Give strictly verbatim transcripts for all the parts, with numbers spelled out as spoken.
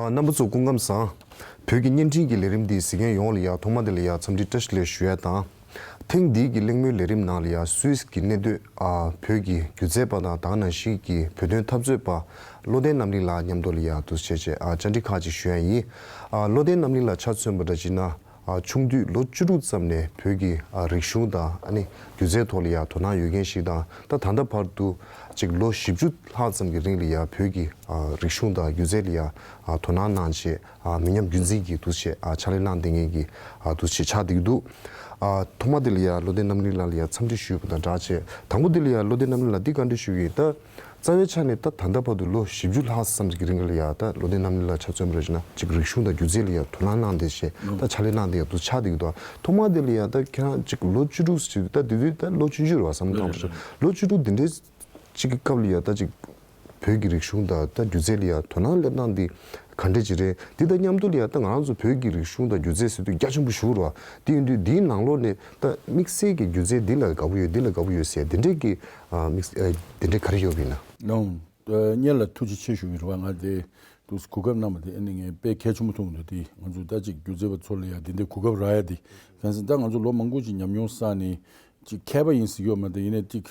རྣམ་པ་ཚོ་སྐུ་ཁམས་བཟང་། བོད་ཀྱི་བརྙན་འཕྲིན་གྱི་ལས་རིམ་འདི་གཟིགས་མཁན་ཡོངས་ལ་ཡང་ཐོག་མ་དེ་ལ་ཡང་འཚམས་འདྲི་བཀྲ་ཤིས་བདེ་ལེགས་ཞུ་ཡ་དང་། ཐེངས་འདིའི་གི་གླེང་མོལ་ལས་རིམ་ནང་ལ་ཡང་སུད་སི་གི་གནས་སྡོད་ཨ་བོད་ཀྱི་སྒྱུ་རྩལ་པ་དང་དེ་ག་ནང་བཞིན་གྱི་བོད་དོན་འཐབ་རྩོད་པ་བློ་ལྡན་རྣམ་གླིང་ལགས་མཉམ་དུ་ལ་ཡང་འདུག་སེ་བྱས་བྱས་ཨ་བཅར་འདྲི་ཁག་ཅིག་ཞུ་ཡ་ཡིན། ཨ་བློ་ལྡན་རྣམ་གླིང་ལགས་ཆ་མཚོན་པ་འདྲ་བྱས་ན། ཨ་ཆུང་དུས་ལོ་བཅུ་དྲུག་ཙམ་ནས་བོད་ཀྱི་ཨ་རིག་གཞུང་དང་ཨ་ནི་སྒྱུ་རྩལ་ཐོག་ལ་ཡང་དོ་སྣང་ཡོད་མཁན་ཞིག་དང་ད་ད་ལྟ་བར་དུ་ཅིག་ལོ་བཞི་བཅུ་ལྷག་ཙམ་གྱི་རིང་ལ་ཡང་བོད་ཀྱི་ཨ་རིག་གཞུང་དང་སྒྱུ་རྩལ་ལ་ཡང་ཨ་དོ་སྣང་གནང་བྱས་ཨ་མི་ཉམས་རྒྱུན་འཛིན་གྱི་འདུག་སེ་བྱས་ཨ་ཕྱག་ལས་གནང་བསྡད་མཁན་གྱི་ཨ་འདུག་སེ་བྱས་ཆགས་བསྡད་ཀྱི་འདུག་ཨ་ཐོག་མ་དེ་ལ་ཡང་བློ་ལྡན་རྣམ་གླིང་ལགས་ལ་ཡང་འཚམས་འདྲི་ཞུས་པ་དང་སྦྲགས་བྱས་དང་པོ་དེ་ལ་ཡང་བློ་ལྡན་རྣམ་གླིང་ལགས་འདི་བཀའ་འདྲི་ཞུ་གི་ཡིན་ད། རྩ་བའི་ཆ་ནས་ད་ད་ལྟ་བར་དུ་ལོ་བཞི་བཅུ་ལྷག་ཙམ་གྱི་རིང་ལ་ཡང་ད་བློ་ལྡན་རྣམ་གླིང་ལགས་ཆ་མཚོན་པ་རེད་ཅེ་ན་ཅིག་རིག་གཞུང་དང་སྒྱུ་རྩལ་ལ་ཡང་དོ་སྣང་གནང་བསྡད་བྱས་ད་ཕྱག་ལས་གནང་བསྡད་ཡག་འདུག་ཆགས་བསྡད་ཀྱི་འདུག་ཐོག་མ་དེ་ལ་ཡང་ད་ཁྱེད་རང་ཅིག་ལོ་བཅུ་དྲུག་ཟེར་དུས་ད་དེ་དུས་ད་ལོ་ཆུང་ཆུང་རེད་བ་བསམ་བློ་བཏང་བ་ཞིག་ལོ་བཅུ་དྲུག་འདི་འདྲའི་ཅིག་གི་སྐབས་ལ་ཡང་ད་ཅིག་བོད་ཀྱི་རིག་གཞུང་དང་ད་སྒྱུ་རྩལ་ལ་ཡང་དོ་སྣང་སླེབས་སྟངས་འདི་ག་འདྲ་ཅིག་རེད། འདི་དང་མཉམ་དུ་ལ་ཡང་ད་ང་རང་ཚོ་བོད་ཀྱི་རིག་གཞུང་དང་སྒྱུ་རྩལ་ཟེར་དུས་རྒྱ་ཆེན་པོ་ཞིག་རེད་བ། དེ་ཡིན་དུས་འདིའི་ནང་ལོགས་ནས་ད་དམིགས་བསལ་གྱི་སྒྱུ་རྩལ་འདི་ལ་དགའ་པོ་ཡོད་འདི་ལ་དགའ་པོ་ཡོད་ཟེར་འདི་འདྲའི་གི་ཨ་དམིགས་ཨ་དེ་འདྲའི་ག་རེ་ཡོད་པ་ཡིན་ན། ལོང་། ཨ་སྔོན་ལ་ཐུགས་རྗེ་ཆེ་ཞུ་གི་རེད་བ། ང་དེ་དུས་གོ་སྐབས་གནང་བ་དེ་ཨ་ནི་ངས་དཔེ་གལ་ཆེན་པོ་མཐོང་གི་འདུག་དེ་ང་ཚོ་ད་ཅིག་སྒྱུ་རྩལ་པ་ཚོ་ལ་ཡང་དེ་འདྲའི་གོ་སྐབས་རག་ཡ་དེ་གང་ཟེར་ད་ང་ཚོ་ལོ་མང་པོ་ཅིག་ཉམས་མྱོང་བསགས་ནས་ཅིག་མཁས་པ་ཡིན་ཟེར་གྱི་ཡོད་མ་རེད། ཡིན་ནའི་ཅིག་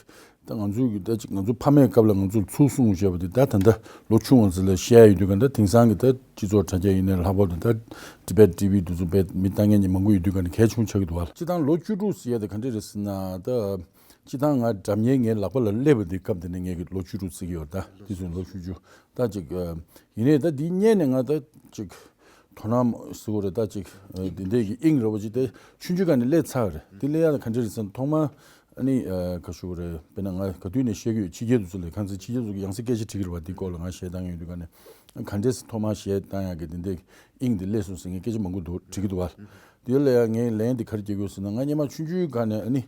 ད་ང་ཚོ་གི་ད་ཅིག་ང་ཚོ་ཕ་མའི་སྐབས་ལ་ང་ཚོ་ཚུགས་གསུང་བྱས་པ་དེ་ད་ད་ལྟ་ལོ་ཆུང་བ་ཚོ་ལ་བཤད་ཡ་ཡོད་དུས་ག་ད་དེང་སང་གི་ད་སྤྱི་ཚོགས་དྲ་རྒྱ་ཡིན་ནའི་ལྷག་པར་དུ་ད་ཊི་བེཊ་ཊི་ཝི་དེ་ཚོ་དཔེ་མི་ལྟ་མཁན་གྱི་མང་པོ་ཡོད་དུས་ག་ནས་གལ་ཆེན་པོ་ཆགས་ཀྱི་འདུག་བ། སྤྱིར་བཏང་ལོ་བཅུ་དྲུག་ཟེར་ཡ་དེ་ག་འདྲ་རེད་ཟེར་ན་ད། སྤྱིར་བཏང་ང་སྒྲ་སྙན་ངའི་ལག་པ་ལ་སླེབས་པ་དེ་སྐབས་དེ་ནས་ངས་ཀྱི་ལོ་བཅུ་དྲུག་བརྩི་གི་ཡོད་ད། དེ་ཚོ་ལོ་བཅུ་བཅུ་ད་ཅིག་ཡིན་ནའི་ད་འདི་སྔོན་ནས་ང་ད་ཅིག་དོ་སྣང་ཟེར་དགོས་རེད་ད། ཅིག་འདི་འདྲས་ཀྱི་དབྱིངས་རེད་བ། ཅིག་དེ་ཆུང་ཆུང་སྒང་ནས་སླེབས་ཚར་རེད། འདི་སླེབས་ཡ་ད་ག་འདྲས་རེད་ཟེར་ན་ཐོག་མ་ཨ་ནི་ག་ཞུ་དགོས་རེད། དཔེར་ན་ང་ག་དུས་ནས་བཤད་ཀྱི་ཡོད། ཕྱི་རྒྱལ་དུ་ཚོ་ལས་གང་ཚེ་ཕྱི་རྒྱལ་ཚོ་གི་ཡང་སེ་སྐད་ཆ་དྲི་གི་རེད་བ། འདི་སྐོར་ལ་ང་གཞས་བཏང་ཡོད་དུས་ག་ནས་ག་འདྲས་ཐོག་མ་གཞས་བཏང་ཡ་གི་འདི་འདྲས་ཀྱི་དབྱིངས་འདི་སླེབས་སོང་ཟེར་ངས་སྐད་ཆ་མང་པོ་འདུག་དྲི་གི་འདུག་བ། དེ་ལ་ཡང་ངས་ལན་འདི་ག་རེ་རྒྱག་གི་ཡོད་ཟེར་ན་ང་སྔོན་མ་ཆུང་ཆུང་སྒང་ནས་ཨ་ནི།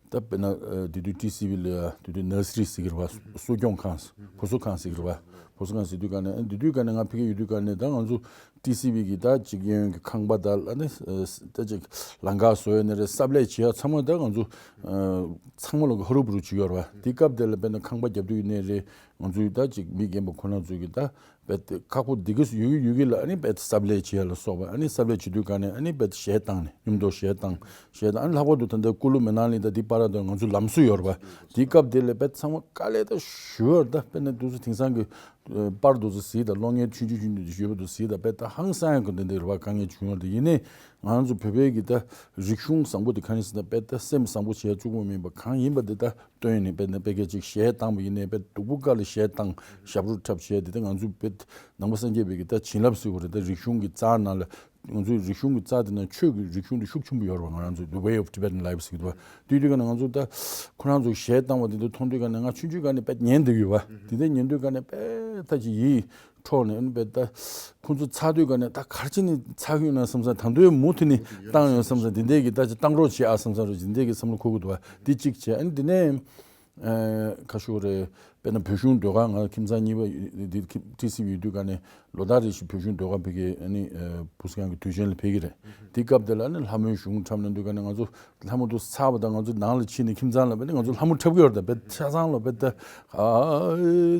ད་དཔེར་ན་ཨ་དེ་དུས་ཊི་སི་ཝི་ལ་ཡ་དེ་དུས་ནར་སི་རི་ཟེར་གི་རེད་བ། གསོ་སྐྱོང་ཁང་བུ་གསོ་ཁང་ཟེར་གི་རེད་བ། བུ་གསོ་ཁང་ཟེར་དུས་ག་ནས་ཨ་དེ་དུས་ག་ནས་ང་ཕ་གི་ཡོད་དུས་ག་ནས་ད་ང་ཚོ་ཊི་སི་ཝི་གི་ད་ཅིག་གཡས་གཡོན་གྱི་ཁང་པ་ད་ཨ་ནི་ཨ་ད་ཅིག་ལམ་ཁ་བཟོ་ཡ་ནས་རེད། གསབ་ལས་བྱེད་ཡ་ཚང་མ་ད་ང་ཚོ་ཨ་ཚང་མ་ལོག་གི་ཧ་རུ་བུ་རུ་བྱེད་ཀྱི་ཡོད་རེད་བ། དེ་སྐབས་དེ་ལ་དཔེར་ན་ཁང་པ་རྒྱབ་དུས་ནས་རེད། ང་ཚོའི་ད་ཅིག་མི་རྒན་པ་ཁོ་རང་ཚོ་གི་ད། དཔེ་དེ་ཁག་པོ་འདི་ག་ཡོད་ཀྱི་ཡོད་ཀྱི་ལ་ཨ་ནི་དཔེ་གསབ་ལས་བྱེད་ཡ་ལ་སོགས་པ། ཨ་ནི་གསབ་ལས་བྱེད་དུས་ག་ནས་ཨ་ནི་དཔེ་གཞས་བཏང་ནས་མཉམ་དུ་གཞས་བཏང་གཞས་བཏང་། ཨ་ནི་ལྷག་པར་དུ་ད་ལྟ་ཀུ་ལུ་མེ་ནང་ལི་ད་འདི་པར་དུ་ང་ཚོ་ལམ་བཟོ་ཡོད་རེད་པ། དེའི་སྐབས་དེ་ལ་དཔེ་ཚང་མ་དཀའ་ལས་ད་ཞུ་ཡོད་རེད། ད་དཔེར་ན་འདུག་སེ་དེང་སང་གི་པར་འདུག་སེ་གཟིགས་དང་གློག་བརྙན་ཆུང་ཆུང་ཆུང་ཆུང་ཞུས་པ་འདུག་གཟིགས་དང་དཔེ་ད་ཧང་སང་ཡ་གི་འདི་འདི་རེད་པ། དཀའ་ངལ་བྱུང་ཡོད་རེད། དེ་ཡིན་ནའི་ང་ཚོ་བོད་པའི་གི་ད་རིག་གཞུང་བཟང་པོ་དེ་གང་ཡིན་ཟེར་ན་དཔེ་ད་སེམས་བཟང་པོ་བྱས་བཅུག་པ་མིན་པ་གང་ཡིན་པ་འདི་ད། སྟོན་ནས་དཔེར་ན་དཔེ་སྐད་ཅིག་གཞས་བཏང་བ་ཡིན་ནའི་དཔེ་སྡུག་པོ་དཀའ་ལས་གཞས་བཏང་ཞབས་བྲོ་འཁྲབ་བྱས་དེ་ད་ང་ཚོ་དཔེ་ནང་པ་སངས་རྒྱས་པའི་གི་ད་བྱིན་རླབས་ཟེར་དགོས་རེད། ད་རིག་གཞུང་གི་རྩ་ནང་ལ་ང་ཚོའི་རིག་གཞུང་གི་རྩ་དེ་ནང་ཆོས་ཀྱི་རིག་གཞུང་དེ་ཤུགས་ཆེན་པོ་ཡོད་རེད་པ། ང་རང་ཚོ་The Way of Tibetan Life ཟེར་གི་འདུག་པ། དེ་དུས་ག་ནས་ང་ཚོ་ད་ཁོ་རང་ཚོ་གཞས་བཏང་བ་དེ་ཚོ་མཐོང་དུས་ག་ནས་ང་ཆུང་ཆུང་ག་ནས་དཔེ་ཉན་བསྡད་ཡོད་པ། དེ་འདྲ་ཉན་དུས་ག་ནས་དཔེ་ད་ཅིག་ཡིད་འཕྲོག་ནས་ཨ་ནི་དཔེ་ད་ཁོ་ཚོ་ཚར་དུས་ག་ནས་ད་ག་རེ་བྱས་ནས་ཚར་གི་ཡོད་ན་བསམ་ས། ད་དུང་མུ་མཐུད་ནས་བཏང་ཡོད་བསམ་ས། དེ་འདྲའི་གི་ད་ཅིག་བཏང་རོགས་བྱེད་ཨ་བསམ་ས་རེད། དེ་འདྲའི་གི་བསམ་བློ་འཁོར་གི་འདུག་པ། དེ་གཅིག་བྱས། ཨ་ནི་དེ་ནས། ཨ་ག་ཞུ་དགོས་རེད། དཔེར་ན་བོད་གཞུང་ཟློས་གར་ང་ཁྱིམ་ཚང་གཉིས་པ་འདི་ཊི་སི་ཝི་ཡོད་དུས་ག་ནས་ལོ་ལྟར་རེ་བཞིན་བོད་གཞུང་ཟློས་གར་ཕ་གི་ཨ་ནི་ཨ་བུ་སི་ཁང་གི་དུས་ཆེན་ལ་ཕེབས་ཀྱི་རེད། དེ་སྐབས་དེ་ལ་ཨ་ནི་ལྷ་མོའི་གཞུང་འཁྲབ་གནང་དུས་ག་ནས་ང་ཚོ་ལྷ་མོ་དེ་ཚར་བ་དང་ང་ཚོ་ནང་ལ་ཕྱིན་ནས་ཁྱིམ་ཚང་ལ་དཔེར་ན་ང་ཚོ་ལྷ་མོ་འཁྲབ་ཀྱི་ཡོད་རེད། ད་དཔེ་ཆ་ཚང་ལ་དཔེ་ད་ཨ་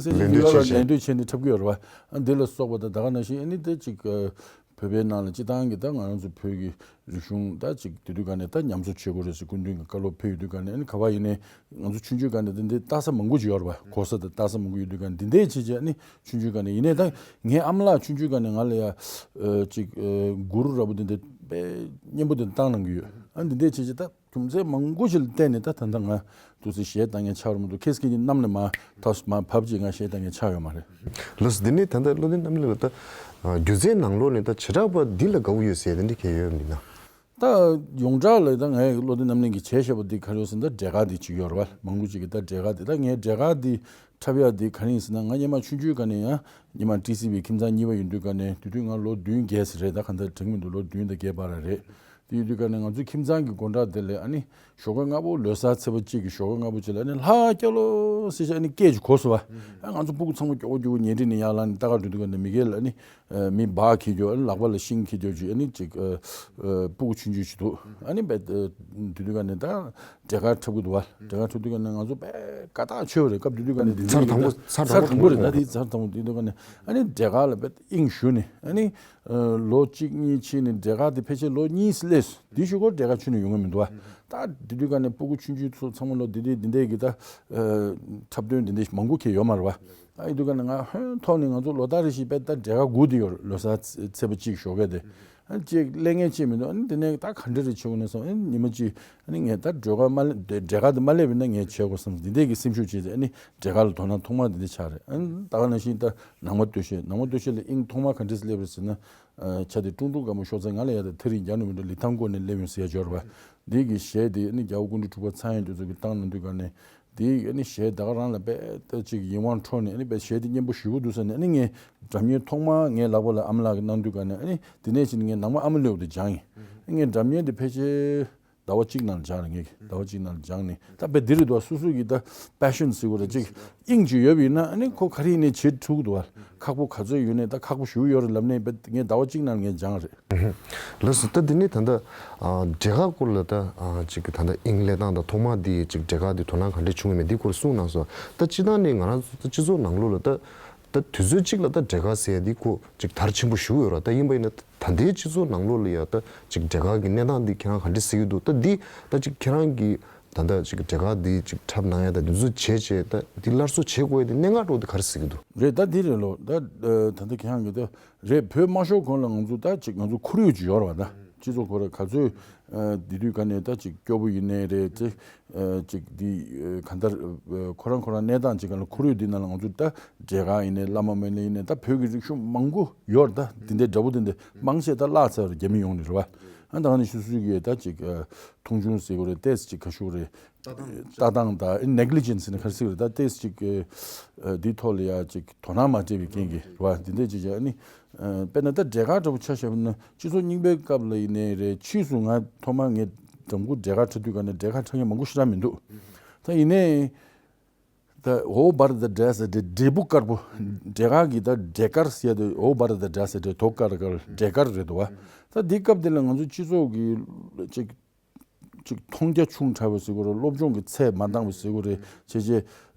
ཟེར་ལད་ཟེར་ཟེར་ལད་ཟློས་བྱས་ནས་འཁྲབ་ཀྱི་ཡོད་རེད་པ། ཨ་འདི་ལ་སོགས་པ་ད་ད་ག་ནང་བཞིན་ཨ་ནི་དེ་ཅིག་ཨ། བོད་པའི་ནང་ལ་སྤྱིར་བཏང་གི་ད་ང་རང་ཚོ་བོད་ཀྱི་རིག་གཞུང་ད་ཅིག་དེ་དུས་ག་ནས་ད་ཉམས་གསོ་བྱེད་དགོས་རེད་ཟེར་སྐུ་མདུན་གྱི་བཀའ་སློབ་ཕེབས་ཡོད་དུས་ག་ནས། ཨ་ནི་ག་པར་ཡིན་ནའི་ང་ཚོ་ཆུང་ཆུང་ག་ནས་འདི་འདྲའི་ལྟ་ས་མང་པོ་ཅིག་ཡོད་རེད་པ། གོ་ས་དང་ལྟ་ས་མང་པོ་ཡོད་དུས་ག་ནས་འདི་འདྲའི་བྱས་བྱས། ཨ་ནི་ཆུང་ཆུང་ག་ནས་ཡིན་ནའི་ད་ངའི་ཨ་མ་ལགས་ཆུང་ཆུང་ག་ནས་ང་ལ་ཡ་ཨ་ཅིག་ཨ་གུ་རུ་འདྲ་པོ་འདི་འདྲ་དཔེ་སྙན་པོ་འདི་འདྲ་བཏང་གནང་གི་ཡོད། ཨ་ནི་འདི་འདྲའི་བྱས་བྱས་ད། རྒྱུ་མཚན་མང་པོ་ཞིག་ལ་བརྟེན་ནས་ད་ད་ལྟ་ང་འདུག་སེ་གཞས་བཏང་མཁན་ཆགས་རུང་མི་འདུག་ཁེ་སི་ཁེ་གཉིས་གནམ་ནས་མར་ཐག་མར་བབས་རྗེས་ང་གཞས་བཏང་མཁན་ཆགས་ཡོད་མ་རེད། ལགས་སོ། འདི་ནས་ད་ལྟ་བློ་ལྡན་རྣམ་གླིང་ལགས་ད་སྒྱུ་རྩལ་ནང་ལོགས་ནས་ད་བྱེ་བྲག་པ་འདི་ལ་དགའ་བོ་ཡོད་ཟེར་དེ་འདྲ་གང་ཡང་ཡོད་མིན་ན། ད་ཡོངས་གྲགས་ལ་ད་ངས་བློ་ལྡན་རྣམ་གླིང་གིས་བྱས་བཞག་པ་འདི་ག་རེ་ཡོད་ཟེར་ན་ད་འབྲས་དཀར་འདི་གཅིག་ཡོད་རེད་པ། མང་པོ་ཅིག་གིས་ད་འབྲས་དཀར་འདི། ད་ངས་འབྲས་དཀར་འདི་འཁྲབ་ཡག་འདི་ག་རེ་ཡིན་ཟེར་ན། ང་སྔོན་མ་ཆུང་ཆུང་སྒང་ནས་ཡང་སྔོན་མ་ཊི་སི་ཝི་ཁྱིམ་ཚང་གཉིས་པ་ཡིན་དུས་སྒང་ནས། དེ་དུས་ང་ལོ་བདུན་བརྒྱད་ཙམ་རེད། ད་གང་ལྟར་དྲན་གྱི་མི་འདུག་ལོ་བདུན་དང་བརྒྱད་བར་རེད། དེ་ཡོད་དུས་ཀ་ནས་ང་ཚོའི་ཁྱིམ་ཚང་གི་སྒོ་འགྲམ་དེ་ལ་ཨ་ནི་ཞོགས་ཀ་སྔ་པོ་ལོ་གསར་ཚེས་པ་གཅིག་གི་ཞོགས་ཀ་སྔ་པོ་ཅིག་ལ་ཨ་ནི་ལྷ་སྐྱ་ལོ་ཟེར་བྱས་ཨ་ནི་སྐད་ཅིག་གོ་སོང་བ། ཨ་ང་ཚོ་སྤུ་གུ་ཚང་མ་མགྱོགས་པོ་མགྱོགས་པོ་ཉལ་ཁྲི་ནས་ཡར་ལངས་ནས་ལྟ་ག་འགྲོ་དུས་ཀ་ནས་མི་སྒེར་ལ་ཨ་ནི་མི་སྦག་འཁྱེར་རྒྱུ་ཨ་ནི་ལག་པ་ལ་ཤིང་འཁྱེར་རྒྱུ་ཅིག་ཨ་ནི་ཅིག་སྤུ་གུ་ཆུང་ཆུང་ཞིག་འདུག་ཨ་ནི་བས་དུས་དུས་ཀ་ནས་ད་འབྲས་དཀར་འཁྲབ་གི་འདུག་བ། འབྲས་དཀར་འཁྲབ་དུས་ཀ་ནས་ང་ཚོ་བས་དགའ་ཐག་ཆོད་པ་རེད། སྐབས་དེ་དུས་ཀ་ནས་དེ་ཚར་དང་པོ་ཚར་དང་པོ་རེད། ད་དེ་ཚར་དང་པོ་དེ་དུས་ཀ་ནས་ཨ་ནི་འབྲས་དཀར་ལ་བས་དབྱིངས་ཞུགས་ནས་ཨ་ནི། ལོ་གཅིག་གཉིས་ཕྱིན་ནས་འབྲས་དཀར་དེ་ཕལ་ཆེར་ལོ་གཉིས་སླེབས་སོང་། དེའི་གཞུག་གུ་འབྲས་དཀར་ཁྱོན་ནས་ཡོང་གི་མི་འདུག་བ། ད་དེ་དུས་ཀ་ནས་སྤུ་གུ་ཆུང་ཆུང་ཚོ་ཚང་མ་ལོ་འདི་འདྲའི་འདི་འདྲའི་གི་ད་འཁྲབ་སྟོན་འདི་འདྲའི་མང་པོ་ཁྱེར་ཡོད་མ་རེད་བ། ཨ་ཡི་དུས་ཀ་ནས་ང་ཧོན་ཐོག་ནས་ང་ཚོ་ལོ་ལྟར་རེ་བཞིན་དཔེ་ད་འབྲས་དཀར་སྒུག་བསྡད་ཡོད་རེད། ལོ་གསར་ཚེས་པ་གཅིག་ཞོགས་ཀས་དེ་ཨ་ཅིག་ལས་ངན་ཅིག་མི་འདུག་ཨ་ནི་དེ་ནས་ད་ག་འདྲ་རེ་བྱེད་དགོས་ན་བསམ། ཨ་ནི་ཉི་མ་གཅིག་ཨ་ནི་ངས་ད་འབྲས་དཀར་མ་སླེབས་འབྲས་དཀར་དེ་མ་སླེབས་པ་ཡིན་ན་ངས་བྱེད་དགོས་བསམ། འདི་འདྲའི་གི་སེམས་ཤུགས་བྱས་ཏེ་ཨ་ནི་འབྲས་དཀར་ལ་དོ་སྣང་ཐོག་མ་འདི་འདྲ་ཆགས་རེད། ཨ་ནི་ད་ག་ནང་བཞིན་ད་ནང་མ་སྟོད་གཞས་ནང་མ་སྟོད་གཞས་ལ་དབྱིངས་ཐོག་མ་ག་འདྲས་སླེབས་རེད་ཟེར་ན། ཆ་དེ་ཀྲུང་ཀྲུང་དཀར་མོ་ཤོག་ཚ་ང་ལ་ཡ་ད་ཐག་རིང་རྒྱག་ནི་མི་འདུག་ལི་ཐང་སྐོར་ནས་སླེབས་ཡོང་ཟེར་ཡ་འབྱོར་བ། འདི་གི་གཞས་དེ་ཨ་ནི་རྒྱལ་བ་སྐུ་ཕྲེང་དྲུག་པ་ཚངས་དབྱངས་དེ་ཚོ་གི་བཏང་གནང་དུས་ག་ནས་དེ་ཨ་ནི་གཞས་ད་ག་རང་ལ་དཔེ་ད་ཅིག་ཡིད་དབང་འཕྲོག་ནས་ཨ་ནི་དཔེ་གཞས་དེ་སྙན་པོ་ཞེ་པོ་འདུག་ཟེར་ནས། ཨ་ནི་ངས་སྒྲ་སྙན་ཐོག་མ་ངའི་ལག་པ་ལ་ཨ་མ་ལགས་ཀྱིས་གནང་དུས་ག་ནས་ཨ་ནི་དེ་ནས་ཕྱིན་ངས་ནང་མ་ཨ་མ་ལོས་དེ་སྦྱངས་ཡིན། ཨ་ངས་སྒྲ་སྙན་དེ་ཕལ་ཆེར་ཟླ་བ་གཅིག་ནང་ལ་སྦྱངས་རེད། ངས་ཟླ་བ་གཅིག་ནང་ལ་སྦྱངས་ནས་ད་དཔེ་འདི་རེད་འདུག་སོ་སོ་གི་ད་པེ་ཤོན་ཟེར་དགོས་རེད། ཅིག་དབྱིངས་ཅིག་ཡོད་པ་ཡིན་ན་ཨ་ནི་ཁོ་ག་རེ་ཡིན་ནའི་བྱེད་ཐུབ་ཀྱི་འདུག་བ། ཁག་པོ་ག་ཚོད་ཡོད་ནའི་ད་ཁག་པོ་ཞེ་པོ་ཡོད་རེད་ལབ་ནས་དཔེ་ངས་ཟླ་བ་གཅིག་ནང་ལ་ངས་སྦྱངས་རེད། ལགས་སོ། ད་འདི་ནི་ད་ལྟ་ཨ་འབྲས་དཀར་སྐོར་ལ་ད་ཨ་ཅིག་ད་ལྟ་དབྱིངས་སླེབས་སྟངས་དང་ཐོག་མ་འདི་ཅིག་འབྲས་དཀར་འདི་དོ་སྣང་ག་འདྲས་བྱུང་ཡོད་མེད་འདི་སྐོར་གསུངས་གནང་སོང་། ད་སྤྱིར་བཏང་ནས་ང་རང་ཚོ་སྤྱི་ཚོགས་ནང་ལོགས་ལ་ད་ད་དུས་ཚོད་གཅིག་ལ་ད་འབྲས་དཀར་ཟེར་ཡ་འདི་ཁོ་ཅིག་དར་ཆེན་པོ་ཞེ་པོ་ཡོད་རེད། ད་ཡིན་པ་ཡིན་ན་ད་ལྟའི་སྤྱི་ཚོགས་ནང་ལོགས་ལ་ཡ་ད་ཅིག་འབྲས་དཀར་གྱི་གནས་སྟངས་འདི་ཁྱེད་རང་ག་འདྲས་གཟིགས་ཀྱི་འདུག་ད་འདི་ད་ཅིག་ཁྱེད་རང་གིས་ད་ལྟ་ཅིག་འབྲས་དཀར་འདི་ཅིག་འཁྲབ་གནང་ཡ་ད་འདི་ཚོ་བྱས་བྱས་ད་འདི་སླར་གསོ་བྱེད་དགོས་ཡ་འདི་གནད་འགག་འདྲ་བོ་འདི་ག་རེ་གཟིགས་ཀྱི་འདུག་རེད། ད་འདི་རེད་ལོ། ད་ད་ལྟ་ཁྱེད་རང་གིས་ད་རེད། བོད་དམར་ཤོག་ཁོངས་ལ་ང་ཚོ་ད་ཅིག་ང་ཚོ་ཁོར་ཡུག་ཅིག་ཡོད་རེད་བ། ད་སྤྱི་ཚོགས་ཁོ་ར་ག་ཚོད་འདི་དུས་ག་ནས་ད་ཅིག་སྐྱོ་པོ་ཡིན་ནའི་རེད། ཅིག་ཅིག་འདི་ག་འདྲ་ཁོ་རང་ཁོ་རང་གནས་སྟངས་ཅིག་ག་ལ་ཁོར་ཡུག་འདི་ནང་ལ་ང་ཚོ་ད་འབྲས་དཀར་ཡིན་ནའི་བླ་མ་སྨན་བླ་ཡིན་ནའི་ད་བོད་ཀྱི་རིག་གཞུང་མང་པོ་ཡོད་རེད། ད་འདི་འདྲའི་འདྲ་པོ་འདི་འདྲ་མང་ཆེ་ད་བརླག་ཚར་རེད། རྒྱ་མི་ཡོང་ནས་རེད་བ། ཨ་ད་ག་ནས་སུ་སུ་གིས་ད་ཅིག་མཐོང་ཆུང་ཟེར་དགོས་རེད། ཏོག་ཙམ་ཅིག་ག་ཞུ་དགོས་རེད། ལྟ་སྟངས་དང་ནེག་ལི་ཇེན་སི་ནི་ག་རེ་ཟེར་གི་རེད། ད་ཏོག་ཙམ་ཅིག་འདིའི་ཐོག་ལ་ཡ་ཅིག་དོ་སྣང་མ་སྤྲད་པའི་རྐྱེན་གྱིས་རེད་བ། འདི་འདྲས་ཅིག་ཡ་ནི་དཔེར་ན་ད་འབྲས་དཀར་འདྲ་པོ་ཆ་བཞག་པ་ན་སྤྱི་ཚོགས་རྙིང་པའི་སྐབས་ལ་ཡིན་ནའི་རེད། ཕྱིས་སུ་ང་ཐོག་མར་ངས་འགྲམ་མགོ་འབྲས་དཀར་འཁྲབ་དུས་ག་ནས་འབྲས་དཀར་འཁྲབ་མཁན་མང་པོ་ཞེ་དྲག་མི་འདུག་ད་ཡིན་ནའི་ད་འོ་བར་ད་འབྲས་ཟེར་འབྲས་འབྲས་བུ་དཀར་པོ། འབྲས་དཀར་གྱི་ད་འབྲས་དཀར་ཟེར་ཡ་དེ་འོ་བར་ད་འབྲས་ཟེར་འབྲས་དོ་དཀར་དཀར་འབྲས་དཀར་རེད་འདུག་བ། ད་འདི་སྐབས་དེ་ལ་ང་ཚོ་སྤྱི་ཚོགས་ཀྱི་ཅིག་ཅིག་མཐོང་རྒྱ་ཆུང་དྲགས་པ་ཟེར་དགོས་རེད། སློབ་སྦྱོང་གི་ཚད་མ་འདང་བ་ཟེར་དགོས་རེད། བྱས་བྱས་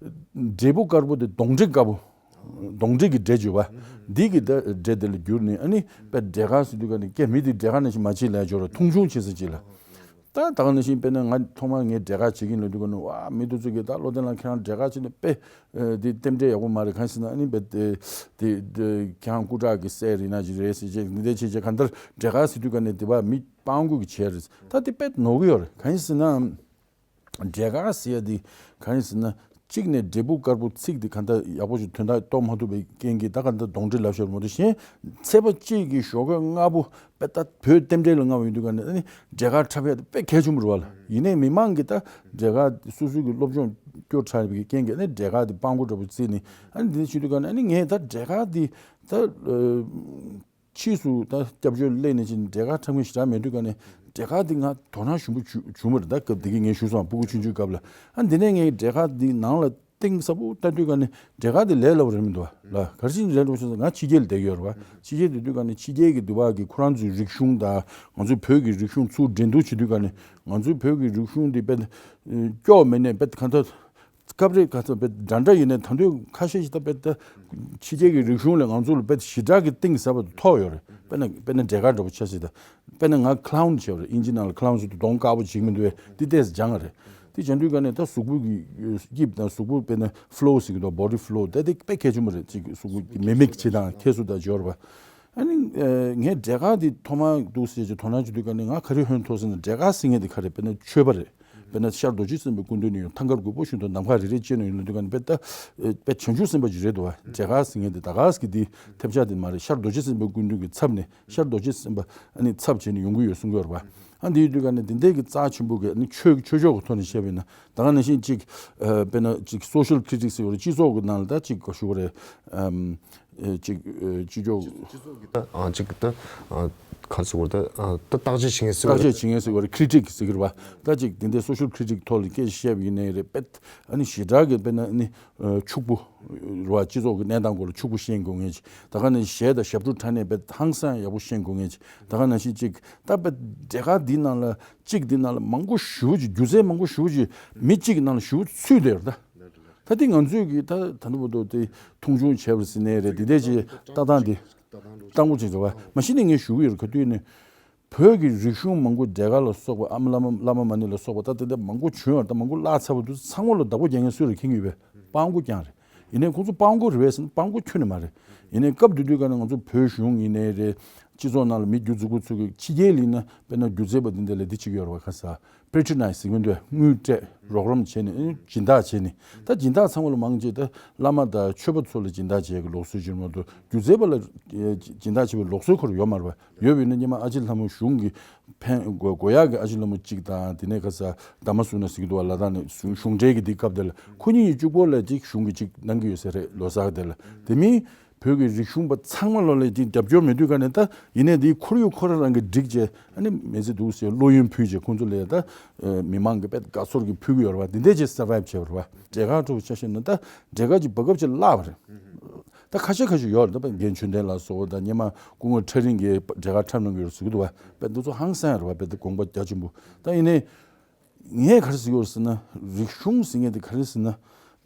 འབྲས་བུ་དཀར་པོ་དེ་གདོན་འདྲེ་དཀར་པོ། གདོན་འདྲེ་གི་འདྲེ་བརྗོད་པ། འདི་གི་ད་འདྲེ་དེ་ལ་བསྒྱུར་ནས་ཨ་ནི་དཔེ་འབྲས་དཀར་ཟེར་དུས་ག་ནས་ཀྱེ་མི་དེ་འབྲས་དཀར་ནང་བཞིན་མ་བྱེད་ལབ་ཡ་འབྱོར་ར་མཐོང་ཆུང་བྱེད་ས་ཅིག་ལ། ད་ད་ག་ནང་བཞིན་དཔེར་ན་ང་ཐོག་མར་ངས་འབྲས་དཀར་བྱེད་ཀྱིན་ལབ་དུས་ག་ནས་ཝ་མི་དེ་ཚོ་གིས་ད་བློ་བདེ་ལགས་ཁྱེད་རང་འབྲས་དཀར་བྱེད་ནས་དཔེ་འདི་རྟེན་འབྲེལ་ཡག་པོ་མ་རེད། གང་ཡིན་ཟེར་ན་ཨ་ནི་དཔེ་དེ་དེ་ཁྱེད་རང་སྐུ་དྲག་གི་སྲས་རེད་ན་ཅིག་རེད་ཟེར་བྱས་འདི་འདྲ་བྱས་བྱས་གང་ལྟར་འབྲས་དཀར་ཟེར་དུས་ག་ནས་དེ་བ་མི། སྤྲང་པོ་གི་བྱས་རེད། ད་དེ་དཔེ་ནོར་གི་ཡོད་རེད། གང་ཡིན་ཟེར་ན། འབྲས་དཀར་ཟེར་ཡ་དེ་གང་ཡིན་ཟེར་ན། གཅིག་ནས་འབྲས་བུ་དཀར་པོ་ཚིག་དེ་ག་འདྲ་ཡག་པོ་ཞིག་དོན་དག་རྟོགས་མ་ཐུབ་པའི་རྐྱེན་གྱིས་ད་ག་འདྲ་གདོན་འདྲེ་ལབ་ཤོར་མ་གཏོགས་གཞན། ཚེས་པ་གཅིག་གི་ཞོགས་ཀས་སྔ་པོ་དཔེ་ད་བོད་རྟེན་འབྲེལ་ལ་མངའ་བ་ཡིན་དུས་ག་ནས་ཨ་ནི་འབྲས་དཀར་འཁྲབ་ཡ་དེ་དཔེ་གལ་ཆེན་པོ་རེད་བ་ལ། ཡིན་ནའི་མི་མང་གིས་ད་འབྲས་དཀར་སོ་སོ་གི་སློབ་སྦྱོང་སྐྱོ་དྲགས་པའི་རྐྱེན་གྱིས་ཨ་ནི་འབྲས་དཀར་དེ་སྤྲང་པོ་འདྲ་པོ་བརྩིས་ནས་ཨ་ནི་འདི་བྱེད་དུས་ག་ནས་ཨ་ནི་ངས་ད་འབྲས་དཀར་དེ་ད། ཕྱིས་སུ་ད་སྐྱབས་བཅོལ་སླེབས་ནས་ཕྱིན་འབྲས་དཀར་འཁྲབ་མཁན་ཞེ་དྲག་མེད་དུས་ག་ནས་འབྲས་དཀར་འདི་ང་དོ་སྣང་ཞུམ་པོ་བྱུང་བྱུང་བ་རེད། ད་སྐབས་འདི་གི་ངས་ཞུས་སོང་། སྤུ་གུ་ཆུང་ཆུང་སྐབས་ལ། ཨ་འདི་ནས་ངས་འབྲས་དཀར་འདི་ནང་ལ་གཏིང་ཟབ་པོ་ལྟ་དུས་ག་ནས་འབྲས་དཀར་འདི་ལས་སླ་པོ་རེད་མི་འདུག་ལ། ག་རེ་བྱས་ནས་ལས་སླ་པོ་བྱུང་ཟེར་ན་ང་ཕྱི་རྒྱལ་ལ་བསྡད་ཡོད་རེད་བ། ཕྱི་རྒྱལ་བསྡད་དུས་ག་ནས་ཕྱི་རྒྱལ་གྱི་འདི་བ་གི་ཁོ་རང་ཚོའི་རིག་གཞུང་དང་ང་ཚོའི་བོད་ཀྱི་རིག་གཞུང་ཚུར་འགྲན་བསྡུར་བྱེད་དུས་ག་ནས་ང་ཚོའི་བོད་ཀྱི་རིག་གཞུང་འདི་དཔེ་སྐྱོ་མེད་ནས་དཔེ་ག་ད། སྐབས་རེ་ག་ཚོད་དཔེ་འདྲ་འདྲ་ཡིན་ནའི་ད་དུང་ཁ་ཤས་ཤིག་ད་དཔེ་ད་ཕྱི་རྒྱལ་གྱི་རིག་གཞུང་ལས་ང་ཚོ་ལ་དཔེ་ཞེ་དྲག་གི་གཏིང་ཟབ་པ་མཐོ་ཡོད་རེད། དཔེར་ན་དཔེར་ན་འབྲས་དཀར་འདྲ་པོ་ཆ་སྲིད་ད། དཔེར་ན་ང་ཁ་ལོན་བྱས་པ་རེད། ཨིན་ཇི་ནང་ལ་ཁ་ལོན་ཟེར་དུས་གདོང་དཀར་པོ་བྱེད་མི་འདུག་བས་འདི་ཏོག་ཙམ་སྦྱངས་པ་རེད། དེ་སྦྱངས་དུས་ག་ནས་ད་གཟུགས་པོ་གི་དབྱིབས་དང་གཟུགས་པོ་དཔེར་ན་ཕོ་ལོ་ཟེར་གི་འདུག་བ། བོ་ཌི་ཕོ་ལོ་དེ་དེ་དཔེ་གལ་ཆེན་པོ་རེད། ཅིག་གཟུགས་པོ་གི་མི་མིག་བྱེད་སྟངས་ཁྱད་གསོད་དང་སྦྱོར་བ། ཨ་ནི་ངས་འབྲས་དཀར་འདི་ཐོག་མར་འདུག་ཟེར་གྱི་དོ་སྣང་བྱེད་དུས་ག་ནས་ང་ག་རེ་ཧོན་ཐོར་ཟེར་ན་འབྲས་དཀར་ཟེར་མཁན་འདི་ག་རེ་དཔེར་ན་ཆོས་པ་རེད། དཔེར་ན་ཤར་རྡོ་རྗེ་སེམས་དཔའི་སྐུ་མདུན་ནས་ཡང་ཐང་དཀར་རྒོད་པོ་བཞིན་དུ་ནམ་མཁའ་རེ་རེ་བཅད་ནས་ཡོང་ལ་དུས་ག་ནས་དཔེ་ད་དཔེ་བྱང་ཆུབ་སེམས་དཔའ་ཅིག་རེད་འདུག་བ། འབྲས་དཀར་ཟེར་མཁན་འདི་ད་ག་ཟེ་གི་འདི་ཐེབས་ཆག་འདི་མ་རེད། ཤར་རྡོ་རྗེ་སེམས་དཔའི་སྐུ་མདུན་གྱི་ཚབ་ནས་ཤར་རྡོ་རྗེ་སེམས་དཔའ་ཨ་ནི་ཚབ་བྱས་ནས་ཡོང་གི་ཡོད་གསུང་གི་ཡོད་རེད་བ། ཨ་འདི་ཡོད་དུས་ག་ནས་འདི་འདྲའི་གི་རྩ་ཆེན་པོ་གི་ཨ་ནི་ཆོས་ཆོས་ཕྱོགས་ཀྱི་ཐོག་ནས་བཤད་པ་ཡིན་ན་ད་ག་ནང་བཞིན་ཅིག་དཔེར་ན་ཅིག་སོ་ཤལ་ཀི་རི་ཊིག་ཟེར་བ་རེད། སྤྱི་ཚོགས་ཀྱི་ནང་ལ་ད་ཅིག་ག་ཞུ་བ་རེད། ཨེ་ཅིག་ཨེ་སྤྱི་ཚོགས། ཨ་ཅིག་ད་ཨ་ག་རེ་ཟེར་དགོས་རེད། ད་ཨ་ད་བརྟག་དཔྱད་བྱེད་མཁན་ཟེར་བ་རེད། བརྟག་དཔྱད་བྱེད་མཁན་ཟེར་བ་རེད། ཁི་རི་ཊིག་ཟེར་གི་རེད་བ། ད་ཅིག་དེ་འདྲའི་སོ་ཤལ་ཁི་རི་ཊིག་ཐོག་ལ་སྐད་ཆ་བཤད་པ་ཡིན་ནའི་རེད། དཔེ་ཨ་ནི་ཞེ་དྲག་གི་དཔེར་ན་ཨ་ནི་ཕྱུག་པོ་རེད་བ། སྤྱི་ཚོགས་ཀྱི་གནས་སྟངས་སྐོར་ལ་ཕྱུག་པོ་ཤེས་དགོས་མཁན་ཅིག་ད་ག་ནང་བཞིན་གཞས་དང་ཞབས་བྲོ་འཁྲབ་ནས་དཔེ་ཧང་སང་ཡག་པོ་ཤེས་དགོས་མཁན་ཅིག་ད་ག་ནང་བཞིན་ཅིག་ད་དཔེ་སྡེ་ཁག་འདི་ནང་ལ་གཅིག་འདི་ནང་ལ་མང་པོ་ཞེ་པོ་ཅིག་སྒྱུ་རྩལ་མང་པོ་ཞེ་པོ་ཅིག་མི་གཅིག་གི་ནང་ལ་ཞེ་པོ་ཚུད་བསྡད་ཡོད་རེད་ད། ད་དེ་ང་ཚོས་ཀྱིས་ད་ད་ལྟ་བར་དུ་དེ་མཐོང་ཆུང་བྱས་པ་ཟེར་ནའི་རེད། དེ་འདྲའི་ཅིག་ལྟ་སྟངས་དེ་ཏག་ཏག་ཅིག་རེད་བ། མ་གཞི་ནས་ངས་ཞུ་གི་ཡོད་རེད། ག་དུས་ནས་བོད་ཀྱི་རིག་གཞུང་མང་པོ་འདྲེ་དཀར་ལ་སོགས་པ། ཨ་མ་བླ་མ་བླ་མ་མ་ཎི་ལ་སོགས་པ། ད་དེ་འདྲ་མང་པོ་བྱུང་བ་དང་མང་པོ་བརླག་ཚར་བ་དེ་ཚང་མ་ལ་བདག་པོ་རྒྱག་མཁན་སུ་རེད་མཁྱེན་གྱི་ཡོད་པས། སྤྲང་པོ་རྐྱང་རེད། ཡིན་ནའི་ཁོང་ཚོ་སྤྲང་པོ་རེད་པས་ཟེར་ན་སྤྲང་པོ་ཁྱོན་ནས་མ་རེད། ཡིན་ནའི་སྐབས་དེ་དུས་ཀ་ནས་ང་ཚོ་བོད་གཞུང་ཡིན་ནའི་རེད། སྤྱི་ཚོགས་ནང་ལ་མི་སྒྱུ་རྩལ་པ་ཚོ་གི་ཕྱི་རྒྱལ་ལ་ཡིན་ན་དཔེར་ན་སྒྱུ་རྩལ་པ་འདི་འདྲ་ལ་འདི་བྱེད་ཀྱི་ཡོད་རེད་བ། ཁ་ས་པེ་ཊི་རོ་ནའི་ཛི་ཟེར་གྱི་འདུག་དངུལ་སྤྲད། རོགས་རམ་བྱས་ནས་སྦྱིན་བདག་བྱས་ནས། ད་སྦྱིན་བདག་ཚང་མ་ལ་མང་ཆེ་ད་བླ་མ་དང་ཆོས་པ་ཚོ་ལ་སྦྱིན་བདག་བྱས་ཀྱི་ལུགས་སྲོལ་ཅིག་མ་གཏོགས། སྒྱུ་རྩལ་པ་ལ་ཨེ་སྦྱིན་བདག་བྱས་པའི་ལུགས་སྲོལ་ཁོ་རང་ཡོད་མ་རེད་བ། ཡོད་པ་ཡིན་ན་སྔོན་མ་ཨ་ཅེ་ལྷ་མོ་གཞུང་གི་ཕན་དགོས་དགོས་ཡག་གི་ཨ་ཅེ་ལྷ་མོ་གཅིག་དང་། དེ་ནས་ཁ་ས་དྷརྨ་སུ་ན་ཟེར་གྱི་འདུག་བ། ལ་དྭགས་ནས་གཞུང་གཞུང་འབྲེལ་གྱི་དེའི་སྐབས་དེ་ལ་ཁོ་གཉིས་ཀྱི་གཅིག་པོ་ལ་ཅིག་གཞུང་གིས་ཅིག་གནང་གི་ཡོད་ས་རེད། ལོ་གསར་དེ་ལ། དེ་མིན་བོད་ཀྱི་རིག་གཞུང་པ་ཚང་མ་ལོ་ལ་ཅིག་རྒྱབ་སྐྱོར་མེད་དུས་ཀ་ནས། ད་ཡིན་ནའི་དེའི་ཁོར་ཡུག་ཁོ་རང་རང་གིས་བསྒྲིགས་བྱས། ཨ་ནི་མི་ཚེ་འདུག་ཟེར་བློ་ཡོན་ཕུལ་བྱས་ཁོང་ཚོ་ལ་ད་ཨ་མི་མང་གིས་དཔེ་དགའ་ཚོར་གྱིས་ཕུལ་གྱི་ཡོད་རེད་བ། དེ་འདྲས་ཅིག་སར་བའིབ་བྱས་པ་རེད་བ། འདྲེ་དཀར་འདྲ་པོ་ཆ་བཞག་ན་ད་འདྲེ་དཀར་གྱི་བར་སྐབས་ཅིག་བརླག་པ་རེད། ད་ཁ་ཤས་ཁ་ཤས་ཡོད་རེད། ད་དཔེ་རྒན་ཆོས་ལྡན་ལགས་སོགས་དང་སྔོན་མ་སྐུ་ངོ་ཁྲ་རིང་གིས་འདྲེ་དཀར་འཁྲབ་གནང་གི་ཡོད་རེད་ཟེར་གྱི་འདུག་བ། དཔེ་འདི་ཚོ་ཧང་སང་རེད་བ། དཔེ་འདི་དགོངས་པ་རྒྱ་ཆེན་པོ། ད་ཡིན་ནའི་ངས་ག་རེ་ཟེར་གྱི་ཡོད་རེད་ཟེར་ན། རིག་གཞུང་ཟེར་མཁན་དེ་ག་རེ་ཟེར་ན།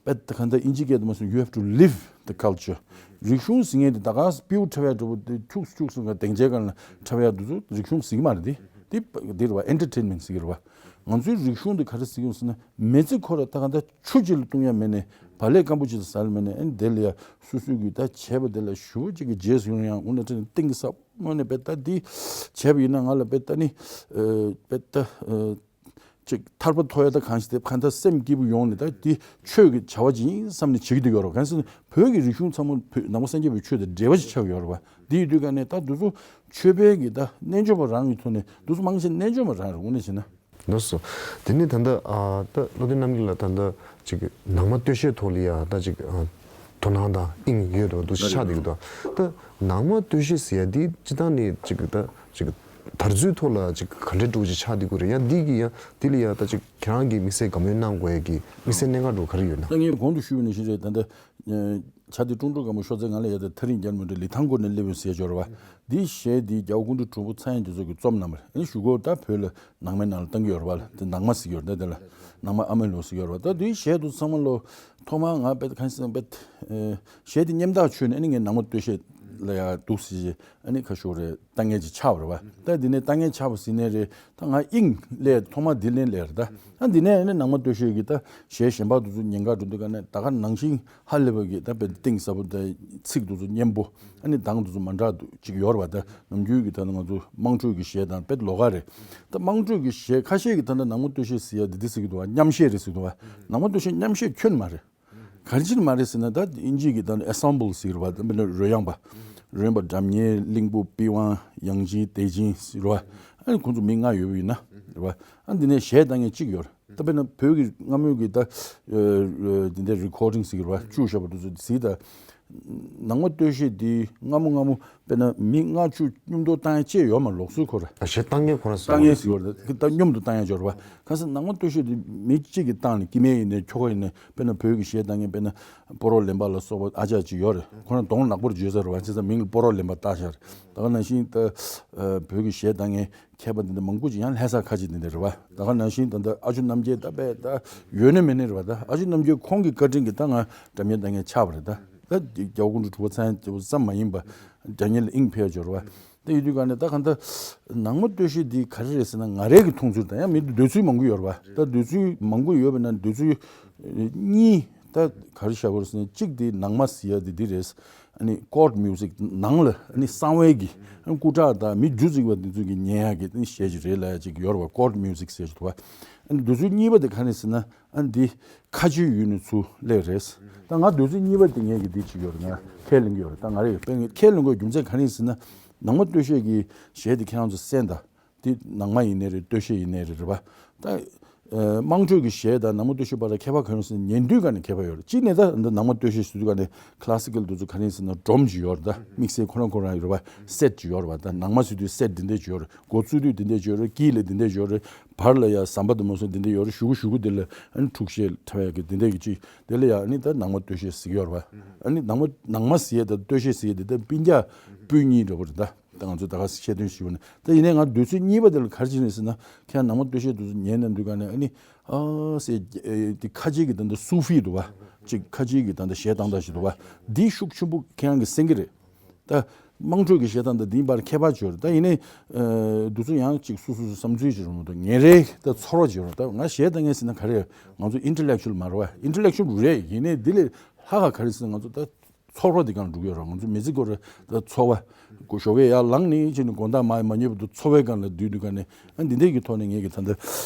དཔེ་ད་ག་འདྲ་ཨིན་ཇི་སྐད་དུ་མ་སོང་། You have to live the culture. རིག་གཞུང་ཟེར་མཁན་དེ་ད་ག་སྤྲེའུ་འཁྲབ་ཡག་འདྲ་པོ་དེ་ཁྱུག་ཁྱུག་སོང་ག་སྡིངས་ཆའི་སྒང་ལ་འཁྲབ་ཡག་དེ་ཚོ་རིག་གཞུང་ཟེར་གྱི་མ་རེད། དེ་དེ་དེ་རེད་བ། ཨེན་ཊར་ཊེན་མེན་ཊི་ཟེར་གྱི་རེད་བ། ང་ཚོའི་རིག་གཞུང་དེ་ག་རེ་ཟེར་གྱི་ཡོད་ཟེར་ན། མི་ཚེ་ཁོ་ར་ད་ག་འདྲ་ཆུ་གཅིག་ལ་བཏུང་ཡག་མེད་ནས། བག་ལེབ་སྐམ་པོ་གཅིག་ལ་ཟ་ཡག་མེད་ནས། ཨ་ནི་དེ་ལ་ཡ་སོ་སོའི་གི་ད་བྱས་པ་དེ་ལ་ཞེ་པོ་ཅིག་གི་རྗེས་སུ་ཡི་རང་ཡང་དངོས་གནས་དྲང་གནས་གཏིང་ཟབ་མོ་ནས། དཔེ་ད་འདི་བྱས་པ་ཡིན་ན་ང་ལ་དཔེ་ད་ནི་ཨ་དཔེ་ད་ཨ་ཅིག་ཐར་པ་ཐོབ་ཡག་ད་གང་ཞིག་དེ་གང་ལྟར་སེམས་སྐྱིད་པོ་ཡོང་ནས། ད་འདི་ཆོས་ཀྱི་བྱ་བ་ཅིག་ཡིན་བསམ་ནས་བྱེད་ཀྱི་འདུག་ཡོད་རེད། གང་ཟེར་ན་བོད་ཀྱི་རིག་གཞུང་ཚང་མ་བོད་ནང་པ་སངས་རྒྱས་པའི་ཆོས་དང་འབྲེལ་བ་ཞིག་ཆགས་ཡོད་རེད་བ། འདི་ཡིན་དུས་ཀ་ནས་ད་འདི་ཚོ་ཆོས་པའི་གི་ད་རྣལ་འབྱོར་པ་རང་གི་ཐོག་ནས། འདི་ཚོ་མང་ཆེ་རྣལ་འབྱོར་པ་རང་རེད། དངོས་གནས་བྱས་ན། ལགས་སོ། དེ་ནས་ད་ལྟ་ཨ་ད་བློ་བདེ་རྣམ་རྒྱལ་ལགས་ད་ལྟ་ཅིག་ནང་མ་སྟོད་གཞས་ཐོག་ལ་ཡ་ད་ཅིག་ཨ་དོ་སྣང་དང་དབྱིངས་ཡོད་འགྲོ་འདུག་ཅིག་ཆགས་བསྡད་ཀྱི་འདུག་ད་ནང་མ་སྟོད་གཞས་ཟེར་ཡ་འདི་སྤྱིར་བཏང་ནས་ཅིག་ད་ཅིག་དར་ཚུལ་ཐོག་ལ་ཅིག་ག་འདྲའི་འགྲོ་ཅིག་ཆགས་བསྡད་ཀྱི་རེད། ཡང་འདི་གི་ཡང་འདི་ལ་ཡ་ད་ཅིག་ཁྱེད་རང་གིས་དམིགས་བསལ་དགའ་མོས་གནང་དགོས་ཡ་གི་དམིགས་བསལ་གནད་འགག་འགྲོ་ག་རེ་ཡོད་ན། ད་ངས་གོང་དུ་ཞུས་པ་ནང་བཞིན་རེད། ད་ལྟ་བྱ་དེ་ཀྲུང་ཀྲུང་སྒམ་པོ་ཤོ་ཚའི་ངང་ལ་ཡ་དེ་ཐག་རིང་རྒྱལ་མོ་འདྲ་ལི་ཐང་སྐོར་ནས་སླེབས་ཡོང་ཟེར་འབྱོར་བ། འདིའི་གཞས་འདི་རྒྱལ་བ་ཀོང་སྤྲུལ་དྲུག་པོ་ཚངས་དབྱངས་རྒྱ་མཚོ་གིས་རྩོམ་གནང་བ་རེད། ཨ་ནི་གཞུག་གུ་ད་བོད་ལ་ནང་མའི་ནང་ལ་བཏང་གི་ཡོད་རེད་བ། དེ་ནང་མ་ཟེར་གྱི་ཡོད་རེད། ད་དེ་ལ་ནང་མ་ཨ་མའི་ལུགས་ཟེར་གྱི་ཡོད་རེད་བ། ད་འདིའི་གཞས་དེ་ཚང་མ་ལོ་ཐོག་མར་ང་དཔེ་གང་ཟེར་ན་དཔེ་གཞས་དེ་སྙན་ཐག་ཆོད་ནས། ཨ་ནི་ངས་ནང་མ་སྟོད་གཞས་ལ་ཡ་འདུག་ཟེར་བྱས། ཨ་ནི་ཁ་ཤོར་རེད། ལྟ་མཁན་ཅིག་ཆགས་པ་རེད་བ། ད་འདི་ནས་ལྟ་མཁན་ཆགས་པ་ཟེར་ནའི་རེད། ད་ང་དབྱིངས་སླེབས། ཐོག་མ་འདི་ལེན་སླེབས་རེད། ད་ཨ་འདི་ནས་ཨ་ནི་ནང་མ་སྟོད་གཞས་ཀྱི་ད་གཞས་གཞན་པ་དེ་ཚོ་ཉན་ག་འགྲོ་དུས་ཀ་ནས་ད་ག་ནང་བཞིན་ཧ་ལས་པ་གི་ད་དཔེ་གཏིང་ཟབ་པོ། ད་ཚིག་དེ་ཚོ་སྙན་པོ། ཨ་ནི་གདངས་དེ་ཚོ་མ་འདྲ་འདུག་ཅིག་ཡོད་རེད་བ། ད་ནམ་རྒྱུན་གྱི་ད་ང་ཚོ་དམངས་ཁྲོད་ཀྱི་གཞས་དང་དཔེ་ལོགས་ཀ་རེད། ད་དམངས་ཁྲོད་ཀྱི་གཞས་ཁ་ཤས་ཀྱིས་ད་ལྟ་ནང་མ་སྟོད་གཞས་ཟེར་ཡ་འདི་འདི་ཟེར་གྱི་འདུག་བ། མཉམ་གཞས་རེད་ཟེར་གྱི་འདུག་བ། ནང་མ་སྟོད་གཞས་མཉམ་གཞས་ཁྱོན་མ་རེད། ག་རེ་བྱས་ནས་མ་རེད་ཟེར་ན། ད་དབྱིན་ཇི་གི་ད་ཨེན་སེམ་བྷལ་ཟེར་གྱི་རེད་བ། ད་དཔེར་ན་རོལ་དབྱངས་པ། རོལ་དབྱངས་པ་སྒྲ་སྙན་གླིང་བུ་པི་ཝང་ཡང་ཅིན་ཏེ་ཅིན་ཟེར་བ། ཨ་ནི་ཁོང་ཚོ་མི་ལྔ་ཡོད་པ་ཡིན་ན་རེད་བ། ཨ་འདི་ནས་གཞས་བཏང་མཁན་གཅིག་ཡོད་རེད། ད་དཔེར་ན་བོད་ཀྱི་སྔ་མོའི་གི་ད་ཨ་ཨ་འདི་འདྲའི་རི་ཁོར་ཌིང་ཟེར་གྱི་རེད་བ། བཅུག་བཞག་པ་དེ་ཚོ་གཟིགས་དང་། ནང་མ་སྟོད་གཞས་འདི་སྔ་མོ་སྔ་མོ་དཔེར་ན་མི་ལྔ་བཅུ་མཉམ་དུ་བཏང་ཡ་བཅས་ཡོད་མ་རེད། ལུགས་སྲོལ་ཁོ་ར། ཨ་གཞས་བཏང་མཁན་ཁོ་རང་ཟེར་བ་རེད། བཏང་མཁན་ཟེར་བ་རེད། ད་མཉམ་དུ་བཏང་ཡ་ཅིག་ཡོད་རེད་བ། གང་ཟེར་ནང་མ་སྟོད་གཞས་འདི་མི་གཅིག་གིས་བཏང་ནས། དཀྱིལ་མ་ཡིན་ནའི་ཁྱོ་ག་ཡིན་ནའི། དཔེར་ན་བོད་ཀྱི་གཞས་བཏང་མཁན་དཔེར་ན་སྤོ་རོག་ལེན་པ་ལ་སོགས་པ་ཨ་ཅག་ཅིག་ཡོད་རེད། ཁོ་རང་གདོང་ནག་པོ་རེད། བརྗོད་ས་རེད་བ། བྱས་ཙང་མིང་ལ་སྤོ་རོག་ལེན་པ་བཏགས་བཞག་རེད། ད་ག་ནང་བཞིན་ད་ཨ་བོད་ཀྱི་གཞས་བཏང་མཁན་མཁས་པ་འདི་འདྲ་མང་པོ་ཅིག་ཡང་ལྷ་ས་ཁ་ཅིག་འདི་འདྲ་རེད་བ། ད་ག་ནང་བཞིན་ད་ལྟ་ཨ་ཇོ་རྣམ་རྒྱལ་ད་དཔེ་ད་ཡོད་ན་མེད་ན་རེད་བ། ད་ཨ་ཇོ་རྣམ་རྒྱལ་ཁོང་གི་བཀའ་དྲིན་གྱིས་ད་ང་སྒྲ་སྙན་བཏང་མཁན་ཆགས་པ་རེད། ད་ད་རྒྱལ་བ་ཀོང་སྤྲུལ་དྲུག་པོ་ཚངས་དབྱངས་ཙམ་མ་ཡིན་པ་སྒྲ་སྙན་ལ་དབྱིངས་འཕེལ་འགྲོ་རེད་བ། ད་ཡིན་དུས་ག་ནས་ད་གང་ལྟར་ནང་མ་སྟོད་གཞས་འདི་ག་རེ་རེད་ཟེར་ན། ང་རའི་གི་མཐོང་ཚུལ་དང་། ཡང་མི་འདོད་ཚུལ་མང་པོ་ཡོད་རེད་བ། ད་འདོད་ཚུལ་མང་པོ་ཡོད་པ་ན་འདོད་ཚུལ་གཉིས་ད་ག་རེ་བཞག་དགོས་རེད་ཟེར་ན། གཅིག་དེ་ནང་མ་ཟེར་ཡ་དེ་འདི་རེད། ཨ་ནི་ཀོརཌ་མིའུ་ཟིག་ནང་ལ་ཨ་ནི་གསང་བའི་གི་ཨ་ནི་སྐུ་དྲག་དང་མི་རྒྱུད་འཛིན་པ་འདི་ཚོ་གི་ཉན་ཡག་གི་ཨ་ནི་གཞས་ཅིག་རེད་ལབ་ཡ་ཅིག་ཡོད་རེད་བ། ཀོརཌ་མིའུ་ཟིག་ཟེར་གྱི་འདུག་བ། ཨ་ནི་འདོད་ཚུལ་གཉིས་པ་དེ་ག་རེ་ཟེར་ན། ཨ་ནི་འདི་ཁ་ཆེའི་ཡུལ་ནས་ཚུར་སླེབས་རེད། ད་ང་འདོད་ཚུལ་གཉིས་པ་དེ་ངས་ཀྱི་འདི་བྱེད་ཀྱི་ཡོད་རེད། ང་ཁས་ལེན་གྱི་ཡོད་རེད། ད་ང་རེ་ཡོད་པས་ངས་ཁས་ལེན་དགོས་རྒྱུ་མཚན་ག་རེ་ཡིན་ཟེར་ན། ནང་མ་སྟོད་གཞས་ཀྱི་གཞས་དེ་ཁྱེད་རང་ཚོ་གསན་དང་། དེ་ནང་མ་ཡིན་ནའི་རེད། སྟོད་གཞས་ཡིན་ནའི་རེད། རེད་བ། ད་ དམངས་ཁྲོད་ཀྱི་གཞས་དང་ནང་མ་སྟོད་གཞས་བར་ལ་ཁྱད་པར་ག་རེ་ཡོད་ཟེར་ན། ཉན་དུས་ག་ནས་ཁྱད་པར་ཡོད་རེད། གཅིག་ནས་ད་འདི་ནང་མ་སྟོད་གཞས་ཟེར་དུས་ག་ནས་ཁ་ལ་སི་ཀལ་དེ་ཚོ་ག་རེ་ཡིན་ཟེར་ན་སྒྲོམ་ཅིག་ཡོད་རེད། ད་དམིགས་བསལ་ཁོ་རང་ཁོ་རང་ཡོད་རེད་བ། སེ་ཊི་ཅིག་ཡོད་རེད་བ། ད་ནང་མ་ཟེར་དུས་སེ་ཊི་འདི་འདྲ་ཅིག་ཡོད་རེད། འགོ་བཙུགས་དུས་འདི་འདྲ་ཅིག་ཡོད་རེད། དཀྱིལ་ལ་འདི་འདྲ་ཅིག་ཡོད་རེད། བར་ལ་ཡ་ཟམ་པ་དེ་མོ་སོང་འདི་འདྲ་ཡོད་རེད། གཞུག་གུ་གཞུག་གུ་འདི་ལ་ཨ་ནི་འཁྲུག་གཞས་འཁྲབ་ཡག་གི་འདི་འདྲ་གི་ཅིག་དེ་ལ་ཡ་ཨ་ནི་ད་ནང་མ་སྟོད་གཞས་ཟེར་གྱི་ཡོད་རེད་བ། ཨ་ནི་ནང་མ་ནང་མ་ཟེར་ཡ་དང་སྟོད་གཞས་ཟེར་ཡ་དེ་ད་སྤུན་ཀྱག་སྤུན་གཉིས་འདྲ་པོ་རེད་ད། ད་ང་ཚོས་ད་ག་སེ་བཤད་དོན་ཞུས་པ་ནི། ད་ཡིན་ནའི་ང་དུས་ཚོད་གཉིས་པ་དེ་ལ་ག་རེ་བྱས་ནས་ཟེར་ན། ཁྱེད་རང་ནང་མ་སྟོད་གཞས་དེ་ཚོ་ཉན་གནང་དུས་ག་ནས་ཨ་ནི་ཨ་ཟེར་ཨེ་དེ་ཁ་ཆེ་གི་ད་ལྟ་སུ་ཧྥི་འདུག་བ། ཅིག་ཁ་ཆེ་གི་ད་ལྟ་གཞས་བཏང་སྟངས་ཤིག་འདུག་བ། འདི་ཤུགས་ཆེན་པོ་ཁྱེད་རང་གིས་གསན་གི་རེད། ད་དམངས་ཁྲོད་ཀྱི་གཞས་བཏང་དང་འདིའི་བར་ཁྱད་པར་ཅིག་ཡོད་རེད། ད་ཡིན་ནའི་ཨ་དུས་ཚོད་ཡང་ཅིག་སོ་སོ་སོ་བསམ་ཚུལ་ཅིག་རུང་མི་འདུག་ཉན་རེས་ད་ཚོར་བ་ཅིག་ཡོད་རེད། ད་ང་གཞས་བཏང་མཁན་ཟེར་ན་ག་རེ་ང་ཚོ་ཨིན་ཊེ་ལེག་ཅུ་ཨལ་མ་རེད་བ། ཨིན་ཊེ་ལེག་ཅུ་ཨལ་རེད། ཡིན་ནའི་འདི་ལས་ལྷག་ག་ག་རེ་ཟེར་ན་ང་ཚོ་ད། ཚོར་བ་དེ་སྒང་ལ་འགྲོ་གི་ཡོད་རེད། ང་ཚོ་མི་ཚེ་སྐོར་རེད། ད་ཚོར་བ། ཞོགས་ཀས་ཡར་ལངས་ནས་ཕྱིན་ནས་དགོང་དག་མར་མ་ཉལ་བར་དུ་ཚོར་བའི་སྒང་ལ་སྡོད་དུས་ག་ནས་ཨ་འདི་འདྲའི་གི་ཐོག་ནས་ངེད་ཀྱི་ད་ལྟ་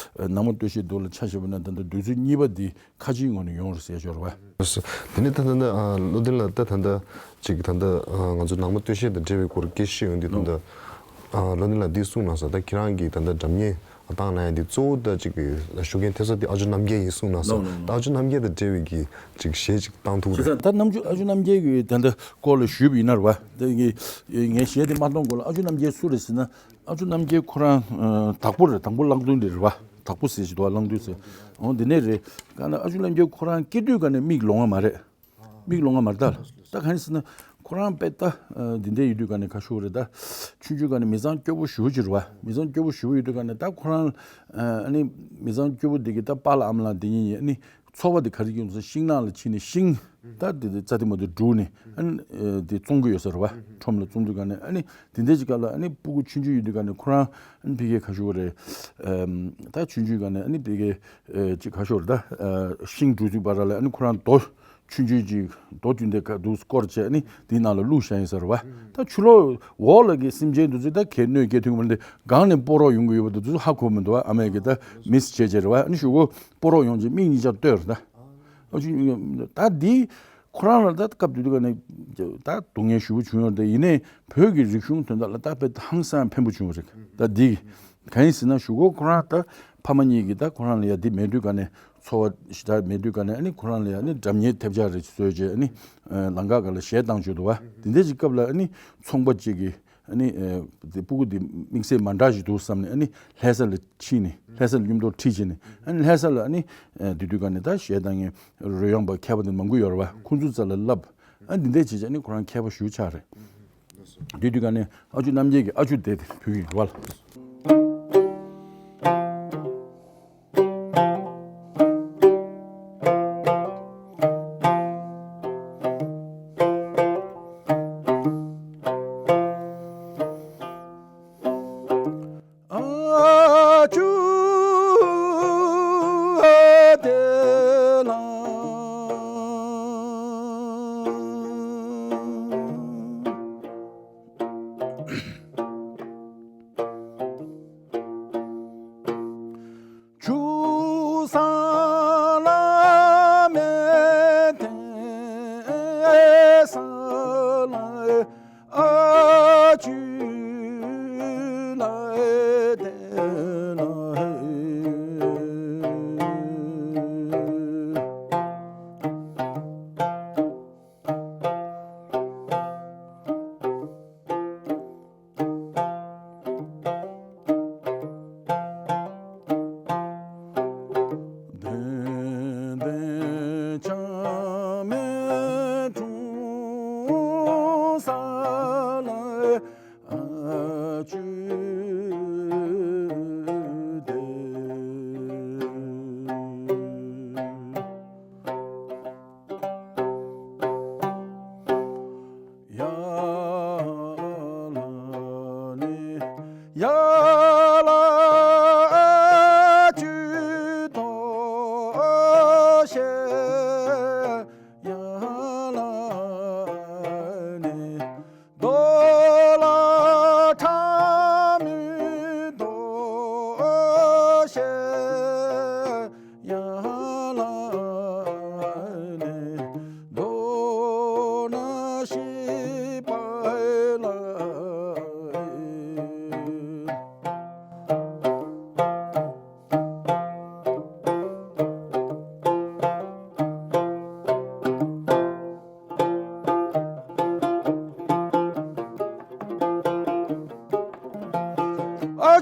ནང་མ་སྟོད་གཞས་འདི་ལ་ཆ་བཞག་པ་ན་ད་ལྟ་དུས་ཚོད་གཉིས་པ་འདི་ཁ་ཆེའི་ངོས་ནས་ཡོང་རེད་ཟེར་ཞོར་བ། དེ་ནས་ད་ད་ད་བློ་ལྡན་ལགས། ད་ད་ད་ཅིག་ད་ད་ང་ཚོ་ནང་མ་སྟོད་གཞས་དང་འབྲེལ་བའི་སྐོར་སྐད་ཆ་བཤད་ཡོང་དུས་ད་ད་བློ་ལྡན་ལགས་འདི་གསུངས་གནང་སོང་། ད་ཁྱེད་རང་གིས་ད་ད་སྒྲ་སྙན་བཏང་གནང་ཡ་འདི་གཙོ་བོ་ད་ཅིག་གི་ཞུ་མཁན་ཐེབས་རྩ་འདི་ཨ་ཅོ་རྣམ་རྒྱལ་ཡིན་གསུངས་གནང་སོང་། ལགས་ལགས། ད་ཨ་ཅོ་རྣམ་རྒྱལ་དང་འབྲེལ་བའི་གི་ཅིག་གཞས་ཅིག་བཏང་ཐུབ་ཀྱི་རེད། ད་རྣམ་ཅོ་ཨ་ཅོ་རྣམ་རྒྱལ་གྱི་ད་ལྟ་སྐོར་ལ་ཞུས་པ་ཡིན་ན་རེད་བ། ད་ངས་ངས་གཞས་དེ་མ་གཏོང་གོང་ལ་ཨ་ཅོ་རྣམ་རྒྱལ་སུ་རེད་ཟེར་ན། ཨ་ཅོ་རྣམ་རྒྱལ་ཁོ་རང་ཨ་དྭགས་པོ་རེད། དྭགས་པོ་གླང་མདུན་དེ་རེད་བ། དྭགས་པོ་ཟེར་ཞིག་འདུག་བ། གླང་མདུན་ཟེར། འོ་འདི་ནས་རེད། ག་ན་ཨ་ཅོ་རྣམ་རྒྱལ་ཁོ་རང་སྐྱེས་དུས་ག་ནས་མིག་ལོང་བ་མ་རེད། མིག་ལོང་བ་མ་རེད་ད། ད་ག་ནས་ཟེར་ན་ཁོ་རང་དཔེ་ད་ཨ་འདི་འདྲ་ཡོད་དུས་ག་ནས་ཁ་ཤོར་རེད་ད། ཆུང་ཆུང་ག་ནས་མི་ཚང་སྐྱོ་པོ་ཞེ་པོ་ཅིག་རེད་བ། མི་ཚང་སྐྱོ་པོ་ཞེ་པོ་ཡོད་དུས་ག་ནས་ད་ཁོ་རང་ཨ་ནི་མི་ཚང་སྐྱོ་པོ་འདི་གི་ད་པཱ་ལགས་ཨ་མ་ལགས་འདི་གཉིས་ཨ་ནི། ཚོར་བ་དེ་ག་རེ་སྐྱེས་ཡོང་ཟེར་ན། ཤིང་ནགས་ལ་ཕྱིན་ནས་ཤིང་། ད་དེ་དེ་རྩྭ་དེ་མ་དེ་བསྒྲུགས་ནས་ཨ་ནི་དེ་བཙོང་གི་ཡོད་ས་རེད་བ། ཁྲོམ་ལ་བཙོང་དུས་ག་ནས་ཨ་ནི་དེ་འདྲ་ཅིག་སྐབས་ལ་ཨ་ནི་སྤུ་གུ་ཆུང་ཆུང་ཡིན་དུས་ག་ནས་ཁོ་རང་ཨ་ནི་ཕ་གིར་ཁ་ཤོར་རེད། ད་ཆུང་ཆུང་ག་ནས་ཨ་ནི་ཕ་གིར་ཅིག་ཁ་ཤོར་ད་ཤིང་བསྒྲུགས་དུས་བར་ལ་ཨ་ནི་ཁོ་རང་རྡོ་ཆུང་ཆུང་ཅིག་རྡོ་བརྒྱུས་ཏེ་ག་དུས་སྐོར་བྱས་ཨ་ནི་དེའི་ནང་ལ་བླུགས་བཞག་ཡིན་ས་རེད་བ། ད་ཆུ་ལོག་འོག་ལ་གི་སེམས་ཅན་དེ་ཚོས་ད་གས་གནོད་སྐྱེལ་ཐུབ་ཀྱི་མ་རེད། སྒང་ནས་སྤོ་རོགས་ཡོང་གི་ཡོད་པ་དེ་ཚོས་ཧ་གོ་མི་འདུག་བ། ཨ་མས་གི་ད་མིས་བྱས་བྱས་རེད་བ། ཨ་ནི་གཞུག་གུ་སྤོ་རོགས་ཡོང་རྗེས་མིག་གཉིས་ཆར་བཏོད་རེད་ད། ཨ་ཅོ་ད་འདི་ཁོ་རང་ལ་ད་སྐབས་དེ་དུས་ག་ནས་ད་སྡུག་བསྔལ་ཞེ་པོ་བྱུང་ཡོད་རེད། ཡིན་ནའི་བོད་ཀྱི་རིག་གཞུང་དོན་དག་ལ་ད་དཔེ་ཧང་སང་ཕན་པོ་བྱུང་བ་རེད་ད། འདི་ག་ཡིན་ཟེར་ན་གཞུག་གུ་ཁོ་རང་ད་ཕ་མ་གཉིས་ཀྱིས་ད་ཁོ་རང་ལ་ཡ་འདི་མེད་དུས་ག་ནས་ཚོར་བ་ཞེ་དྲག་མེད་དུས་ག་ནས་ཨ་ནི་ཁོ་རང་ལ་ཡ་ཨ་ནི་སྒྲ་སྙན་ཐེབས་ཆག་རེ་བཟོས་བྱས་ཨ་ནི་ལམ་ཁ་སྒང་ལ་གཞས་བཏང་བཅུག་འདུག་བ། དེ་འདྲ་ཅིག་སྐབས་ལ་ཨ་ནི་ཚོང་པ་གཅིག་གིས། ཨ་ནི་ཨ་དེ་སྤུ་གུ་དེ་དམིགས་བསལ་མ་འདྲ་ཞིག་འདུག་བསམ་ནས་ཨ་ནི་ལྷ་ས་ལ་ཕྱིན་ནས་ལྷ་ས་ལ་མཉམ་དུ་ཁྲིད་ཕྱིན་ནས་ཨ་ནི་ལྷ་ས་ལ་ཨ་ནི་ཨ་དེ་དུས་ག་ནས་ད་གཞས་བཏང་མཁན་རོལ་དབྱངས་པ་མཁས་པ་དེ་མང་པོ་ཡོད་རེད་བ། ཁོང་ཚོའི་རྩ་ལ་བསླབས། ཨ་འདི་འདྲ་བྱས་བྱས་ཨ་ནི་ཁོ་རང་མཁས་པ་ཞེ་པོ་ཆགས་རེད། དེ་དུས་ག་ནས་ཨ་ཅོ་རྣམ་རྒྱལ་གྱི་ཨ་ཅོ་དེ་དེ་བོད་ཡིག་རེད་བ།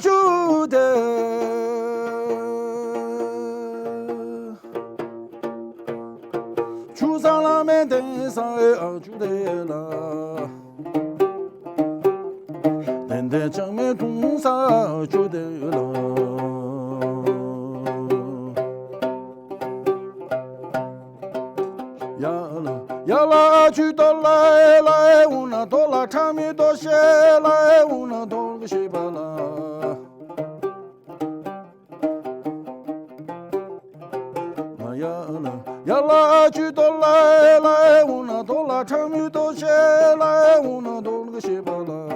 ཆུ་དེ། ཆུ་བཟང་ལ་མེ་དེ་ས་ཨེ་ཨ་ཆུ་དེ་ལ། དེ་འདྲའི་ཆང་མེ་འཐུང་ས་ཆུ་དེ་ལ། ཡ་ལ་ཡ་ལ་ཆུ་དོ་ལ་ཨེ་ལ་ཨེ་འུ་ན་དོ་ལ་ཁྲ་མི་དོ་ཤེ་ལ་ཨེ་འུ་ན་དོ་ལ་ཤེ་བ་ལ། ཡ་ལ་ཡ་ལ་ཆུ་དོ་ལ་ཨེ་ལ་ཨེ་འུ་ན་དོ་ལ་ཁྲ་མི་དོ་ཤེ་ལ་ཨེ་འུ་ན་དོ་ལ་ཤེ་བ་ལ།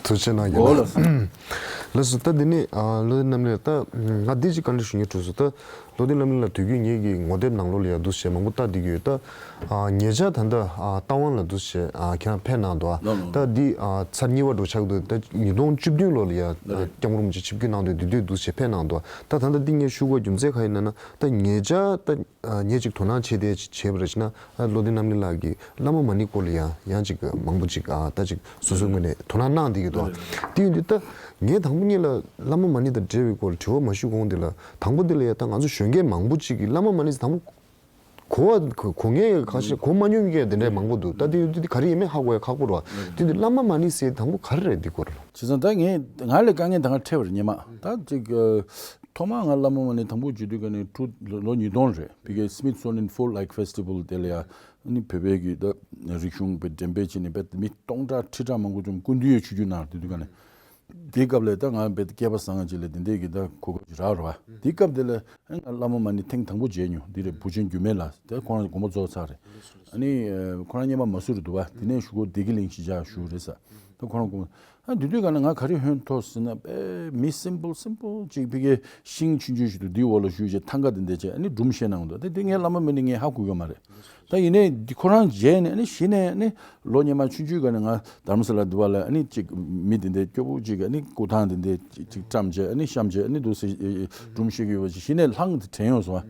ཐུགས་རྗེ་གནང་རྒྱུ་ན། ལགས་སོ། ད་འདི་ནས་ཨ་བློ་ལྡན་རྣམ་གླིང་ལ་ད་ང་འདི་ཅིག་བཀའ་འདྲི་ཞུ་སྙིང་འདོད་སོང་། ད་བློ་ལྡན་རྣམ་གླིང་ལ་དུས་རྒྱུན་ངེད་ཀྱི་ངོ་དེབ་ནང་ལོགས་ལ་ཡ་འདུག་སེ་མང་པོ་ལྟ་བསྡད་ཀྱི་ཡོད། ད་ཨ་ཉེ་ཆར་ད་ལྟ་ཨ་རྟ་དབང་ལ་འདུག་སེ་ཨ་ཁྱེད་རང་ཕེབས་གནང་འདུག་ཨ། ལགས་ལགས། ད་འདི་ཨ་ཚར་གཉིས་པ་འདྲ་ཆགས་འདུག་ད་ཉིས་སྟོང་བཅུ་བདུན་ལོ་ལ་ཡ་ལགས་རེད། སྐྱབས་མགོན་རིན་པོ་ཆེ་ཆིབས་བསྒྱུར་གནང་དུས་དེ་དུས་འདུག་སེ་ཕེབས་གནང་འདུག་ད་ད་ལྟ་འདི་ངས་ཞུ་དགོས་རྒྱུ་མཚན་ག་ཡིན་ན་ན། ད་ཉེ་ཆར་ད་ཨ་ངས་ཅིག་དོ་སྣང་བྱས་ཏེ་ཅིག་བྱས་པ་རེད་ཅེ་ན། ཨ་བློ་ལྡན་རྣམ་གླིང་ལགས་ཀྱིས་བླ་མ་མ་ཎི་སྐོར་ལ་ཡང་ཡང་ཅིག་མང་པོ་ཅིག་ཨ་ད་ཅིག་སོ་སོའི་ངོས་ནས་དོ་སྣང་གནང་བསྡད་ཀྱི་འདུག་དེ་ཡིན་དུས་ད་ངས་དང་པོ་ཉིད་ལ་བླ་མ་མ་ཎི་དང་འབྲེལ་བའི་སྐོར་ལ་དྲི་བ་མ་ཞུ་གོང་དེ་ལ། དང་པོ་དེ་ལ་ཡང་ད་ང་ཚོ་གཞོན་སྐྱེས་མང་པོ་ཅིག་གིས་བླ་མ་མ་ཎི་དང་པོ་གོ་བ་གོ་ངེས་ཁ་ཤས་གོ་མ་མྱོང་མཁན་དེ་འདྲ་མང་པོ་འདུག་ད་དེ་ཡོད་དུས་དེ་ག་རེ་ཡིན་མིན་ཧ་གོ་ཡ་ཁག་པོ་རེད་བ། དེ་དུས་བླ་མ་མ་ཎི་ཟེར་དང་པོ་ག་རེ་རེད་འདི་སྐོར་ལ། བྱས་ཙང་ད་ངས་ང་ལ་དཀའ་ངལ་ད་ག་འཕྲད་པ་རེད། སྔོན་མ་ད་ཅིག་ཨ་ཐོག་མར་ང་བླ་མ་མ་ཎི་དང་པོ་བརྒྱུད་དུས་ཀ་ནས་ཁྲུ་ལོ་ཉིས་སྟོང་རེད། ཕ་གིའི་Smithsonian Folk Life Festival དེ་ལ་ཡ་ནི་བོད་པའི་གི་ད་རིག་གཞུང་པའི་འགྲེམས་སྤེལ་བྱས་ནས་པའི་མི་སྟོང་ཕྲག་ཁྲི་ཕྲག་མང་པོ་ཅིག་སྐུ་མདུན་ཡས་ཆིབས་བསྒྱུར་གནང་དུས་དུས་ཀ་ནས། དེའི་སྐབས་ལ་ད་ང་རྦད་དེ་སྐལ་པ་བཟང་ང་ཅིག་ལ་དེ་འདྲས་ཀྱི་ད་གོ་སྐབས་ཅིག་རག་རེད་བ། དེའི་སྐབས་དེ་ལ་ང་བླ་མ་མ་ཎི་ཐེངས་དང་པོ་མཇལ་མྱོང་། འདི་རེད། བུ་ཆེན་འགྱུར་མེད་ལགས་དེ་ཁོང་རང་དགོངས་པ་རྫོགས་ཚར་རེད། ཨ་ནི་ཁོ་རང་སྔོན་མ་མ་སུ་རུ་འདུག་བ། དེ་ནས་གཞུག་གུ་བདེ་སྐྱིད་གླིང་གཞིས་ཆགས་བཞུགས་རེད་ས། ད་ཁོ་རང་དགོངས། ཨ་དེ་དུས་ག་ནས་ང་ག་རེ་ཧོན་ཐོག་ཟེར་ན་པའི་མི་simple simple ཅིག་ཕ་གིའི་ཤིང་ཆུང་ཆུང་ཞིག་འདུག་འདིའི་འོག་ལ་བཞུགས་བྱས་ཐང་ག་དེ་འདྲས་བྱས་ཨ་ནི་སྒྲུང་བཤད་གནང་འདུག་དེ་དུས་ངས་བླ་མ་མ་ཎི་ངས་ཧ་གོ་གི་མ་རེད། ད་ཡིན་ནའི་འདི་ཁོ་རང་མཇལ་ནས་ཨ་ནི་གཞི་ནས་ཨ་ནི་ལོ་སྔོན་མ་ཆུང་ཆུང་ག་ནས་ང་རྡ་རམ་ས་ལ་འདི་པ་ལ་ཨ་ནི་ཅིག་མི་དེ་འདྲའི་སྐྱོ་པོ་ཅིག་ཨ་ནི་སྐུ་ཐང་དེ་འདྲའི་ཅིག་ཅིག་བཀྲམ་བྱས་ཨ་ནི་བཤམས་བྱས་ཨ་ནི་འདུག་སེ་སྒྲུང་བཤད་ཀྱི་ཡོད་པ་ཅིག་གཞི་ནས་ལྷང་དེ་དྲན་ཡོང་སོང་བ།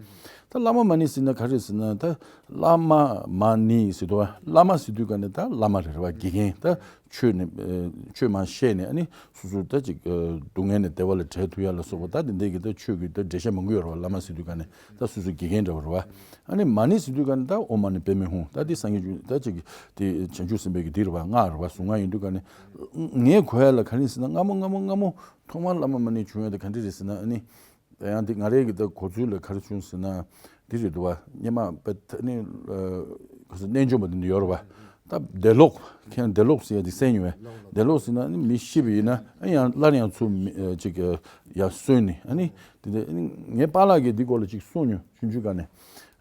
ད་བླ་མ་མ་ཎི་ཟེར་ན་ག་རེ་ཟེར་ན་ད་བླ་མ་མ་ཎི་ཟེར་དུས་བླ་མ་ཟེར་དུས་ག་ནས་ད་བླ་མ་རེད་རེད་བ། དགེ་རྒན་ད་ཆོས་ནས་ཆོས་མང་བཤད་ནས་ཨ་ནི་སོ་སོ་ད་ཅིག་སྡུག་བསྔལ་ནས་བདེ་བ་ལ་བྲལ་ཐུབ་ཡ་ལ་སོགས་པ་ད་དེ་འདྲའི་གི་ད་ཆོས་ཀྱི་ད་འགྲེལ་བཤད་མང་པོ་ཡོད་རེད་བ། བླ་མ་ཟེར་དུས་ག་ནས་ད་སོ་སོ་དགེ་རྒན་འདྲ་བ་རེད་བ། ཨ་ནི་མ་ཎི་ཟེར་དུས་ག་ནས་ད་ཨོཾ་མ་ཎི་པདྨེ་ཧཱུྃ་ད་དེ་སངས་རྒྱས་ཆོས་ད་ཅིག་དེ་བྱང་ཆུབ་སེམས་དཔའི་གི་འདི་རེད་བ། སྔགས་རེད་བ། གཟུངས་སྔགས་ཡིན་དུས་ག་ནས་ངས་གོ་ཡ་ལ་ག་རེ་ཟེར་ན་སྔ་མོ་སྔ་མོ་སྔ་མོ་ཐོག་མར་བླ་མ་མ་ཎི་བྱུང་ཡ་དེ་ག་འདྲ་རེད་ཟེར་ན་ཨ་ནི། ད་ཡང་འདི་ང་རའི་གི་ད་གོ་ཚུལ་ལ་ག་རེ་བྱུང་ཟེར་ན། འདི་རེད་འདུག་བ། སྔོན་མ་པད་ནི་ག་ས་རྣལ་འབྱོར་པ་འདི་འདི་ཡོད་རེད་བ། ད་བདེ་ལོག་ཁྱེད་བདེ་ལོག་ཟེར་ཡ་འདི་གསན་མྱོང་བས། བདེ་ལོག་ཟེར་ན་ནི་མི་ཤི་བ་ཡིན་ན་ཨ་ཡང་སླར་ཡང་ཚུར་མི་ཅིག་ཡར་གསོན་ནི་ཨ་ནི་འདི་འདི་ངའི་པཱ་ལགས་ཀྱིས་འདི་སྐོར་ལ་ཅིག་གསུངས་མྱོང་ཆུང་ཆུང་ག་ནས།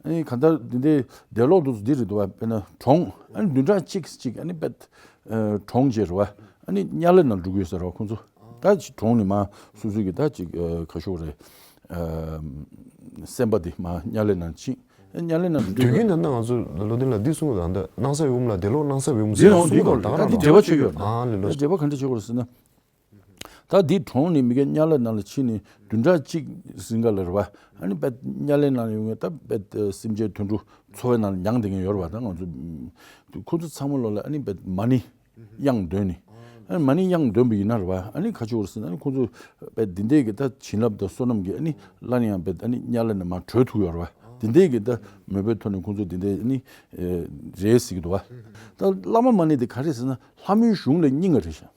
ཨ་ནི་ག་ད་འདི་འདི་བདེ་ལོག་འདུག་འདི་རེད་འདུག་བ། དཔེར་ན་གྲོངས་ཨ་ནི་བདུན་ཕྲག་གཅིག་ཅིག་ཨ་ནི་པད་གྲོངས་བྱས་རེད་བ། ཨ་ནི་དམྱལ་བའི་ནང་འགྲོ་གི་ཡོད་ས་རེད་བ་ཁོང་ཚོ། ད་ཅིག་གྲོངས་ནས་མར་སོ་སོ་གི་ད་ཅིག་ཨ་ག་ཤོག་རེད། ཨ་སེམས་པ་དེ་མར་དམྱལ་བའི་ནང་ཕྱིན། དམྱལ་བའི་ནང་དུས་རྒྱུན་ད་ལྟ་ང་ཚོ་བློ་ལྡན་ལགས་འདི་གསུང་གི་ད་ལྟ་སྣང་ས་འོག་མ་ལ་བདེ་ལོག་སྣང་ས་འོག་མ་འདི་ཟེར་ཡང་འདི་གསུང་གི་སྐོར་ད་ད་ག་འདི་རང་འབྲེལ་བ་ཆོད་ཡོད་ན། ཨ་ལེ་ལོ། འབྲེལ་བ་ག་འདྲ་ཆོད་གོ་རེད་ཟེར་ན། ད་འདི་གྲོངས་ནས་མི་སྐྱ་དམྱལ་བའི་ནང་ལ་ཕྱིན་ནས་བདུན་ཕྲག་གཅིག་ཟིན་ག་ལ་རེད་བ། ཨ་ནི་དཔེ་དམྱལ་བའི་ནང་ཡོང་ངེས་ད་དཔེ་སེམས་ཅན་དུད་འགྲོ་འཚོ་བའི་ནང་ལ་མྱང་བསྡད་མཁན་ཡོད་རེད་བ། ད་ང་ཚོ་ཁོ་ཚོ་ཚང་མ་ལོ་ལ་ཨ་ནི་དཔེ་མ་ཎི་དབྱངས་འདོན་ནི། ཨ་ནི་མ་ཎི་དབྱངས་འདོན་པ་ཡིན་ན་རེད་བ། ཨ་ནི་ཁ་ཆེ་བོར་ཟིན་ཨ་ནི་ཁོང་ཚོ་དཔེ་འདི་འདྲས་ཀྱི་ད་བྱིན་རླབས་དང་བསོད་ནམས་ཀྱིས་ཨ་ནི་སླར་ཡང་དཔེ་ཨ་ནི་དམྱལ་བ་ནས་མར་གྲོལ་ཐུབ་ཡོད་རེད་བ། འདི་འདྲས་ཀྱི་ད་མོས་པའི་ཐོག་ནས་ཁོང་ཚོ་འདི་འདྲས་ཨ་ནི་རེད་ཟེར་གྱི་འདུག་བ། ད་བླ་མ་མ་ཎི་དེ་ག་རེ་ཟེར་ན་ལྷ་མོའི་གཞུང་ལ་སྙིང་ག་རེད་ཤག་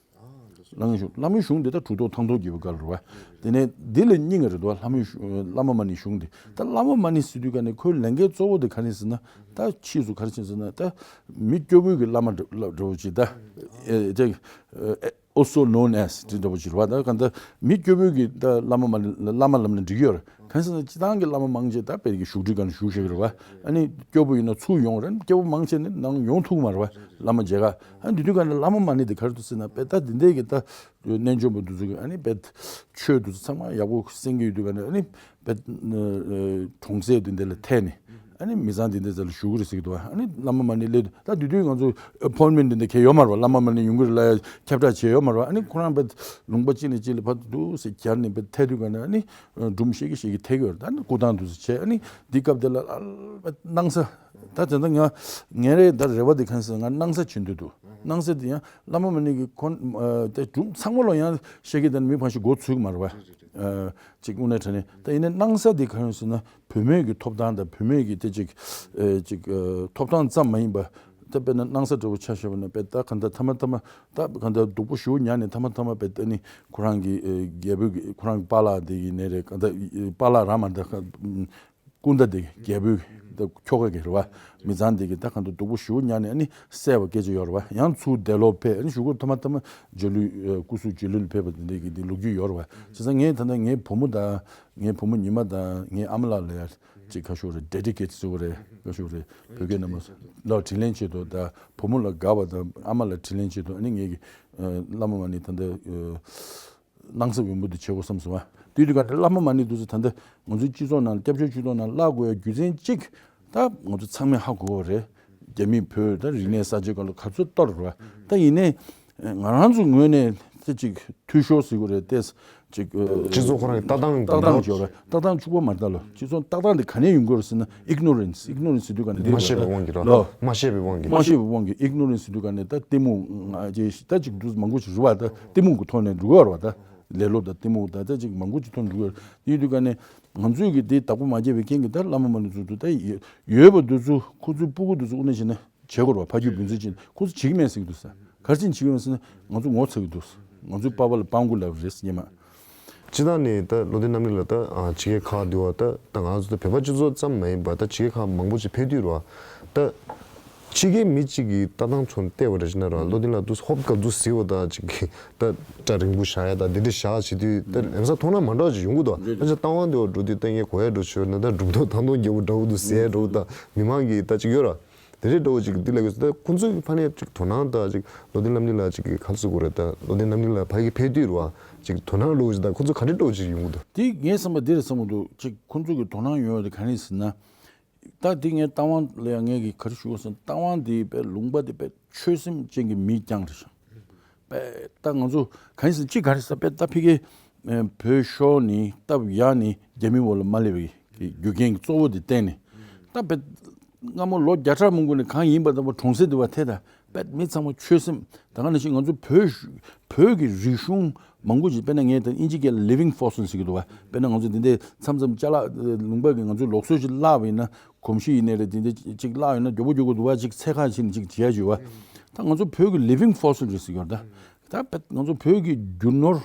བླ་མའི་གཞུང་བླ་མའི་གཞུང་འདི་ད་གྲུབ་ཐོབ་ཐང་སྟོང་རྒྱལ་པོའི་བཀའ་རེད་བ། དེ་ནས་འདི་ལ་སྙིང་རེད་དོ། བླ་མའི་གཞུང་བླ་མ་མ་ཎིའི་གཞུང་འདི་ད་བླ་མ་མ་ཎི་ཟེར་དུས་ག་ནས་ཁོའི་ལས་འགན་གཙོ་བོ་དེ་ག་རེ་ཟེར་ན་ད་ཕྱིས་སུ་ག་རེ་བྱས་ཟེར་ན་ད་མི་སྐྱོ་པོའི་གི་བླ་མ་འདྲ་འདྲ་བོ་ཅིག་ད་ཨེ་ཅིག་ཨེ་also known as དེ་འདྲ་བོ་ཅིག་རེད་བ། ད་ག་ད་མི་སྐྱོ་པོའི་གི་ད་བླ་མ་མ་ཎི་བླ་མ་ལབ་ན་འགྲིག་གི་ཡོད་རེད། གང་ཟེར་ན་སྤྱི་བཏང་གི་བླ་མ་མང་ཆེ་ད་དཔེ་གི་བཞུགས་ཁྲི་སྒང་ལ་བཞུགས་བཞག་གི་རེད་བ། ཨ་ནི་སྐྱོ་པོ་ཡིན་ན་ཚུར་ཡོང་རེད། སྐྱོ་པོ་མང་ཆེ་ནི་ནང་ཡོང་ཐུབ་ཀྱི་མ་རེད་བ། བླ་མ་མཇལ་ཁ། ཨ་ནི་དེ་དུས་ག་ནས་བླ་མ་མ་ཎི་དེ་ག་རེ་འདུག་ཟེར་ན་དཔེ་ད་འདི་འདྲས་ཀྱི་ད་རྣལ་འབྱོར་པ་འདི་ཚོ་གི་ཨ་ནི་དཔེ་ཆོས་འདི་ཚོ་ཚང་མ་ཡག་པོ་གསན་གྱི་ཡོད་དུས་ག་ནས་ཨ་ནི་དཔེ་གྲོང་གསེབ་འདི་འདྲ་ལ་ཐད་ནས་ ཨ་ནི་མི་ཚང་དེ་འདྲ་ཚོ་ལ་ཞུ་གི་རེད་ཟེར་གྱི་འདུག་ཨ་ནི་བླ་མ་མ་ཎི་སླེབས་འདུག་ད་དེ་དུས་ང་ཚོ་ཨ་པོའིན་མེན་ཊི་དེ་འདྲ་གང་ཡང་ཡོད་མ་རེད་པ། བླ་མ་མ་ཎི་ཡོང་གི་རེད་ལབ་ཡ་ཁྱབ་བསྒྲགས་བྱས་ཡོད་མ་རེད་པ། ཨ་ནི་ཁོ་རང་དཔེ་ལུང་པ་གཅིག་ནས་གཅིག་ལ་ཕར་འདུག་སེ་གྱར་ནས་དཔེ་ཐལ་དུས་ག་ནས་ཨ་ནི་སྒྲུང་བཤད་ཀྱི་བཤད་ཀྱི་ཐལ་གྱི་ཡོད་རེད། ད་ཨ་ནི་སྐུ་ཐང་འདུག་སེ་བྱས། ཨ་ནི་འདི་སྐབས་དེ་ལ་ཨ་ལ་སྣང་ས་ད་དེ་འདྲ་ང་ངའི་རེད། ད་རེ་བ་དེ་གང་ཟེར་ང་སྣང་ས་བྱེད་འདོད་འདུག་སྣང་ས་དེ་ཡང་བླ་མ་མ་ཎི་གི་ཁོ་ཨ་དེ་སྒྲུང་ཚང་མ་ལ་ཡང་བཤད་ཀྱི་ད་ནི་མི་ཕལ་ཆེར་མགོ་ཚོད་ཀྱི་མ་རེད་པ། ཨ་ཅིག་དངོས་གནས་དྲང་གནས་ད་ཡིན་ནའི་སྣང་ས་དེ་གང་ཡིན་ཟེར་ན། བུད་མེད་ཀྱི་ཐོབ་ཐང་དང་བུད་མེད་ཀྱི་དེ་ཅིག་ཨེ་ཅིག་ཨེ་ཐོབ་ཐང་ཙམ་མ་ཡིན་པ། ད་དཔེར་ན་སྣང་ས་འདྲ་བོ་ཆ་བཞག་པ་ན་དཔེ་ད་གང་ལྟར་ཐ་མ་ཐ་མ་ད་གང་ལྟར་སྡུག་པོ་ཞེ་པོ་མྱངས་ནས་ཐ་མ་ཐ་མ་དཔེ་ད་ནི་ཁོ་རང་གི་ཨེ་རྒྱལ་པོ་གི་ཁོ་རང་གི་པཱ་ལགས་དེ་ཡིན་ནའི་རེད། གང་ལྟར་པཱ་ལགས་རང་མ་ད་སྐུ་ཟླ་དེ་རྒྱལ་པོའི་ད་ཁྱོ་ག་གི་རེད་པ། མི་ཚང་དེ་གི་ད་གང་ལྟར་སྡུག་པོ་ཞེ་པོ་མྱངས་ནས་ཨ་ནི་བསད་པ་སྐད་ཆ་ཡོད་རེད་པ། ཡང་ཚུར་འདས་ལོག་ཕེབས། ཨ་ནི་གཞུག་གུ་ཐ་མ་ཐ་མ་མཇལ་ལུས་ཨེ་སྐུ་གཟུགས་མཇལ་ལུས་ལ་ཕེབས་པ་དེ་འདྲ་གི་དེ་ལོ་རྒྱུས་ཡོད་རེད་པ། བྱས་ཙང་ངས་ད་ལྟ་ངའི་བུ་མོ་དང་། ངའི་བུ་མོ་ཉི་མ་དང་ངའི་ཨ་མ་ལགས་ལ་ཡང་ཅིག་ཁ་ཤོར་རེ་ཌེ་ཌི་ཀེ་ཊི་བཟོ་དགོས་རེད། ཁ་ཤོར་རེ་བོད་སྐད་ནང་མ་ལ་དྲིན་ལན་ཆེད་དུ་དང་བུ་མོ་ལ་དགའ་བ་དང་ཨ་མ་ལ་དྲིན་ལན་ཆེད་དུ། ཨ་ནི་ངས་ཀྱི་ཨ་བླ་མ་མ་ཎི་ད་ལྟ་ཨ་སྣང་ས་འོན་པོ་འདི་བྱེད་དགོས་བསམ་སོང་བ། དུས་དུས་ག་ནས་བླ་མ་མ་ཎི་འདུག་ཟེར་ད་ལྟ་ང་ཚོའི་སྤྱི་ཚོགས་ནང་སྐྱབས་བཅོལ་སྤྱི་ཚོགས་ནང་བརླག་དགོས་ཡ་རྒྱུ་མཚན་གཅིག་ད་ང་ཚོ་ཚང་མས་ཧ་གོ་བ་རེད། རྒྱ་མིས་བོད་ད་རིག་གནས་གསར་བརྗེ་སྐབས་ལ་ག་ཚོད་གཏོར་བ། ད་ཡིན་ནའི་ང་རང་ཚོའི་ངོས་ནས་དེ་ཅིག་འཐུས་ཤོར་ཟེར་དགོས་རེད་དེ། ཅིག་ཨ། སྤྱི་ཚོགས་ཁོ་རང་གི་ལྟ་སྟངས་ལྟ་སྟངས་ཅིག་ཡོད་རེད། ལྟ་སྟངས་ཕྱུག་པོ་མ་རེད་ད་ལོ། སྤྱི་ཚོགས་ལྟ་སྟངས་དེ་ག་ནས་ཡོང་གི་རེད་ཟེར་ན་ཨིག་ནོ་རེན་སི། ཨིག་ནོ་རེན་སི་ཟེར་དུས་ག་ནས་འདི་མ་ཤེས་པའི་དབང་གིས་ར། ལོ། མ་ཤེས་པའི་དབང་གིས། མ་ཤེས་པའི་དབང་གིས་ཨིག་ནོ་རེན་སི་ཟེར་དུས་ག་ནས་ད་གཏི་མུག་ང་ཅེ་ད་ཅིག་འདུག་མང་པོ་ཞིག་རུ་བ་ད་གཏི་མུག་གི་ཐོག་ནས་འགྲོ་གི་ཡོད་རེད་པ། ད་ལེ་ལོ་ད་གཏི་མུག་ད་ད་ཅིག་མང་པོ་ཅིག་ཐོག་འགྲོ་གི་ཡོད་རེད། དེ་ཡིན་དུས་ག་ནས་ང་ཚོས་ཀྱི་དེ་བདག་པོ་མ་བརྒྱབ་པའི་རྐྱེན་གྱིས་ད་བླ་མ་མ་ཎི་ཚོ་ད་ཡོད་པ་འདུག་ཚུལ། ཁོ་ཚོའི་སྤུ་གུ་འདུག་ཚུལ་དངོས་གནས་བྱས་ན། བྱེད་དགོས་རེད་པ། ཕ་རྒྱུད་བུ་འཛིན་བྱེད་ཁོ་ཚོ་བྱེད་ཀྱི་མེད་ཟེར་གྱི་འདུག་ཟེར། ག་རེ་བྱས་ནས་བྱེད་ཀྱི་མེད་ཟེར་ན་ང་ཚོ་ངོ་ཚ་གི་འདུག་ཟེར། ང་ཚོའི་པ་ཕ་ལ་སྤྲང་པོ་ལབ་རེད་ཟེར་ཉན་མ། སྤྱིར་བཏང་ནས་ད་བློ་ལྡན་རྣམ་གླིང་ལགས་ད་ཨ་ཕྱི་རྒྱལ་ཁག་འདི་བ་ད་ད་ང་ཚོ་ད་བོད་པ་སྤྱི་ཚོགས་ཙམ་མ་ཡིན་པ་ད་ཕྱི་རྒྱལ་ཁག་མང་པོ་ཅིག་ཕེབས་དུས་རེད་པ། ད་ཕྱི་རྒྱལ་མི་གཅིག་གིས་ལྟ་སྟངས་ཚོ་བལྟས་པ་རེད་ཟེར་ན་ར་བློ་ལྡན་ལགས་འདུག་ཧོབ་སྐབས་འདུག་ཟེར་བ་ད་ཅིག་གིས་ད་སྐྲ་རིང་པོ་བཞག་ཡ་ད་འདི་འདྲ་བཞག་བྱེད་དུས་ད་ལམ་སང་དོ་སྣང་མ་འདྲ་བ་ཅིག་ཡོང་གི་འདུག་ད་ཅིག་རྟ་དབང་འདི་བ་འགྲོ་དུས་ད་ངས་གོ་ཡ་འགྲོ་ཆོད་ན་ད་གྲུབ་ཐོབ་ཐང་སྟོང་རྒྱལ་པོ་འདྲ་བོ་འདུག་ཟེར་ཡ་འདྲ་བོ་ད་མི་མང་གིས་ད་ཅིག་ཡོད་ར། དེ་རེད་འདྲ་བོ་ཅིག་འདི་ལ་གི་ད་ཁོང་ཚོའི་ཕ་ནས་ཅིག་དོ་སྣང་དང་ཅིག་བློ་ལྡན་རྣམ་གླིང་ལགས་ཅིག་གི་ག་རེ་ཟེར་དགོས་རེད་ད་བློ་ལྡན་རྣམ་གླིང་ལགས་ཕ་གི་ཕེབས་དུས་རེད་པ་ཅིག་དོ་སྣང་འདྲ་བོ་ཅིག་ད་ཁོང་ཚོ་ག་འདྲ་འདྲ་བོ་ཅིག་ཡོང་གི་འདུག་དེ་ངས་བསམ་པ་འདི་རེད་བསམ་གི་འདུག་ཅིག་ཁོང་ཚོ་གི་དོ་སྣང་ཡོང་ཡ་དེ་ག་རེ་ཟེར་ན། ད་དེ་ངས་རྟ་དབང་ལ་ཡང་ངས་གི་ག་རེ་ཞུ་དགོས་ཟེར་ན་རྟ་དབང་དེ་དཔེ་ལུང་པ་དེ་དཔེ་ཆོས་སེམས་ཅན་གྱི་མིའི་རྐྱང་རེད་ཤག་དཔེ་ད་ང་ཚོ་ག་རེ་ཟེར་ཅིག་ག་རེ་ཟེར་དཔེ་ད་ཕ་གི་བོད་ཤོར་ནས་སྟབས་ཡག་ནས་རྒྱ་མི་འོག་ལ་མ་སླེབས་པའི་རྒྱུ་རྐྱེན་གཙོ་བོ་དེ་བརྟེན་ནས་ད་དཔེ་སྔ་མོ་ལོ་བརྒྱ་ཕྲག་མང་པོ་ནས་གང་ཡིན་པ་དང་པོ་གྲོང་གསེབ་དེ་བ་ཐད་ད་དཔེ་མི་ཚང་མ་ཆོས་སེམས་ད་ག་ནང་བཞིན་ང་ཚོ་བོད་བོད་ཀྱི་རིག་གཞུང་མང་པོ་ཅིག་དཔེར་ན་ངས་ད་དབྱིན་ཇི་སྐད་ལ་living fossil་ཟེར་གྱི་འདུག་བ། དཔེར་ན་ང་ཚོ་འདི་འདྲའི་མཚམས་མཚམས་ཅ་ལག་ལུང་པ་གི་ང་ཚོའི་ལུགས་སྲོལ་ཅིག་བརླག་པ་ཡིན་ན་གོམས་གཤིས་ཡིན་ནའི་རེད་དེ་འདྲ་ཅིག་བརླག་ཡོད་ན་མགྱོགས་པོ་མགྱོགས་པོ་འདུག་བ་ཅིག་ཚད་བཀག་བྱས་ནས་ཅིག་བྱེད་ཡ་བྱེད་བ། ད་ང་ཚོ་བོད་ཀྱི་living fossil་རེད་ཟེར་གྱི་ཡོད་རེད་ད། ད་དཔེ་ང་ཚོ་བོད་ཀྱི་རྒྱུ་ནོར་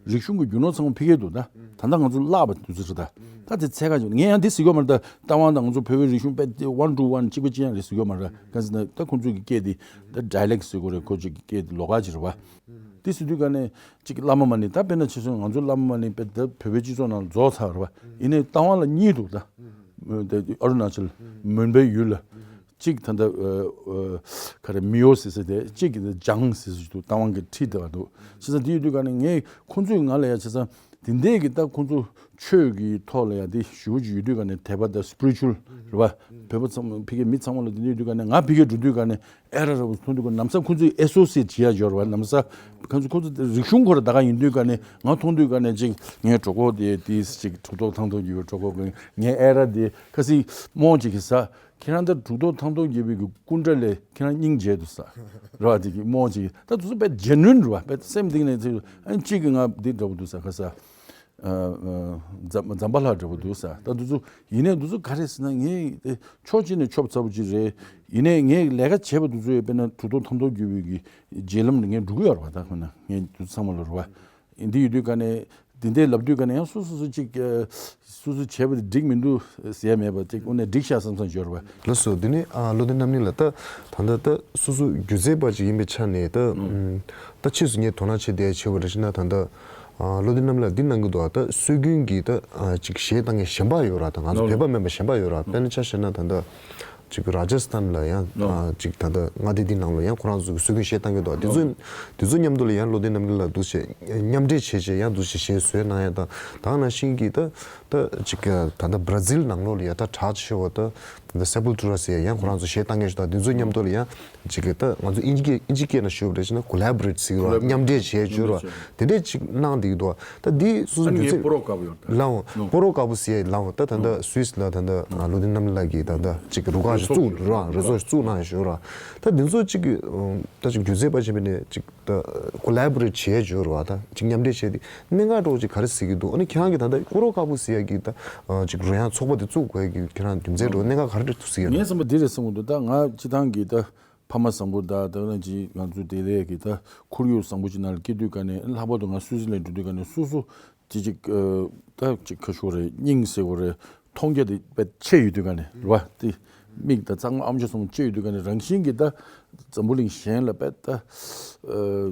རིག་གཞུང་གི་རྒྱུ་ནོར་ཚང་མ་ཕ་གིར་འདུག་ད། ད་ལྟ་ང་ཚོ་བརླག་པ་དུས་ཚོད་རེད་ད། ད་དེ་ཚད་བཀག་བྱས་ངས་ཡང་འདི་ཟེར་གྱི་ཡོད་མ་རེད་ད། རྟ་དབང་དང་ང་ཚོ་བོད་པའི་རིག་གཞུང་དཔེ་one to one་གཅིག་པ་གཅིག་རྐྱང་རེད་ཟེར་གྱི་ཡོད་མ་རེད། གང་ཟེར་ན་ད་ཁོང་ཚོ་གི་སྐད་དེ་ད་dialect་ཟེར་དགོས་རེད། ཁོ་ཚོ་གི་སྐད་དེ་ལོགས་ཀ་ཅིག་རེད་བ། དེ་ཟེར་དུས་ག་ནས་ཅིག་བླ་མ་མ་ཎི་ད་དཔེར་ན་ཆ་བཞག་ན་ང་ཚོ་བླ་མ་མ་ཎི་དཔེ་ད་བོད་པའི་སྤྱི་ཚོགས་ནང་ལ་རྫོགས་ཚར་བ་རེད་བ། ཡིན་ནའི་རྟ་དབང་ལ་གཉིས་འདུག་ད། དེ་ཨ་རུ་ན་ཅལ་མོན་པའི་ཡུལ་ལ་གཅིག་ད་ལྟ་ཨ་ཨ་ག་རེ་མིའོ་ཟེར་ས་དེ་གཅིག་གི་ལྗང་ཟེར་ས་ཞིག་འདུག་རྟ་དབང་གི་ཁྲི་དེ་བ་འདུག་བྱས་ཙང་དེ་ཡོད་དུས་ག་ནས་ངས་ཁོང་ཚོས་ང་ལ་ཡ་བྱས་ཙང་དེ་འདྲས་ཀྱི་ད་ཁོང་ཚོ་ཆོས་ཀྱི་ཐོག་ལ་ཡ་དེ་ཞུ་བ་ཅིག་ཡོད་དུས་ག་ནས་དད་པ་དང་spiritual་རེད་བ། བོད་པ་ཚང་མ་ཕ་གིའི་མི་ཚང་མ་ལ་དེ་འདྲ་ཡོད་དུས་ག་ནས་ང་ཕ་གིར་འགྲོ་དུས་ག་ནས་ཨེ་ར་ར་བ་མཐོང་དུས་ག་ནམ་སང་ཁོང་ཚོས་ཨེ་སོ་སི་ཨེཊ་བྱེད་ཡ་འབྱོར་བ། ནམ་སང་ཁོང་ཚོ་ཁོང་ཚོ་རིག་གཞུང་ཁོ་ར་ད་ག་ཡིན་དུས་ག་ནས་ང་མཐོང་དུས་ག་ནས་ཅིག་ངའི་གྲོད་ཁོག་དེ་དེ་ཅིག་གྲུབ་ཐོབ་ཐང་ཐོག་ཡོད་པའི་གྲོད་ཁོག་གི་ངའི་ཨེ་ར་དེ་ཁ་སང་རྨོ་ཅིག་གིས་ཟ། ཁྱེད་རང་ད་གྲུབ་ཐོབ་ཐང་སྟོང་རྒྱལ་པོའི་གི་སྐུ་འདྲ་ལས་ཁྱེད་རང་སྙིང་རྗེ་འདུག་ཟེར་ར་བ། དེ་གི་རྨོ་ཅིག་གིས་ད་དུས་ཚོད་དཔེ་genuine་རེད་བ། དཔེ་སེམས་གཏིང་ནས་ཚིག་ཨ་ནི་གཅིག་གིས་ང་འདི་འདྲ་པོ་འདུག་ཟེར་ཁ་ཟེར། ཨ་ཨ་ཛམ་ཛམ་བྷ་ལ་འདྲ་པོ་འདུག་ཟེར། ད་དུས་ཚོད་ཡིན་ནའི་དུས་ཚོད་ག་རེ་ཟེར་ན་ངས་དེ་ཕྱོགས་གཅིག་ནས་ཆོབ་ཚ་པོ་ཅིག་རེད། ཡིན་ནའི་ངས་ལས་ཀ་བྱས་པ་དུས་ཚོད་དཔེར་ན་གྲུབ་ཐོབ་ཐང་སྟོང་རྒྱལ་པོའི་གི་བརྒྱུད་ལམ་ལ་ངས་འགྲོ་གི་ཡོད་རེད་བ། ད་ཁོ་ན་ངས་དུས་ཚོད་ཚང་མ་ལ་རེད་བ། འདི་ཡོད་དུས་ག་ནས་འདི་འདྲའི་ལབ་དུས་ག་ནས་ཡང་སོ་སོ་སོ་ཅིག་ཨ་སོ་སོ་བྱས་པ་དེ་འགྲིག་མི་འདུག་ཟེར་ཡ་མེད་པ་ཅིག་དངོས་གནས་འགྲིག་ཤག་བསམ་བསམ་ཡོད་རེད་བ། ལགས་སོ། འདི་ནི་ཨ་བློ་ལྡན་རྣམ་གླིང་ལགས་ད་ད་ལྟ་ད་སོ་སོ་སྒྱུ་རྩལ་པ་ཅིག་ཡིན་པའི་ཆ་ནས་ད་ཨུམ་ད་ཕྱིས་སུ་ངས་དོ་སྣང་བྱེད་བསྡད་བྱས་པ་རེད་ཤག་ན་ད་ལྟ་ཨ་བློ་ལྡན་རྣམ་གླིང་ལགས་འདི་གནང་གི་འདུག་ད་སྲོལ་རྒྱུན་གྱི་ད་ཨ་ཅིག་གཞས་བཏང་མཁན་གཞན་པ་ཡོད་ར། ད་ང་ཚོ་ལགས། བོད་པ་མིན་པ་གཞན་པ་ཡོད་ར། དཔེར་ན་ཆ་བཞག་ན་ད་ལྟ་ཅིག་ར་ཇ་སི་ཐན་ལ་ཡང་ལགས། ཨ་ཅིག་ད་ལྟ་མངའ་སྡེ་འདི་ནང་ལ་ཡང་ཁོ་རང་ཚོ་གི་སྲོལ་རྒྱུན་གཞས་བཏང་གི་འདུག་དེ་ཚོ་དེ་ཚོ་མཉམ་དུ་ལ་ཡང་བློ་ལྡན་རྣམ་གླིང་ལགས་འདུག་སེ་མཉམ་འབྲེལ་བྱས་བྱས་ཡང་འདུག་སེ་གཞས་བཟོས་གནང་ཡ་དང་། ད་ག་ནང་བཞིན་གྱི་ད་ད་ཅིག་ད་ལྟ་བར་ཛིལ་ནང་ལོགས་ལ་ཡ་ད་གྲགས་ཆེ་བ་ད་ The Sepultura ཟེར་ཡ་ཡང་ཁོ་རང་ཚོ་གཞས་བཏང་མཁན་ཞིག་དང་དེ་ཚོའི་མཉམ་དུ་ལ་ཡང་ཅིག་གི་ད་ང་ཚོ་ཨིན་ཇི་སྐད་ཨིན་ཇི་སྐད་ནང་ཞུ་བ་རེད་ཅེ་ན་collaborate ཟེར་གྱི་རེད་བ། མཉམ་འབྲེལ་བྱས་བྱས་རེད་བ། དེ་འདྲས་ཅིག་གནང་བསྡད་ཀྱི་འདུག་ད་འདི་སོ་སོ་ཨ་ནི་སྒྱུ་རྩལ་ངས་སྤོ་རོ་དཀར་པོ་ཡོད་ད། ལའོ་ནོ། སྤོ་རོ་དཀར་པོ་ཟེར་ཡ་ལའོ་ད་ད་ལྟ་སུད་སི་ལ་ད་ལྟ་ལུའུ་ཏིན་རྣམ་གླིང་ལགས་ཀྱིས་ད་ལྟ་ཅིག་གི་རུ་ཁག་ཞིག་བཙུགས་རེད་བ། རེ་ཚོགས་ཞིག་བཙུགས་གནང་ཡ་ཞུ་ར། ད་འདི་ཚོ་ཅིག་གི་ད་ཅིག་སྒྱུ་རྩལ་པ་ཆེན་པོ་ནས་ཅིག་ད་collaborate བྱས་བྱས་རེད་བ། ད་ཅིག་མཉམ་འབྲེལ་བྱས་ཏེ་གནད་འགག་འདྲ་བོ་ཅིག་ག་རེ་གཟིགས་ཀྱི་འདུག་ཨ་ནི་ཁྱེད་རང་གིས་ད་ལྟ་སྤོ་རོ་དཀར་པོ་ཟེར་ཡ་གི་ད་ཅིག་རོལ་དབྱངས་ཚོགས་པ་དེ་བཙུགས་དགོས་ཡ་གི་ཁྱེད་རང་རྒྱུ་མཚན་འདྲ་བོ་གནད་འགག་ག་རེ་འདྲ་འདུག་གཟིགས་ཡ། ངའི་བསམ་པ་འདི་རེད་བསམ་གྱི་འདུག་ད་ང་སྤྱི་བཏང་གི་ད་ཕ་མ་བཟང་པོ་དང་ད་ང་ཅིག་ང་ཚོ་དེ་ལས་ཀྱི་ད་ཁོར་ཡུག་བཟང་པོ་ཅིག་ནང་ལ་སྐྱེས་དུས་ག་ནས་ལྷག་པར་དུ་ང་སུད་སི་ལ་འགྲོ་དུས་ག་ནས་སོ་སོ་དེ་ཅིག་ཨ་ད་ཅིག་ཁ་ཤོར་རེད། སྙིང་ཟེར་བ་རེད། མཐོང་རྒྱ་དེ་དཔེ་ཆེ་ཡོད་དུས་ག་ནས་རེད་བ། དེ་མིག་དང་རྩ་སྔོ་ཨམ་ཅོག་གསུམ་ཆེ་ཡོད་དུས་ག་ནས་རང་བཞིན་གྱིས་ད་འཛམ་བུ་གླིང་གཞན་ལ་དཔེ་ད་ཨ་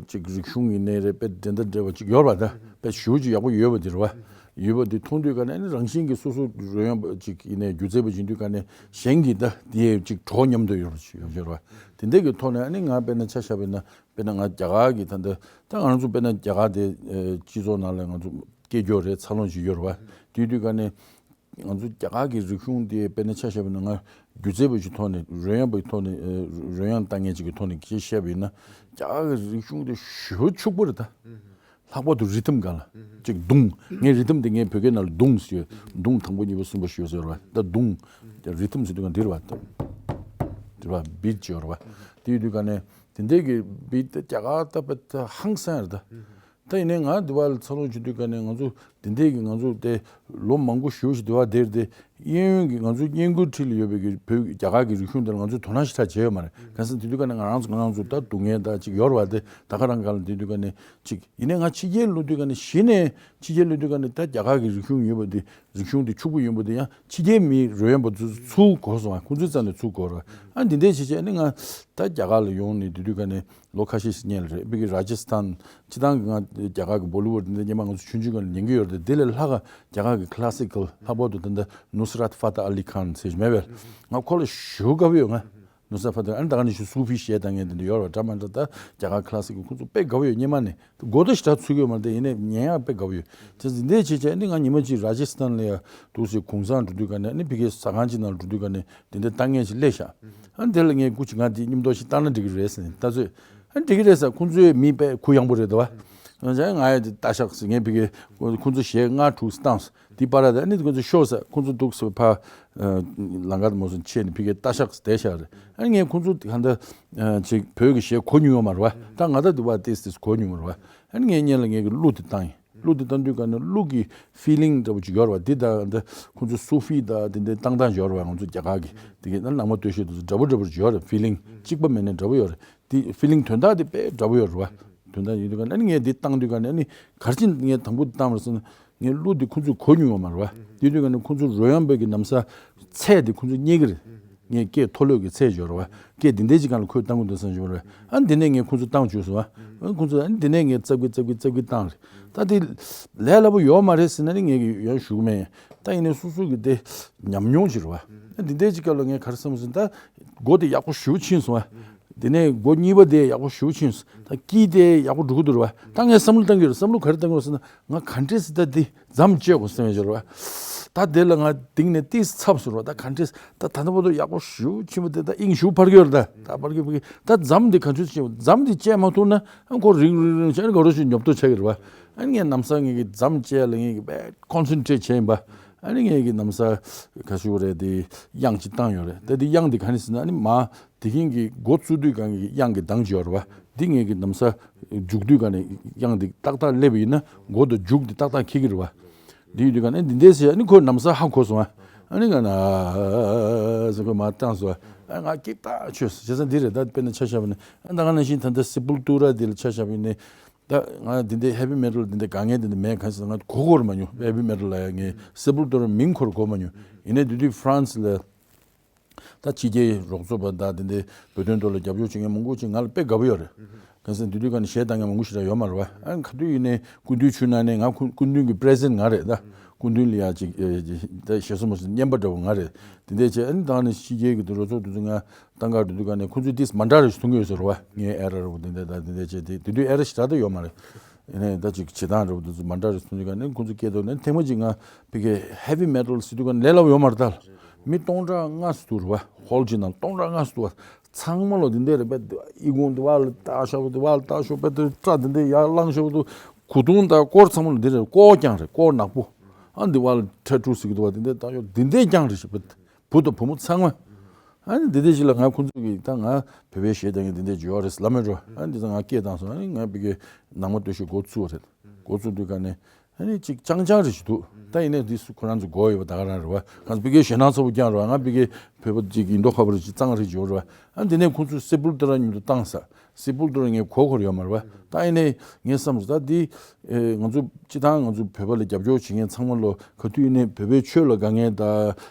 ཅིག་རིག་གཞུང་ཡིན་ནའི་རེད། དཔེ་འགྲན་ཟླ་འདྲ་བ་ཅིག་ཡོད་རེད་བ། ད་དཔེ་ཞེ་པོ་ཅིག་ཡག་པོ་ཡོད་པ་དེ་རེད་བ། ཡོད་པ་དེ་མཐོང་དུས་ག་ནས་ཨ་ནི་རང་བཞིན་གྱིས་སོ་སོ་རོལ་དབྱངས་པ་ཅིག་ཡིན་ནའི་སྒྱུ་རྩལ་པ་ཡིན་དུས་ག་ནས་གཞན་གྱིས་ད་དེ་ཅིག་གྲོགས་མཉམ་དུ་ཡོད་ཡོད་རེད་བ། དེ་འདྲ་གི་ཐོག་ནས་ཨ་ནི་ང་དཔེར་ན་ཆ་བཞག་པ་ཡིན་ན་དཔེར་ན་ང་རྒྱ་གར་གྱི་ད་ལྟ་ད་ང་རང་ཚོ་དཔེར་ན་རྒྱ་གར་དེ་ཨ་སྤྱི་ཚོགས་ནང་ལ་ང་ཚོ་སྐྱེས་ཡོད་རེད། འཚར་ལོངས་བྱེད་ཡོད་རེད་བ། དེ་དུས་ག་ནས་ང་ཚོ་རྒྱ་གར་གྱི་རིག་གཞུང་དེ་དཔེར་ན་ཆ་བཞག་པ་ཡིན་ན་ང་སྒྱུ་རྩལ་པ་ཞིག་ཐོག་ནས་རོལ་དབྱངས་པའི་ཐོག་ནས་ཨ་རོལ་དབྱངས་བཏང་མཁན་ཅིག་གི་ཐོག་ནས་ཅིག་བཤད་པ་ཡིན་ན་རྒྱ་གར་གྱི་རིག་གཞུང་དེ་ཞེ་པོ་ཕྱུག་པོ་རེད་ད། ལྷག་པར་དུ་རི་ཐམ་སྒང་ལ་ཅིག་རྡུང་། ངའི་རི་ཐམ་དེ་ངའི་བོད་སྐད་ནང་ལ་རྡུང་ཟེར་ཡོད། རྡུང་དང་པོ་གཉིས་པ་གསུམ་པ་ཞེས་ཟེར་བ་ད་རྡུང་། རི་ཐམ་ཟེར་དུས་ག་འདིར་བ་ད་འདིར་བ་བིད་ཅེས་ཡོད་རེད་བ། དེ་ཡོད་དུས་ག་ནས་དེ་འདྲའི་གི་བིད་དེ་རྒྱ་གར་ད་དཔེ་ད་ཧང་སང་རེད་ད། ད་ཡིན་ནའི་ང་འདི་བ་ལ་འཚར་ལོངས་བྱེད་དུས་ག་ནས་ང་ཚོ་དེ་འདྲའི་གི་ང་ཚོ་དེ་ལོ་མང་པོ་ཞེ་པོ་ཞིག་འདི་བ་དེར་དེ་གཡས་གཡོན་གྱི་ང་ཚོའི་བསྙེན་བཀུར་ཁྲི་ལ་ཡོད་པའི་གི་བོད་རྒྱ་གར་གྱི་རིག་གཞུང་དེ་ལ་ང་ཚོས་དོ་སྣང་ཞེ་དྲག་བྱས་ཡོད་མ་རེད། གང་ཟེར་དེ་དུས་ག་ནས་ང་རང་ཚོ་ང་རང་ཚོ་ད་སྡུག་བསྔལ་ད་ཅིག་ཡོད་རེད་བ། དེ་ད་ག་རང་ག་ལ་དེ་དུས་ག་ནས་ཅིག་ཡིན་ནའི་ང་ཕྱི་རྒྱལ་ལོག་དུས་ག་ནས་གཞི་ནས་ཕྱི་རྒྱལ་ལོག་དུས་ག་ནས་ད་རྒྱ་གར་གྱི་རིག་གཞུང་ཡོད་པ་དེ་རིག་གཞུང་དེ་ཕྱུག་པོ་ཡིན་པ་དེ་ཡང་ཕྱི་རྒྱལ་མི་རོལ་དབྱངས་པ་ཚོས་ཚུར་གོ་སོང་བ། ཁོང་ཚོའི་རྩ་ནས་ཚུར་གོ་རེད་བ། ཨ་འདི་འདྲའི་བྱས་བྱས་ནི་ང་ད་རྒྱ་གར་ལ་ཡོང་ནས་དེ་དུས་ག་ནས་ལོ་ཁ་ཤས་ཤིག་སྔོན་ལ་རེད། ཕ་གི་ར་ཇ་སི་ཐན་སྤྱི་བཏང་གི་ང་རྒྱ་གར་གི་བོ་ལི་ཝུཌ་འདི་འདྲ་སྔོན་མ་ང་ཚོ་ཆུང་ཆུང་སྒང་ལ་ཉན་གི་ཡོད་རེད། དེ་ལས་ལྷག་ག་རྒྱ་གར་གི་ཁི་ལ་སི་ཀལ་ལྷག་པར་དུ་ད་ལྟ་ནུ་སི་རཱད་ཕ་ཏེ་ཨ་ལི་ཁཱན་ཟེར་མེད་པས། ང་ཁོ་ལ་ཞེ་པོ་དགའ་པོ་ཡོད། ང་ནུ་སི་རཱད་ཕ་ཏེ་ཨ་ནི་ད་ག་ནས་ཞུ་སུ་ཕི་གཞས་བཏང་མཁན་དེ་འདྲ་ཡོད་རེད་བ། འདྲ་མ་འདྲ་ད་རྒྱ་གར་ཁི་ལ་སི་ཀལ་ཁོང་ཚོ་དཔེ་དགའ་པོ་ཡོད། སྔོན་མ་ནས་མགོ་ཐོག་ཞེ་དྲག་ཚུགས་ཀྱི་ཡོད་མ་རེད། དེ་ཡིན་ནའི་ཉན་ཡག་དཔེ་དགའ་པོ་ཡོད། དེ་འདི་འདྲའི་བྱས་བྱས་ནི་ང་ཉི་མ་གཅིག་ར་ཇ་སི་ཐན་ལ་ཡ་འདུག་སེ་གུང་སེང་འགྲོ་དུས་ག་ནས་ནི་ཕ་གིའི་ཟ་ཁང་གཅིག་ནང་འགྲོ་དུས་ག་ནས་དེ་འདྲ་བཏང་མཁན་ཞིག་སླེབས་ཤག་ཨ་ནི་དེ་ལ་ངས་སྐུ་མཁྱེན་ང་དེ་མཉམ་དུ་ཞིག་བཏང་ན་འགྲིག་གི་རེད་ཟེར་ནས་ལྟ་ཚོད། ཨ་ནི་འགྲིག་གི་རེད་ཟེར། ཁོང་ཚོའི་མི་དཔེ་གུ་ཡངས་པོ་རེད་འདུག་བ། ང་ང་ཡ་དེ་ལྟ་ཤག་ཟེར། ངས་ཕ་གི་ཁོང་ཚོ་གཞས་ལྔ་དྲུག་བཏང་སོང་། དེ་པར་དེ་ཨ་ནི་ཁོང་ཚོ་ཤོག་ཟེར། ཁོང་ཚོ་འདུག་སེ་ཕར་ལམ་ཁ་དེ་མོ་སོང་ཆས་ནས་ཕ་གིར་ལྟ་ཤག་བསྡད་ཤག་རེད། ཨ་ནི་ངས་ཁོང་ཚོ་གང་ལྟར་ཅིག་བོད་ཀྱི་གཞས་གོ་མྱོང་ཡོད་མ་རེད་བ། ད་ང་ད་དེ་བ་ཏིས་ཏིས་གོ་མྱོང་མ་རེད་བ། ཨ་ནི་ངས་སྔོན་ལ་ངས་ཀྱི་གླུ་དེ་བཏང་ཡིན། གླུ་དེ་བཏང་དུས་ག་ནས་གླུ་གི་ཕི་ལིང་འདྲ་པོ་ཅིག་ཡོད་རེད་བ། འདི་ད་འདི་ཁོང་ཚོ་སུ་ཕི་ད་དེ་འདྲའི་བཏང་སྟངས་ཡོད་རེད་བ། ང་ཚོ་རྒྱ་གར་གི་དེ་གི་ནང་ནང་མ་སྟོད་གཞས་དེ་ཚོ་འདྲ་པོ་འདྲ་པོ་ཅིག་ཡོད་རེད། ཕི་ལིང་གཅིག་པ་མེད་ནས་འདྲ་པོ་ཡོད་རེད། དེ་ཕི་ལིང་དོན་དག་དེ་དཔེ་འདྲ་པོ་ཡོད་རེད་བ། དོན་དག་ཡིན་དུས་ག་ནས་ཨ་ནི་ངས་འདི་བཏང་དུས་ག་ནས་ཨ་ནི་ག་རེ་བྱས་ངས་དང་པོ་བཏང་བ་རེད་ཟེར་ན་ངས་གླུ་འདི་ཁོང་ཚོས་གོ་མྱོང་ཡོད་མ་རེད་བ། དེ་དུས་ག་ནས་ཁོང་ཚོ་རོལ་དབྱངས་པའི་གི་ན་བཟའ་ཚད་དེ་ཁོང་ཚོས་རྙེད་ཀྱི་རེད། ངས་སྐད་མཐོ་ལོས་ཀྱི་ཚད་འབྱོར་བ། སྐད་འདི་འདྲའི་ཅིག་སྒང་ལ་ཁོས་བཏང་གི་འདུག་བསམ་བྱུང་བ་རེད། ཨ་འདི་ནས་ངས་ཁོང་ཚོ་བཏང་བྱུང་སོང་བ། ཨ་ཁོང་ཚོ་ཨ་འདི་ནས་ངས་ཙབ་གི་ཙབ་གི་ཙབ་གི་བཏང་རེད། ད་དེ་ལས་སླ་པོ་ཡོད་མ་རེད་ཟེར་ན་ནི་ངས་ཀྱི་ཡང་ཞུ་གི་མེད། ད་ཡིན་ནའི་སོ་སོ་གི་དེ་ཉམས་མྱོང་ཅིག་རེད་བ། ཨ་འདི་འདྲའི་ཅིག་སྐབས་ལ་ངས་ག་རེ་བསམ་སོང་ཟེར་ན་ད་སྒོ་དེ་ཡག་པོ་ཞེ་པོ་ཕྱིན་སོང་བ། དེ་ནས་སྒོ་གཉིས་པ་དེ་ཡག་པོ་ཞེ་པོ་ཕྱིན་སོང་། ད་དཀྱིལ་དེ་ཡག་པོ་འགྲོ་གི་འདུག་རེད་བ། ད་ངས་བསམ་བློ་བཏང་གི་ཡོད་རེད། བསམ་བློ་ག་རེ་བཏང་གི་ཡོད་རེད་ཟེར་ན་ང་ག་འདྲས་སེ་ད་འདི་མཚམས་བཅད་དགོས་བསམ་ཡོད་ཅིག་རེད་བ། ད་དེ་ལ་ང་དེང་ནས་ཏིས་འཚབ་སོང་རེད་བ། ད་ག་འདྲས་ད་ད་ལྟ་བར་དུ་ཡག་པོ་ཞེ་པོ་ཕྱིན་པ་དེ་ད་དབྱིངས་ཞེ་པོ་འཕར་གི་ཡོད་རེད། ད་ད་འཕར་གི་འཕར་གི་ད་མཚམས་འདི་ག་འདྲས་བཅད་དགོས། མཚམས་འདི་བཅད་མ་ཐུབ་ན་ཨ་ཁོ་རིང་རིང་རིང་བྱས་ཨ་ནི་ག་རེ་ཞིག་ཉོབ་ཏོ་ཆགས་ཀྱི་རེད་བ། ཨ་ནི་ངས་ན་བཟའ་ངས་ཀྱི་མཚམས་བཅད་ལ་ངས་ཀྱི་དཔེ་ཀོན་སེན་ཊྲེཊ་བྱས་ཡིན་པ། ཨ་ནི་ངས་ཀྱི་ན་བཟའ་ག་ཞུ་རེད་དེ་དབྱངས་ཅིག་བཏང་ཡོད་རེད། ད་དེ་དབྱངས་དེ་ག་ནས་ཟེར་ན་ཨ་ནི་མ་དེ་གིན་གྱི་མགོ་བཙུགས་དུས་གང་གི་དབྱངས་ཀྱི་གདངས་ཅིག་ཡོད་རེད་བ། འདི་ངས་ཀྱི་ན་བཟའ་མཇུག་དུས་གང་ནས་དབྱངས་འདི་ཏག་ཏག་སླེབས་པ་ཡིན་ན་མགོ་དང་མཇུག་འདི་ཏག་ཏག་འཁེལ་གྱི་རེད་བ། འདི་ཡོད་དུས་གང་ནས་འདི་འདྲས་ཟེར་ཨ་ནི་ཁོས་ན་བཟའ་ཧ་གོ་སོང་བ། ཨ་ནི་ང་ན་ཟེར་ཁོས་མར་བཏང་སོང་བ། ཨ་ང་སྐད་ཏག་ཆོད་སོང་། བྱས་ཙང་འདི་རེད། ད་དཔེར་ན་ཆ་བཞག་པ་ན་ཨ་ད་ག་ནང་བཞིན་ད་ལྟ་སེ་པུལ་ཏུ་ར་འདི་ལ་ཆ་བཞག་པ་ཡིན་ན་ད་ང་འདི་འདྲའི་ཧེ་བི་མེ་ཊལ་འདི་འདྲ་དགའ་མཁན་འདི་འདྲ་མེད། གང་ཟེར་ང་གོ་གོ་ར་མ་མྱོང་། ཧེ་བི་མེ་ཊལ་ལ་ཡ་ངས་སེ་པུལ་ཏུ་ར་མིང་ཁོ་ར་གོ་མ་མྱོང་། ཡིན་ནའི་དེ་དུས་ཧྥ་རན་སི་ལ། ད་ཕྱི་རྒྱལ་རོགས་ཚོགས་པ་དང་དེ་འདྲའི་བོད་དོན་ཐོག་ལ་རྒྱབ་སྐྱོར་བྱེད་མཁན་མང་པོ་ཅིག་ང་ལ་དཔེ་དགའ་པོ་ཡོད་རེད། གང་ཟེར་དེ་དུས་ག་ནས་གཞས་བཏང་མཁན་མང་པོ་ཞིག་རག་ཡོད་མ་རེད་བ། ཨ་ག་དུས་ཡིན་ནའི་སྐུ་མདུན་ཆུ་ནང་ནས་ང་སྐུ་སྐུ་མདུན་གྱི་པི་རེ་ཟེན་ཊི་ང་རེད། ད་སྐུ་མདུན་ལ་ཡ་ཅིག་ཨེ་ད་ཞེ་སོ་མོ་སོ་རྔན་པ་འདྲ་བོ་ང་རེད། དེ་འདྲས་བྱས་ཨ་ནི་ད་ནི་ཕྱི་རྒྱལ་གྱི་དུ་རོགས་ཚོགས་དེ་ཚོ་ང་བཏང་ག་འགྲོ་དུས་ག་ནས་ཁོ་ཚོས་ཏིས་མ་འདྲ་རེ་ཞིག་མཐོང་གི་ཡོད་ཟེར་བ། ངའི་ཨེ་ར་ར་བོ་དེ་འདྲས་ད་དེ་འདྲས་བྱས་དེ་དེ་དུས་ཨེ་ར་ཞེ་དྲག་ད་ཡོད་མ་རེད། ཡིན་ནའི་ད་ཅིག་བྱེད་སྟངས་འདྲ་བོ་དེ་ཚོ་མ་འདྲ་རེ་མཐོང་དུས་ག་ནས་ཁོ་ཚོ་སྐད་ཐོག་ནས་ཐེངས་མ་ཅིག་ང་ཕ་གི་ཧེ་བི་མེ་ཊལ་ཟེར་དུས་ག་ནས་ལས་སླ་པོ་ཡོད་མ་རེད་ད། མི་སྟོང་ཕྲག་ལྔ་ཙམ་འདུག་རེད་བ། ཧོལ་གཅིག་ནང་སྟོང་ཕྲག་ལྔ་ཙམ་འདུག་བ། ཚང་མ་ལོ་དེ་འདྲ་རེད་པས། ཨི་ཁུང་དེ་བར་ལ་བཏགས་ཤག་པ། དེ་བར་ལ་བཏགས་ཤག་པ། དེ་སྐྲ་དེ་འདྲ་ཡར་བླངས་ཤག་པ། དེ་གོས་ཐུང་དང་སྐོར་ཚང་མ་ལོ་འདི་རེད། སྐོར་རྐྱང་རེད། སྐོར་ནག་པོ། ཨ་འདི་བར་ལ་ཊེ་ཊུ་ཟེར་གི་འདུག་བ། དེ་འདྲ་བཏགས་ཤག་འདི་འདྲ་རྐྱང་རེད་ཤག་པ། བུ་དང་བུ་མོ་ཚང་མ། ཨ་ནི་འདི་འདྲ་ཞིག་ལ་ང་ཁོང་ཚོ་གིས་ད་ང་བོད་པའི་གཞས་བཏང་མཁན་འདི་འདྲ་བརྗོད་ཡོད་རེད་ལབ་མེད་འགྲོ། ཨ་ནི་འདི་ཚོ་ང་སྐད་བཏང་སོང་། ཨ་ནི་ང་ཕ་གིར་ནང་མ་སྟོད་ཤོད་འགོ་བཙུགས་པ་རེད། འགོ་བཙུགས་དུས་ག་ནས་ཨ་ནི་ཅིག་ཅང་ཅང་རེ་ཞིག་འདུག་ད་ཡིན་ནའི་འདི་སུ་ཁོ་རང་ཚོ་མགོ་ཡོད་པ་ད་ག་རང་རེད་བ། ང་ཚོ་ཕ་གིའི་ཞེད་སྣང་ཚ་པོ་རྐྱང་རེད་བ། ང་ཕ་གིའི་བོད་པ་ཅིག་ཡིན་མདོག་ཁ་པོ་རེ་ཅིག་གཙང་རེ་ཅིག་ཡོད་རེད་བ། ཨ་འདི་ནས་ཁོང་ཚོས་སེ་པུལ་ཏི་ར་མཉམ་དུ་བཏང་ས། སེ་པུལ་ཏི་ར་ངས་གོ་གོ་རེ་ཡོད་མ་རེད་བ། ད་ཡིན་ནའི་ངས་བསམ་སོང་། ད་འདི་ཨེ་ང་ཚོ་སྤྱི་བཏང་ང་ཚོ་བོད་པ་ལ་རྒྱབ་སྐྱོར་བྱེད་མཁན་ཚང་མ་ལོ་ག་དུས་ཡིན་ནའི་བོད་པའི་ཆོས་ལ་དགའ་མཁན་ད་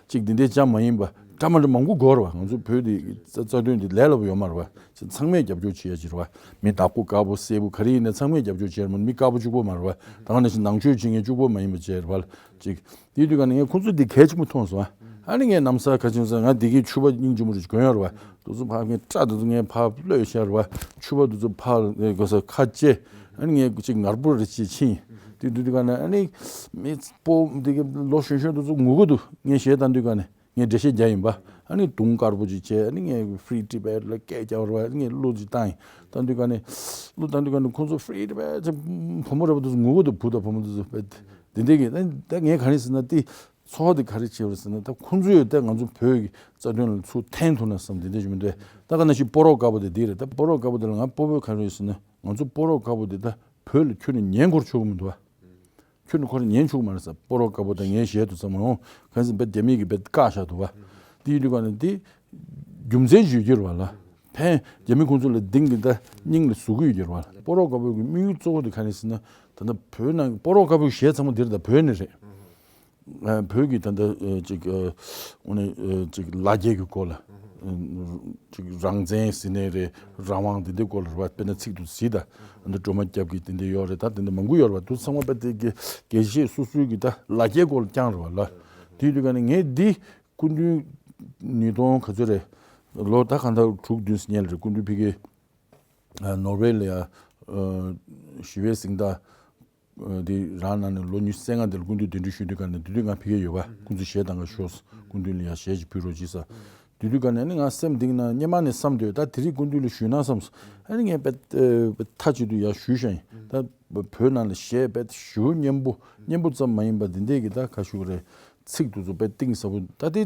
ཅིག་འདི་འདྲའི་ཅང་མ་ཡིན་པ་འདྲ་མི་འདྲ་མང་པོ་དགོས་རེད་བ། ང་ཚོ་བོད་འདི་རྩ་དོན་འདི་ལས་སླ་པོ་ཡོད་མ་རེད་བ། ཚང་མས་རྒྱབ་སྐྱོར་བྱེད་ཡ་ཅིག་རེད་བ། མི་བདག་པོ་དཀར་པོ་སེར་པོ་ག་རེ་ཡིན་ནའི་ཚང་མས་རྒྱབ་སྐྱོར་བྱེད་ཡ་རེད་མ་གཏོགས་མི་དཀར་པོ་གཅིག་པོ་མ་རེད་བ། ད་ག་ནང་བཞིན་ནང་ཆོས་བྱེད་མཁན་གཅིག་པོ་མ་ཡིན་པ་བྱས་རེད་བ། ཅིག་དེའི་དུས་ག་ནས་ངས་ཁོང་ཚོ་འདི་གལ་ཆེན་པོ་མཐོང་སོང་ཨ། ཨ་ནི་ངས་ནམ་ས་ག་ཅིག་ས་ང་འདི་གའི་ཕྱུ་པ་སྙིང་རྗེ་མོ་རེ་གོན་ཡོད་རེད་བ། དེ་ཚོ་ཕར་ངས་སྐྲ་དེ་ཚོ་ངས་ཕར་གློད་བཞག་རེད་བ། ཕྱུ་པ་དེ་ཚོ་ཕར་གོ་ས་ཁ་བཅད། ཨ་ནི་ངས་ཅིག་ངར་པོ་རེ་ཅིག་ཕྱིན། དེ་དུས་དུས་ག་ནས་ཨ་ནི་མི་སྤོ་འདི་གའི་ལོ་གཞོན་གཞོན་དེ་ཚོ་ངུ་གི་འདུག་ངས་གཞས་བཏང་དུས་ག་ནས། ངས་འགྲེལ་བཤད་རྒྱག་ཡིན་པ། ཨ་ནི་དུང་དཀར་པོ་ཅིག་བྱས། ཨ་ནི་ངས་Free Tibet ལ་སྐད་རྒྱག་རེད་བ། ཨ་ནི་ངས་གླུ་ཅིག་བཏང་ཡིན། བཏང་དུས་ག་ནས་གླུ་བཏང་དུས་ག་ནས་ཁོང་ཚོ་Free Tibet ཅིག་བུ་མོ་རེད་བ། དེ་ཚོ་ངུ་གི་འདུག་བུ་དང་བུ་མོ་དེ་ཚོ་དཔེ་དེ་འདྲ་གི། ད་ད་ངས་ག་རེ་ཟེར་ན་དེ་ཚོར་བ་དེ་ག་རེ་བྱས་པ་རེད་ཟེར་ན། ད་ཁོང་ཚོ་ཡོད་ད་ང་ཚོ་བོད་ཀྱི་རྩ་དོན་ལ་ཚུར་འཐེན་ཐུབ་ན་བསམ་དེ་འདྲ་ཞིག་མི་འདུག་ད་ག་ནང་བཞིན་སྤོ་རོག་དཀར་པོ་དེ་འདི་རེད། ད་སྤོ་རོག་དཀར་པོ་དེ་ལ་ང་སྤོ་བོས་ག་རེ་ཟེར་ན། ང་ཚོ་སྤོ་རོག་དཀར་པོ་དེ་ད་བོད་ལ་ཁྱོན་ནས་ཉན་འགོར་ཆོག་གི་མི་འདུག་བ། ཁྱོད་ནི་ཁོ་རང་ཉན་ཆོག་མ་རེད་ས། སྤོ་རོག་དཀར་པོ་དང་ངའི་གཞས་དེ་ཚང་མ་འོང་གང་ཟིན་པའི་རྒྱ་མི་གིས་དཔེ་བཀག་བཞག་འདུག་བ། དེ་ཡིན་དུས་ག་ནས་དེ་རྒྱུ་མཚན་ཞིག་ཡོད་ཀྱི་རེད་བ་ལ། ཕན་རྒྱ་མི་ཁོང་ཚོ་ལ་གཏིང་གི་ད་སྙིང་ལ་ཟུག་གི་ཡོད་ཀྱི་རེད་བ་ལ། སྤོ་རོག་དཀར་པོ་གི་དམིགས་ཡུལ་གཙོ་བོ་དེ་ག་རེ་ཟེར་ན། ད་ལྟ་བོད་ནང་སྤོ་རོག་དཀར་པོའི་གཞས་ཚང་མ་འདིར་ད་བོད་ནས་རེད། ཨ་བོད་ཀྱི་ད་ལྟ་ཨ་ཅིག་ཨ་དངོས་གནས་ཨ་ཅིག་ལ་རྒྱལ་གྱི་སྐོར་ལ་ཨ་ཅིག་རང་བཙན་ཟེར་ནའི་རེད། རང་དབང་དེ་འདྲའི་སྐོར་ལ་རེད་བ། དཔེར་ན་ཚིག་ཏུ་གཟིགས་དང་། ཨ་འདི་སྒྲོལ་མ་སྐྱབས་ཀྱི་དེ་འདྲ་ཡོད་རེད། ད་དེ་འདྲ་མང་པོ་ཡོད་རེད་བ། དེ་ཚང་མ་དཔེ་དེ་དགེ་དགེ་བཤེས་སོ་སོའི་གི་ད་ལ་རྒྱལ་སྐོར་ལ་བསྐྱངས་རེད་བ་ལ། དེ་ཡིན་དུས་ག་ནས་ངས་འདི་སྐུ་མདུན་ཉིས་སྟོང་ག་ཚོད་རེད། ལོ་ད་གང་ལྟར་དྲུག་བདུན་ཙམ་ཉལ་རེད། སྐུ་མདུན་ཕ་གིར་ཨ་ནོར་ཝེ་ལ་ཡ་ཨ་ཞི་བའི་གཟེངས་རྟགས་འདི་རང་གནང་ནས་ལོ་ཉི་ཤུ་རྩ་ལྔ་དེར་སྐུ་མདུན་གདན་འདྲེན་ཞུས་དུས་ག་ནས། དེ་དུས་ང་ཕ་གིར་ཡོད་པ། ཁོང་ཚོས་གཞས་གཏང་ག་ཤོག་སྐུ་མདུན་ལ་ཡ་གཞས་ཅིག་ཕུལ་རོགས་གྱིས་ས། དེ་དུས་ག་ནས་ནི་ང་སེམས་གཏིང་ན་སྔོན་མ་ནས་བསམ་དུས་ད་དེ་རིང་སྐུ་མདུན་ལ་ཞུས་ན་བསམས། ཨ་ནི་ངས་དཔེ་དཔེ་མཐའ་གཅིག་ཏུ་ཡ་ཞུས་ཤག་ཡིན། ད་བོད་ནང་ལ་གཞས་དཔེ་ཞེ་པོ་སྙན་པོ་སྙན་པོ་ཙམ་མ་ཡིན་པ་འདི་འདྲས་ཀྱི་ད་ག་ཞུ་གི་རེད། ཚིག་དེ་ཚོ་དཔེ་གཏིང་ཟབ་པོ། ད་དེ་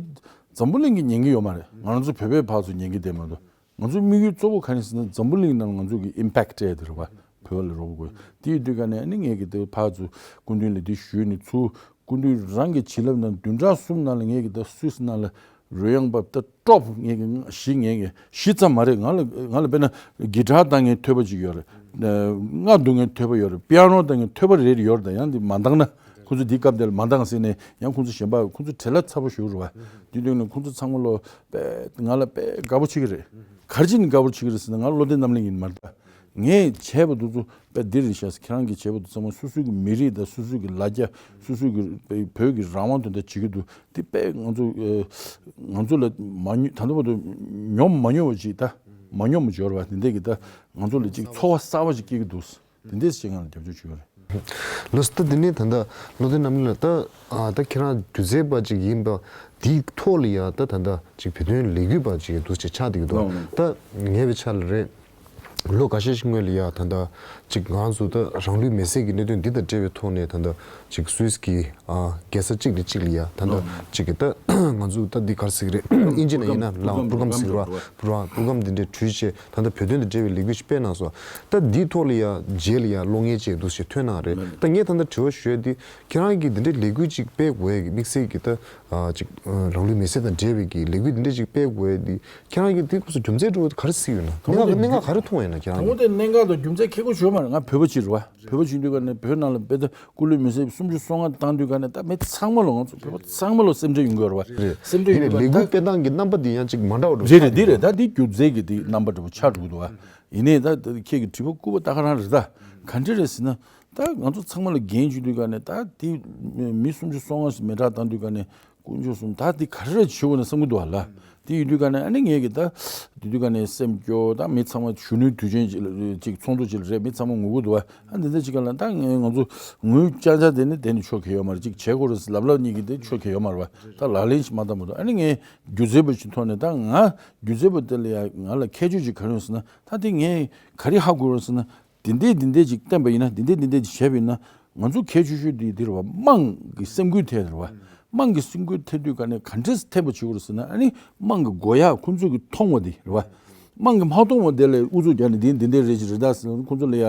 འཛམ་བུ་གླིང་གིས་ཉན་གི་ཡོད་མ་རེད། ང་རང་ཚོ་བོད་པའི་ཕར་ཚུར་ཉན་གི་བསྡད་མ་གཏོགས། ང་ཚོའི་དམིགས་ཡུལ་གཙོ་བོ་ག་རེ་ཟེར་ན། འཛམ་བུ་གླིང་ནང་ང་ཚོ་གི་ཨིམ་པེག་སྤྲད་དེ་རེད་བ། བོད་ལ་རོགས་པ་དགོས། དེ་ཡིན་དུས་ག་ནས་ཨ་ནི་ངས་གི་དེ་ཕར་ཚུར་སྐུ་མདུན་ལ་དེ་ཞུས་ནས་ཚུར་སྐུ་མདུན་རང་གི་བྱིན་རླབས་ནང་བདུན་ཕྲག་གསུམ་ནང་ལ་ངས་གི་ད་སུད་སི་ནང་ལ་རོལ་དབྱངས་པ་ད་ཀྲོབ་ངས་གི་བཞི། ངས་གི་བཞི་ཙམ་མ་རེད། ང་ལ་ང་ལ་དཔེར་ན་གི་ཊར་བཏང་མཁན་ཐོས་པ་ཅིག་ཡོད་རེད། རྔ་བརྡུང་མཁན་ཐོས་པ་ཡོད་རེད། པི་ཡ་ནོ་བཏང་མཁན་ཐོས་པ་རེ་རེ་ཡོད་རེད། ད་ཡང་འདི་མ་འདང་ན། ཁོང་ཚོ་འདི་སྐབས་དེར་མ་འདང་ཟེར་ནས་ཡང་ཁོང་ཚོ་གཞན་པ་ཁོང་ཚོ་བྲེལ་བ་ཚ་པོ་ཞིག་རེད་བ། དེ་དུས་ནས་ཁོང་ཚོ་ཚང་མ་ལོ་དཔེ་ང་ལ་དཔེ་དགའ་པོ་བྱེད་ཀྱི་རེད། ག་རེ་བྱས་ནས་དགའ་པོ་བྱེད་ཀྱི་རེད་ཟེར་ན། ང་བློ་བདེ་རྣམ་གླིང་ཡིན་མ་རེད། ད་ངས་བྱས་པ་དེ་ཚོ་དཔེ་འདི་རེད་ཤག་ཁྱེད་རང་གིས་བྱས་པ་དེ་ཚང་མ་སོ་སོའི་གི་མི་རིགས་དང་སོ་སོའི་གི་ལ་རྒྱ། སོ་སོའི་གི་བོད་ཀྱི་རང་དབང་དོན་དག་བྱེད་ཀྱི་འདུག་དེ་དཔེ་ང་ཚོ་ཨ་ང་ཚོ་ལ་མ་མྱོང་། ད་ལྟ་བར་དུ་མྱོང་མ་མྱོང་བ་ཅིག་ད་མ་མྱོང་བ་འབྱོར་བ་དེ་འདྲས་ཀྱི་ད་ང་ཚོ་ལ་ཅིག་ཚོར་བ་གསར་བ་ཅིག་སྐྱེ་གི་འདུག་དེ་འདྲས་ཅིག་ང་ལ་རྒྱབ་སྐྱོར་བྱེད་ཀྱི་རེད། ལགས་སོ། ད་འདི་ནས་ད་ལྟ་བློ་བདེ་རྣམ་གླིང་ལགས། ད་ཨ་ད་ཁྱེད་རང་སྒྱུ་རྩལ་པ་ཅིག་ཡིན་པ་འདིའི་ཐོག་ལ་ཡ་ད་ད་ལྟ་ཅིག་བོད་དོན་ལས་འགུལ་པ་ཅིག་འདུག་ཅེས་ཆགས་བསྡད་ཀྱི་འདུག་ད་ངས་བྱས་ཙང་ལ་རེད། ལོ་འགའ་ཤས་ཤིག་སྔོན་ལ་ཡ་ད་ལྟ་ཅིག་ང་ཚོ་ད་རང་ལུས་མེར་སྲེག་གི་གནད་དོན་འདི་དང་འབྲེལ་བའི་ཐོག་ནས་ད་ལྟ་ཅིག་སུད་སི་གི་ཨ་རྒྱལ་ས་གཅིག་ནས་གཅིག་ལ་ཡ་ད་ལྟ་ཅིག་གི་ད་ང་ཚོ་ད་འདི་ག་རེ་ཟེར་གི་རེད། ཨིན་ཇི་ནང་ཡིན་ན་ལ་པུ་རོ་གྷམ་ཟེར་བ། པུ་རོ་པུ་རོ་གྷམ་འདི་འདྲའི་གྲུས་བྱས། ད་ལྟ་བོད་དོན་དང་འབྲེལ་བའི་ལས་འགུལ་ཞིག་སྤེལ་གནང་སོང་། ད་འདིའི་ཐོག་ལ་ཡ་རྗེས་ལ་ཡ་གློག་བརྙན་ཅིག་འདུག་ཞེས་ཐོན་གནང་རེད། ད་ངས་ད་ལྟ་དྲི་བ་ཞུ་ཡ་འདི། ཁྱེད་རང་གིས་འདི་འདྲའི་ལས་འགུལ་ཅིག་སྤེལ་དགོས་ཡ་གི་དམིགས་བསལ་གྱི་ད་ཨ་ཅིག་ཨ་རང་ལུས་མེར་སྲེག་དང་འབྲེལ་བའི་གི་ལས་འགུལ་འདི་འདྲ་ཅིག་སྤེལ་དགོས་ཡ་འདི། ཁྱེད་རང་གིས་འདི་སྐབས་སུ་རྒྱུ་མཚན་འདྲ་བོ་ག་རེ་གཟིགས་ཡོད་ན། གནད་འགག་གནད་འགག་ག་རེ་མཐོང་ཡོད་ན་ཁྱེད་རང་གིས། དང་པོ་དེ་གནད་འགག་དང་རྒྱུ་མཚན་ཁེ་གོ་ཞུ་མ་རེད། ང་བོད་པ་ཅིག་རེད་བ། བོད་པ་ཅིག་ཡིན་དུས་ག་ནས་བོད་ནང་ལ་དཔེ་ད་སྐུ་ལུས་མེར་སྲེག་སུམ་ཅུ་སོ་ལྔ་བཏང་དུས་ག་ནས་ད་མི་ཚང་མ་ལོ། ང་ཚོ་བོད་པ་ཚང་མ་ལོ་སེམས་ཁྲལ་ཡོང་གི་ཡོད་རེད་བ། རེད། སེམས་ཁྲལ་ཡོང་གི་ཡོད་རེད་བ། ལས་འགུལ་སྤེལ་སྟངས་ཀྱི་རྣམ་པ་འདི་ཡང་ཅིག་མ་འདྲ་བ་འདྲ་བོ་རེད། ཆགས་རེད། འདི་འདུག་རེད། ད་འདི་སྒྱུ་རྩལ་གྱི་འདི་རྣམ་པ་འདྲ་བོ་ཆགས་འགྲོ་གི་འདུག་བ། ཡིན་ནའི་ད་ཁྱེད་ཀྱི་དྲི་བ་སྐུ་པ་ད་ག་རང་རེད། ད་ག་འདྲ་རེད་ཟེར་ན། ད་ང་ཚོ་ཚང་མ་ལ་འགན་ཞུ་དུས་ག་ནས་ད་དེ་མི་སུམ་ཅུ་སོ་ལྔ་ཞིག་མེ་སྲེག་བཏང་དུས་ག་ནས་དཀོན་མཆོག་གསུམ། ད་དེ་ག་རེ་བྱེད་དགོས་ན་བསམ་གྱི་འདུག་བ་ལ། དེ་ཡིན་དུས་ག་ནས་ཨ་ནི་ངས་ཀྱི་ད་དེ་དུས་ག་ནས་སེམས་སྐྱོ། ད་མི་ཚང་མ་གཞོན་ནུའི་དུས་ཆེན་ཅིག་ལ་ཅིག་ཚོགས་འདུ་ཅིག་ལ་རེད། མི་ཚང་མ་ངུ་གི་འདུག་བ། ཨ་འདི་འདྲ་ཅིག་ག་ལ་ད་ངས་ང་ཚོ་ངུ་ཅག་ཅག་དེ་ནི་དེ་ནི་ཆོ་ག་ཡོད་མ་རེད། ཅིག་བྱེད་དགོས་རེད་ལབ་ལབ་གཉིས་ཀྱི་དེ་ཆོ་ག་ཡོད་མ་རེད་བ། ད་ལག་ལེན་ཞིག་མ་བསྟར་མ་གཏོགས། ཨ་ནི་ངས་སྒྱུ་རྩལ་པ་ཞིག་ཐོག་ནས་ད་ང་སྒྱུ་རྩལ་པ་དེ་ལ་ཡ་ང་ལ་ཁྱད་ཆོས་ཅིག་ག་རེ་ཡོད་ཟེར་ན། ད་དེ་ངས་ག་རེ་ཧ་གོ་རེད་ཟེར་ན། དེ་འདྲས་དེ་འདྲས་ཅིག་བསྟན་པ་ཡིན་ན། དེ་འདྲས་དེ་འདྲས་ཅིག་བྱས་པ་ཡིན་ན། ང་ཚོ་གལ་ཆེ་ཤོས་དེ་དེ་རེད་བ། དམངས་ཀྱི་སེམས་འགུལ་ཐེབས་རེད་བ། དམངས་ཀྱི་སེམས་འགུལ་ཐེབས་དུས་ག་ནས་ག་འདྲས་ཐེབས་པ་བྱེད་དགོས་རེད་ཟེར་ན། ཨ་ནི་དམངས་ཀྱི་མགོ་ཡག་ཁོང་ཚོས་ཀྱི་མཐོང་བ་དེ་རེད་བ། དམངས་ཀྱི་མ་མཐོང་བ་དེ་ལ་ཨུ་ཚུགས་རྒྱག་ནས་དེ་འདི་འདྲས་རེད་ཅིག་རེད་ད་ཟེར་ན། ཁོང་ཚོ་ལ་ཡ་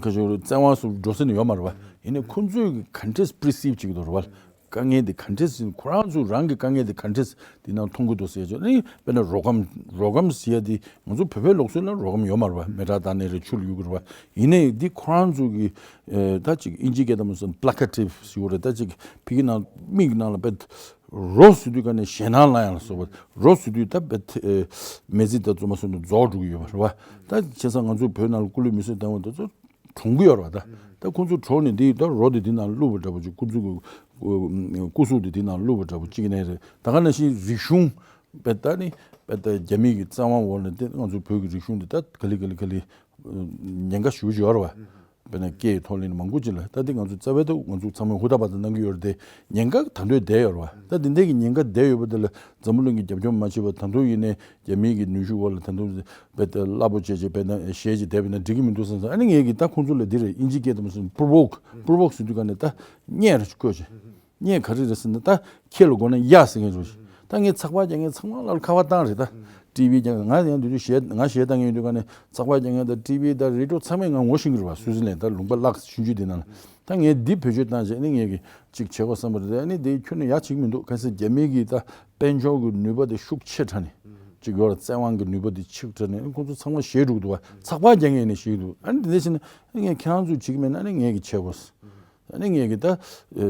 ཁ་ཤོར་བཙན་དབང་སུ་འགྲོ་ས་ནི་ཡོད་མ་རེད་བ། ཡིན་ནའི་ཁོང་ཚོས་ཀྱི་ག་འདྲས་པི་རི་སིབ་བྱེད་ཀྱི་འདུག་རེད་བ། དཀའ་ངལ་དེ་ག་འདྲས་ཟིན། ཁོ་རང་ཚོ་རང་གི་དཀའ་ངལ་དེ་ག་འདྲས་དེ་ནང་མཐོང་གི་འདུག་ཟེར་ཅོ་ནི། དཔེར་ན་རོ་སྒམ། རོ་སྒམ་ཟེར་ཡ་དེ་ང་ཚོ་བོད་པའི་ལུགས་སྲོལ་ལ་རོ་སྒམ་ཡོད་མ་རེད་བ། མེ་སྲེག་བཏང་ནས་རེད། ཆུ་གཡུག་གི་རེད་བ། ཡིན་ནའི་འདི་ཁོ་རང་ཚོ་གི་ཨེ་ད་ཅིག་ཨིན་ཇི་སྐད་དུ་མ་སོང་པི་ལེ་ཀ་ཊིབ་ཟེར་བ་རེད། ད་ཅིག་ཕ་གི་ནང་མིག་ནང་ལ་དཔེ་རོ་ཟེར་དུས་ག་ནས་ཞེད་སྣང་ལངས་ཡ་ལ་སོགས་པ། རོ་ཟེར་དུས་ད་དཔེ་ཨེ་མེ་ཙི་ད་ཚོ་མ་སོང་ནས་རྫོགས་འགྲོ་གི་ཡོད་པ་རེད་བ། ད་བྱས་ཙང་ང་ཚོ་བོད་ནང་ལ་སྐུ་ལུས་མེ་གསོད་བཏང་བ་དེ་ཚོ་གྲོངས་ཀྱི་ཡོད་རེད་བ། ད་ད་ཁོང་ཚོ་གྲོངས་ནས་འདི་ད་རོ་དེ་འདི་ནང་བླུགས་པ་འདྲ་པོ་ཅིག་སྐུ་གཟུགས་ཀྱི་སྐུ་གཟུགས་དེ་འདི་ནང་བླུགས་པ་འདྲ་པོ་ཅིག་ནས་རེད། ད་ག་ནང་བཞིན་རིག་གཞུང་དཔེ་ད་ནི་དཔེ་ད་རྒྱ་མི་གི་བཙན་དབང་འོག་ནས་དེ་ང་ཚོ་བོད་ཀྱི་རིག་གཞུང་འདི་ད་ག་ལེ་ག་ལེ་ག་ལེ་ཉེན་ཁ་ཞེ་པོ་ཅིག་ཡོད་རེད་བ། དཔེར་ན་སྐད་ཡིག་ཐོག་ལེན་མང་པོ་ཅིག་ལ་ད་འདི་ང་ཚོ་རྩ་བའི་ཐོག་ང་ཚོ་ཚང་མས་ཧུར་ཐག་པ་ད་གནང་གི་ཡོད་རེད་དེ། ཉེན་ཁ་ད་དུང་བསྡད་ཡོད་རེད་བ། ད་འདི་འདྲའི་གི་ཉེན་ཁ་བསྡད་ཡོད་པ་དེ་ལ་འཛམ་བུ་གླིང་གི་རྒྱབ་སྐྱོར་མ་བྱས་པ་ད་དུང་ཡིན་ནའི་རྒྱ་མི་གི་ནུས་ཤུགས་འོག་ལ་ད་དུང་དཔེ་ད་སླ་པོ་བྱས་བྱས་དཔེ་ན་ཞེད་ཅིག་བསྡད་པ་ཡིན་ན་འགྲིག་གི་མི་འདུག་བསམ་སོང་། ཨ་ནི་ངས་གི་ད་ཁོང་ཚོ་ལ་འདི་རེད། ཨིན་ཇི་སྐད་དུ་མ་སོང་པོ་རོ་ཝོག་པོ་རོ་ཝོག་ཟེར་དུས་ག་ནས་ད་བརྙས་རེ་བཀོད་བྱས། བརྙས་ག་རེ་རེད་ཟེར་ན་ད་ཁྱེད་ལ་དགོས་ན་གཡག་ཟེར་མཁན་རེད། ད་ངས་ཚགས་པར་རྒྱག་མཁན་ཚང་མ་ལ་ཁ་པར་བཏང་རེད། ད་ཊི་ཝི་རྒྱག་ང་ཡང་དུས་དུས་གཞས་ང་གཞས་བཏང་མཁན་ཡོད་དུས་ག་ནས་ཚགས་པར་རྒྱག་མཁན་དང་ཊི་ཝི་དང་རེ་ཌི་ཡོ་ཚང་མས་ང་ངོ་ཤེས་ཀྱི་རེད་བ། སུའི་ཙི་ལན་ད་ལུང་པ་བརླག་ཆུང་ཆུང་དེ་ནང་ལ། ད་ངས་འདི་བེད་སྤྱོད་བཏང་བྱས་ནི་ངས་ཀྱི་ཅིག་བྱེད་དགོས་བསམ་པ་རེད། ཨ་ནི་དེ་ཁྱོན་ནས་ཡ་བྱེད་ཀྱི་མི་འདུག་གལ་སྲིད་རྒྱ་མི་གི་ད་དཔལ་འབྱོར་གྱི་ནུས་པ་དེ་ཤུགས་ཆེ་དྲགས་ནས་ཅིག་ཡོད་ར། བཙན་དབང་གི་ནུས་པ་དེ་ཆེ་དྲགས་ནས་ཁོང་ཚོ་ཚང་མ་ཞེད་འགྲོ་གི་འདུག་བ། ཚགས་པར་རྒྱག་མཁན་ནས་ཞེད་འདུག་ཨ་ནི་དེ་འདྲ་བྱས་ན་ཨ་ནི་ངས་ཁྱེད་རང་ཚོས་བྱེད་ཀྱི་མེད་ན་ཨ་ནི་ངས་ཀྱི་བྱེད་དགོས། ཨ་ནི་ངས་ཀྱི་ད་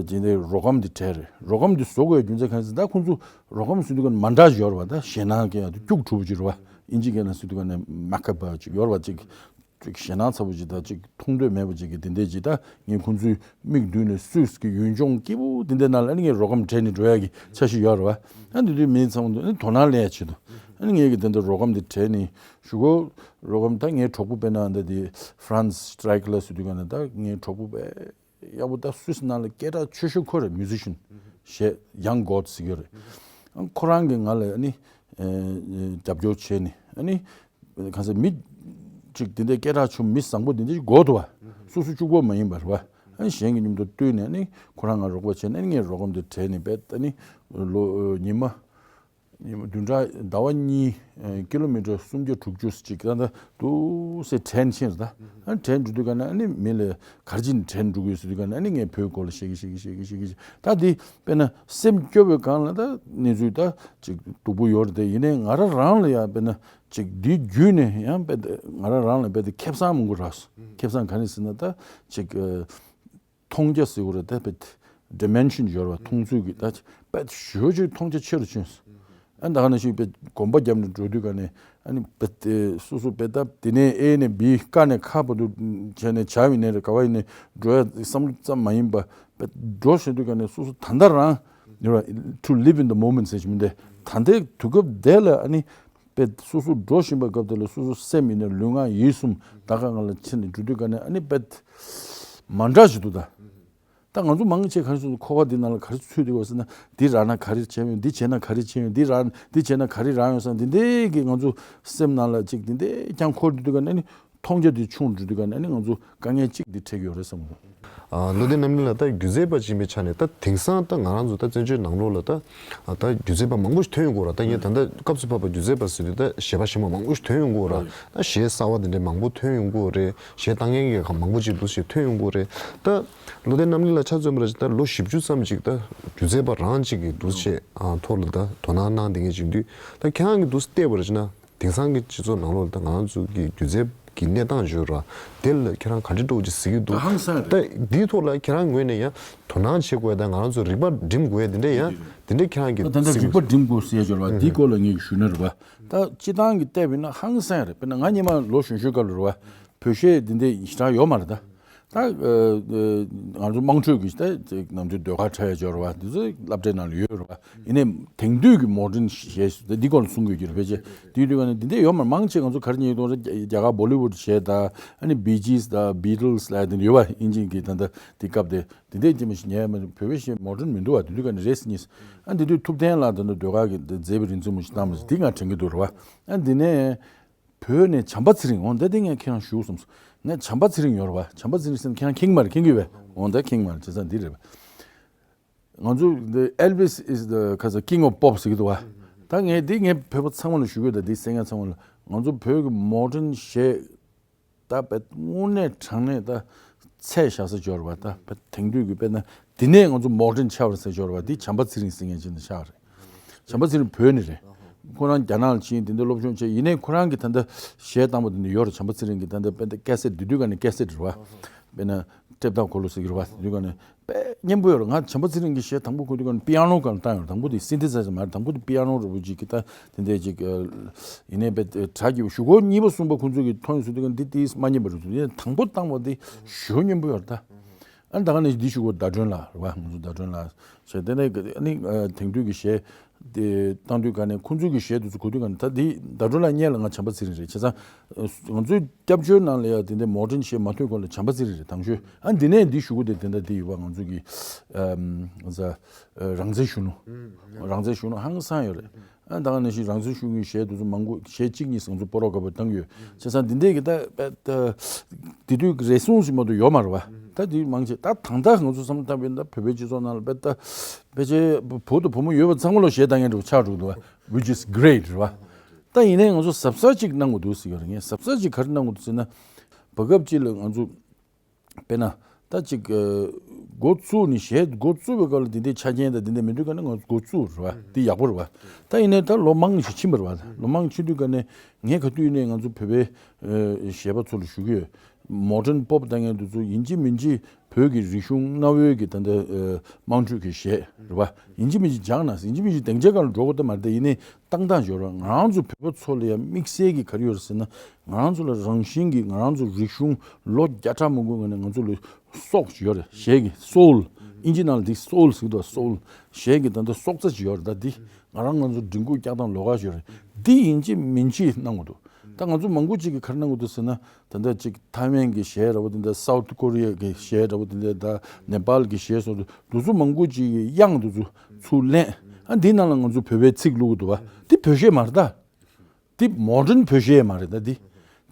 དེ་འདྲའི་རོ་སྒམ་དེ་བྲལ་རེད། རོ་སྒམ་དེ་བཟོ་དགོས་རྒྱུ་མཚན་གང་ཡིན་ཟེར་ན། ད་ཁོང་ཚོ་རོ་སྒམ་བཟོ་དུས་ག་ནས་མ་འདྲ་ཞིག་ཡོད་ར་བ། ད་ཞེད་སྣང་སྐྱེ་ཡ་དེ་སྐྱུག་བྲོ་བོ་ཅིག་རེད་བ། ཨིན་ཇི་སྐད་ནང་ཟེར་དུས་ག་ནས་མེ་ཁ་བ་ཅིག་ཡོད་ར་བ། ཅིག་ཅིག་ཞེད་སྣང་ཚ་པོ་ཅིག་དང་ཅིག་མཐོང་འདོད་མེད་པ་ཅིག་གི་དེ་འདྲས་ཅིག་ད་ངས་ཁོང་ཚོའི་མིག་མདུན་ནས་སུད་སི་གི་ཡུལ་ལྗོངས་སྐྱིད་པོ་དེ་འདྲའི་ནང་ལ་ཨ་ནི་ངས་རོ་སྒམ་བྲལ་ནས་འགྲོ་ཡ་གི་འཆར་གཞི་ཡོད་རེད་བ། ཨ་འདི་དུས་མི་ཚང་མ་ཨ་ནི་དོ་སྣང་སླེབས་ཡ་ཆེད་དུ། ཨ་ནི་ངས་གི་དེ་འདྲ་རོ་སྒམ་དེ་བྲལ་ནས་ཞུ་གོ། རོ་སྒམ་ད་ངའི་གྲོགས་པོ་དཔེར་ན་འདི་དེ་ཧྥ་རན་སི་སི་ཊི་རའི་ཀི་ལ་ཟེར་དུས་ག་ནས་ད་ངའི་གྲོགས་པོ་དཔེ་ཡག་པོ་ད་སུད་སི་ནང་ལ་སྐད་གྲགས་ཆེ་ཤོས་ཁོ་རེད། མིའུ་ཟི་ཤན་ཞེས་ཡང་གོ་ཟེར་གྱི་རེད། ཨ་ཁོ་རང་གིས་ང་ལ་ཨ་ནི་ཨེ་རྒྱབ་སྐྱོར་བྱས་ནས་ཨ་ནི། གང་ཟེར་མི་ཅིག་དེ་འདྲའི་སྐད་གྲགས་ཆེ་མི་བཟང་པོ་དེ་འདྲ་ཞིག་དགོས་འདུག་བ། སོ་སོ་གཅིག་པོ་མ་ཡིན་པར་བ། ཨ་ནི་གཞན་གྱི་མཉམ་དུ་བསྟུན་ནས་ཨ་ནི་ཁོ་རང་ང་རོགས་པ་བྱས་ནས་ཨ་ནི་ངས་རོ་སྒམ་དེ་བྲལ་ནས་བས་ཨ་ནི་ལོ་ཉི་མ་ཉི་མ་བདུན་ཕྲག་ཟླ་བ་གཉིས་ཀི་ལོ་མི་ཊར་སུམ་བརྒྱ་དྲུག་ཅུ་ཅིག་ད་ལྟ་འདུག་སེ་དྲན་ཕྱིན་རེད་ད། ཨ་ནི་དྲན་འགྲོ་དུས་ག་ནས་ཨ་ནི་མི་ལ་ག་རེ་བྱས་ནས་དྲན་འགྲོ་གི་ཡོད་ཟེར་དུས་ག་ནས་ཨ་ནི་ངས་བོད་སྐོར་ལ་བཤད་གི་བཤད་གི་བཤད་གི་བཤད་གི་ད་འདི་དཔེར་ན་སེམས་སྐྱོ་བའི་སྒང་ལ་ད་གནས་ཚུལ་ད་ཅིག་སྡུག་པོ་ཡོད་རེད་དེ། ཡིན་ནའི་ང་རང་རང་ལ་ཡང་དཔེར་ན། ཅིག་འདིའི་བརྒྱུད་ནས་ཡང་དཔེ་དེ་ང་རང་རང་ལ་དཔེ་དེ་ཁེ་བཟང་མང་པོ་རག་སོང་། ཁེ་བཟང་ག་རེ་ཟེར་ན་ད་ཅིག་ཨ་མཐོང་རྒྱ་ཟེར་དགོས་རེད། ད་དཔེ་ཌི་མེན་ཤན་ཡོད་རེད་བ། མཐོང་ཚུལ་གྱི་ད་དཔེ་ཞེ་པོ་ཅིག་མཐོང་རྒྱ་ཆེ་རུ་ཕྱིན་སོང་། ཨ་ད་ག་ནང་བཞིན་དཔེ་གོམ་པ་བརྒྱབ་ནས་འགྲོ་དུས་ག་ནས་ཨ་ནི་དཔེ་དེ་སོ་སོ་དཔེ་ད་དེ་ནས་ཨེ་ནས་བི་ཀ་ནས་ཁ་བར་དུ་བྱས་ནས་བྱ་བ་ཡིན་ནའི་རེད། ག་བ་ཡིན་ནའི་འགྲོ་ཡ་བསམ་བློ་ཙམ་མ་ཡིན་པ་དཔེ་འགྲོ་བཞིན་དུས་ག་ནས་སོ་སོ་ད་ལྟ་རང་ཡོད་རེད། To live in the moment ཟེར་གྱི་མི་འདུག་ད་ལྟའི་དུས་སྐབས་དེ་ལ་ཨ་ནི། དཔེ་སོ་སོ་འགྲོ་བཞིན་པའི་སྐབས་དེ་ལ་སོ་སོ་སེམས་ཡིན་ན་ལུས་ངག་ཡིད་གསུམ་ད་ག་ང་ལ་ཕྱིན་ནས་འགྲོ་དུས་ག་ནས་ཨ་ནི་དཔེ་མ་འདྲ་ཞིག་འདུག་ད། ད་ང་ཚོ་མང་ཆེ་ག་རེ་བྱུང་འཁོར་བ་འདི་ནང་ལ་ག་རེ་ཚུད་བསྡད་ཡོད་ཟེར་ན། འདི་རག་ན་ག་རེ་བྱས་ཡོད། འདི་བྱས་ན་ག་རེ་བྱས་ཡོད། འདི་རག་འདི་བྱས་ན་ག་རེ་རག་ཡོད་ཟེར་ན། འདི་འདྲའི་གི་ང་ཚོ་སེམས་ནང་ལ་ཅིག་འདི་འདྲའི་རྐྱང་འཁོར་འགྲོ་དུས་ག་ནས་ཨ་ནི་མཐོང་རྒྱ་འདི་ཆུང་འགྲོ་དུས་ག་ནས་ཨ་ནི་ང་ཚོ་དཀའ་ངལ་ཅིག་འདི་འཕྲད་ཀྱི་ཡོད་རེད་བསམ་གྱི་འདུག་ཨ། ལོ་ལྡན་རྣམ་གླིང་ལགས། ད་སྒྱུ་རྩལ་པ་ཅིག་ཡིན་པའི་ཆ་ནས་ད་དེང་སང་ད་ང་རང་ཚོ་ད་བཙན་བྱོལ་ནང་ལོགས་ལ་ད་ད་སྒྱུ་རྩལ་པ་མང་པོ་ཞིག་ཐོན་ཡོང་གི་ཡོད་རེད། ད་ངས་ད་ལྟ་སྐབས་སུ་བབས་པ་སྒྱུ་རྩལ་པ་ཟེར་དུས་ད་གཞས་པ་གཞས་མ་མང་པོ་ཞིག་ཐོན་ཡོང་གི་ཡོད་རེད། ད་གཞས་གསར་བ་དེ་འདྲ་མང་པོ་ཐོན་ཡོང་གི་ཡོད་རེད། གཞས་བཏང་མཁན་གྱི་མང་པོ་ཅིག་འདུག་སེ་ཐོན་ཡོང་གི་ཡོད་རེད། ད་ལོ་ལྡན་རྣམ་གླིང་ལགས་ཆ་མཚོན་པ་ལ་ད་ལོ་བཞི་བཅུ་ཙམ་ཅིག་ད་སྒྱུ་རྩལ་པ་རང་ཅིག་གི་འདུག་སེ་ཐོག་ལ་ད་དོ་སྣང་གནང་བསྡད་མཁན་ཅིག་འདུག་ད་ཁྱེད་རང་གིས་འདུག་སེ་བལྟས་པ་རེད་ན། དེང་སང་གི་སྤྱི་ཚོགས་ནང་ལོགས་ལ་ད་ང་རང་ཚོ་གི་སྒྱུ་རྩལ་གྱི་གནས་སྟངས་བརྗོད་ར་དེ་ལ་ཁྱེད་རང་ག་འདྲ་འདྲ་བོ་ཅིག་གཟིགས་ཀྱི་འདུག་ཧང་སང་རེད། ད་འདིའི་ཐོག་ལ་ཁྱེད་རང་ངོས་ནས་ཡང་དོ་སྣང་བྱེད་དགོས་ཡ། ད་ང་རང་ཚོ་རིག་པ་སྒྲིམ་དགོས་ཡ་དེ་འདྲ་ཡང་དེ་འདྲ་ཁྱེད་རང་གིས་ད་ད་ལྟ་གཟིགས་རིག་པ་སྒྲིམ་དགོས་ཟེར་ཡ་འབྱོར་བ་འདིའི་སྐོར་ལ་ངས་ཞུ་ན་རེད་བ། ད་སྤྱི་བཏང་གི་བལྟས་པ་ཡིན་ན་ཧང་སང་རེད། དཔེར་ན་ང་སྔོན་མ་ལོ་གཞོན་གཞོན་སྐབས་ལ་རེད་བ། བོད་གཞས་འདི་འདྲ་ཞེ་དྲག་ཡོད་མ་རེད་ད། ད་ང་ཚོ་དམངས་ཁྲོད་ཀྱི་ད་ནམ་རྒྱུན་ཟློས་གར་འཁྲབ་ཡ་ཅིག་ཡོད་རེད་བ། དེ་ཚོ་སློབ་གྲྭའི་ནང་ལ་ཡོད་རེད་བ། ཡིན་ནའི་དེང་དུས་ཀྱི་མོ་ཌན་གཞས་ད་འདི་སྐོར་ལ་གསུང་དགོས་ཀྱི་རེད། ཕལ་ཆེར་དེའི་དུས་ཀ་ནས་འདི་འདྲ་ཡོད་མ་རེད། མང་ཆེ་ང་ཚོ་ག་རེ་ཉན་གྱི་འདུག་རེད། རྒྱ་གར་བོ་ལི་ཝུད་གཞས་དང་ཨ་ནི་བི་ཇིས་དང་བི་ཊལ་སི་ལབ་ཡ་དེ་འདྲ་ཡོད་བ། དབྱིན་ཇི་གི་ད་ལྟ་དེ་སྐབས་དེ་དེ་འདྲའི་ཅིག་མ་གཞས་ཉན་མ་རེད། བོད་པའི་གཞས་མོ་ཌན་མི་འདུག་བ། དེ་དུས་ཀ་ནས་རེད་ཟེར་ཉན། ཨ་འདི་དུས་ཐུབ་བསྟན་ལགས་ད་ལྟ་ཟློས་གར་གྱི་མཛད་པའི་རིག་འཛིན་མོ་ཞིག་བཏང་མ་ཟེར་དེ་ང་དྲན་གྱི་འདུག་རེད་བ། ཨ་འདི་ནས། བོད་ནས་བྱམས་པ་ཚེ་རིང་འོང་། ད་དེ་ངས་ཁྱེད་རང་ཞུ་བསམ་སོང་། ངས་བྱམས་པ་ཚེ་རིང་ཡོད་རེད་བ། བྱམས་པ་ཚེ་རིང་ཟེར་ན་ཁྱེད་རང་མཁྱེན་གྱི་མ་རེད། མཁྱེན་གྱི་བས། འོང་ད་མཁྱེན་གྱི་མ་རེད། བྱས་ཙང་འདི་རེད་བ། ང་ཚོ་འདི་Elvis is the ཁ་ས་king of pop ཟེར་གྱི་འདུག་བ། ད་ངས་འདི་ངས་བོད་པ་ཚང་མ་ལ་ཞུ་གི་ཡོད། ད་འདི་གསན་མཁན་ཚང་མ་ལ། ང་ཚོ་བོད་ཀྱི་མོ་ཌན་གཞས་ད་བས་དངོས་གནས་དྲང་གནས་ད་ཚད་བཞག་ས་ཅིག་ཡོད་རེད་བ། ད་བས་དེང་དུས་ཀྱི་དཔེར་ན་འདི་ནས་ང་ཚོ་མོ་ཌན་ཆགས་པ་རེད་ཟེར་ཅིག་ཡོད་རེད་བ། འདི་བྱམས་པ་ཚེ་རིང་ཟེར་མཁན་ཅིག་ནས་ཆགས་རེད། བྱམས་པ་ཚེ་རིང་བོད་ནས་རེད། ཁོ་རང་རྒྱ་ནག་ལ་ཕྱིན། དེ་འདྲ་སློབ་སྦྱོང་བྱས། ཡིན་ནའི་ཁོ་རང་གི་ད་ལྟ་གཞས་བཏང་པ་དེ་འདྲ་ཡོད་རེད། བྱམས་པ་ཚེ་རིང་གི་ད་ལྟ་དཔེར་ན་ཀེ་སེ་ཊི་དེ་དུས་ག་ནས་ཀེ་སེ་ཊི་རེད་བ། དཔེར་ན་ཊེབ་དང་འཁོར་ལོ་ཟེར་གྱི་རེད་བ། དེ་དུས་ག་ནས་དཔེ་སྙན་པོ་ཡོད་རེད། ང་བྱམས་པ་ཚེ་རིང་གི་གཞས་དང་པོ་གོ་དུས་ག་ནས་པི་ཡ་ནོ་སྒང་ལ་བཏང་ཡོད་རེད། དང་པོ་དེ་སིན་ཐི་སའི་ཛར་མ་རེད། དང་པོ་དེ་པི་ཡ་ནོ་འདྲ་པོ་ཅིག་གི་ད་དེ་འདྲ་ཅིག་ཡིན་ནའི་དཔེ་གྲ་རྒྱས་པོ། གཞུག་གུ་གཉིས་པ་གསུམ་པ་ཁོང་ཚོ་གི་ཐོན་ཡོང་དུས་ག་ནས་འདི་ཏིས་མ་སྙན་པ་རེད་འདུག་ཡིན་ནའི་དང་པོ་བཏང་བ་དེ་ཞེ་པོ་སྙན་པོ་ཡོད་རེད་ད། ཨ་ནི་ད་ག་ནས་འདི་ཞུ་གོ་ཟླ་སྒྲོན་ལགས་རེད་བ། ང་ཚོ་ཟླ་སྒྲོན་ལགས་བྱས། དེ་ནས་ཨ་ནི་དེང་དུས་ཀྱི་གཞས་དེ་བཏང་དུས་ག་ནས་ཁོང་ཚོའི་གི་གཞས་དེ་ཚོ་གོ་དུས་ག་ནས། ད་འདི་ཟླ་སྒྲོན་ལགས་སྔོན་ལ་ང་བྱམས་པ་ཚེ་རིང་རེད། བྱས་ཙང་ང་ཚོའི་སྐྱབས་བཅོལ་ནང་ལ་ཡ་དེ་འདྲའི་མོ་ཌན་གཞས་མ་ཐོན་གོང་ལ་བྱམས་པ་ཚེ་རིང་རེད་དང་ཤོས། ཨ་འདི་ནས་འདི་ཞུ་གོ་དེ་དེ་འདྲ་དེ་ཡོད་བ། ང་ཚོ་གི་ཨམ་ང་ཚོ་རང་བཙན་གཞོན་ནུ། རང་བཙན་གཞོན་ནུ་ཧང་སང་ཡོད་རེད། ཨ་ད་ག་ནང་བཞིན་རང་བཙན་གཞོན་ནུའི་གཞས་དེ་ཚོ་མང་པོ། གཞས་གཅིག་གཉིས་ང་ཚོ་སྤོ་རོགས་དགའ་པོ་བཏང་ཡོད། བྱས་ཙང་འདི་འདྲའི་གི་ད་དཔེ་ད་དེ་དུས་ཀྱི་རེ་ཟུང་ཞིག་མ་གཏོགས་ཡོད་མ་རེད་བ། ད་དེ་མང་ཆེ་ད་ད་ལྟ་ང་ཚོ་བསམ་བློ་བཏང་བས་ད་བོད་པའི་སྤྱི་ཚོགས་ནང་ལ་དཔེ་ད་ཕལ་ཆེར་བུ་དང་བུ་མོ་ཡོད་པ་ཚང་མ་ལ་གཞས་བཏང་མཁན་འདྲ་པོ་ཆགས་འགྲོ་གི་འདུག་བ། Which is great རེད་བ། ད་ཡིན་ནའི་ང་ཚོ་གཟབ་གཟབ་ཅིག་གནང་དགོས་འདུག་ཟེར་གྱི་རེད། ངས་གཟབ་གཟབ་ཅིག་ག་རེ་གནང་དགོས་འདུག་ཟེར་ན། བར་སྐབས་ཅིག་ལ་ང་ཚོ་དཔེར་ན་ད་ཅིག་ཨ་འགོ་བཙུགས་ནས། གཞས་འགོ་བཙུགས་པའི་སྐབས་ལ་དེ་འདྲའི་ཆ་རྐྱེན་དང་དེ་འདྲ་མི་འདུག་ག་ནས་ང་ཚོ་འགོ་བཙུགས་རེད་བ། དེ་ཡག་པོ་རེད་བ། ད་ཡིན་ནའི་ད་ལོ་མང་ཞིག་ཕྱིན་པ་རེད་བ། ལོ་མང་ཕྱིན་དུས་ག་ནས་ངས་ག་དུས་ནས་ང་ཚོ་བོད་པའི་ཨ་གཞས་པ་ཚོ་ལ་ཞུ་གི་ཡོད། མོ་ཌན་པོབ་བཏང་མཁན་དེ་ཚོ་ཡིན་གཅིག་མིན་གཅིག་བོད་ཀྱི་རིག་གཞུང་གནའ་བོའི་གི་ད་ལྟ་ཨ་དམངས་ཁྲོད་ཀྱི་གཞས་རེད་བ། ཡིན་གཅིག་མིན་གཅིག་སྦྱངས་ན། ཡིན་གཅིག་མིན་གཅིག་སྡིངས་ཆའི་སྒང་ལ་འགྲོ་དགོས་ད་མ་རེད། ད་ཡིན་ནའི་བཏང་སྟངས་ཅིག་ཡོད་རེད། ང་རང་ཚོ་བོད་པ་ཚོ་ལ་ཡང་དམིགས་བསལ་གྱི་ག་རེ་ཡོད་རེད་ཟེར་ན། ང་རང་ཚོ་ལ་རང་བཞིན་གྱིས་ང་རང་ཚོ་རིག་གཞུང་ལོ་བརྒྱ་ཕྲག་མང་པོའི་སྔོན་ནས་ང་ཚོ་ལ་སྲོག་ཅིག་ཡོད་རེད། གཞས་ཀྱི་སོ་ཨུལ། ཨིན་ཇི་ནང་ལ་འདི་སོ་ཨུལ་ཟེར་གྱི་འདུག་སོ་ཨུལ། གཞས་ཀྱི་ད་ལྟ་སྲོག་རྩ་ཅིག་ཡོད་རེད། ད་འདི་ང་རང་ང་ཚོ་མགྲིན་ཁུག་བཀྱག་སྟངས་ལོགས་ཀ་ཅིག་ཡོད་རེད། འདི་ཡིན་གཅིག་མིན་གཅིག་གནང་དགོས་འདུག་ད་ང་ཚོ་མང་པོ་ཅིག་གིས་ག་རེ་གནང་དགོས་འདུག་ཟེར་ན། ད་ལྟ་ཅིག་ཐའེ་ཝན་གྱི་གཞས་འདྲ་པོ་དེ་འདྲ། སའུ་ཐི་ཀོ་རི་ཡ་གི་གཞས་འདྲ་པོ་དེ་འདྲ། ད་ནེ་པཱལ་གྱི་གཞས་སོགས་དེ་ཚོ་མང་པོ་ཅིག་གིས་དབྱངས་དེ་ཚོ་ཚུར་ལེན། ཨ་འདི་ནང་ལ་ང་ཚོ་བོད་པའི་ཚིག་བླུག་གི་འདུག་བ། འདི་བོད་གཞས་མ་རེད་ད། འདི་མོ་ཌན་བོད་གཞས་མ་རེད་ད། འདི་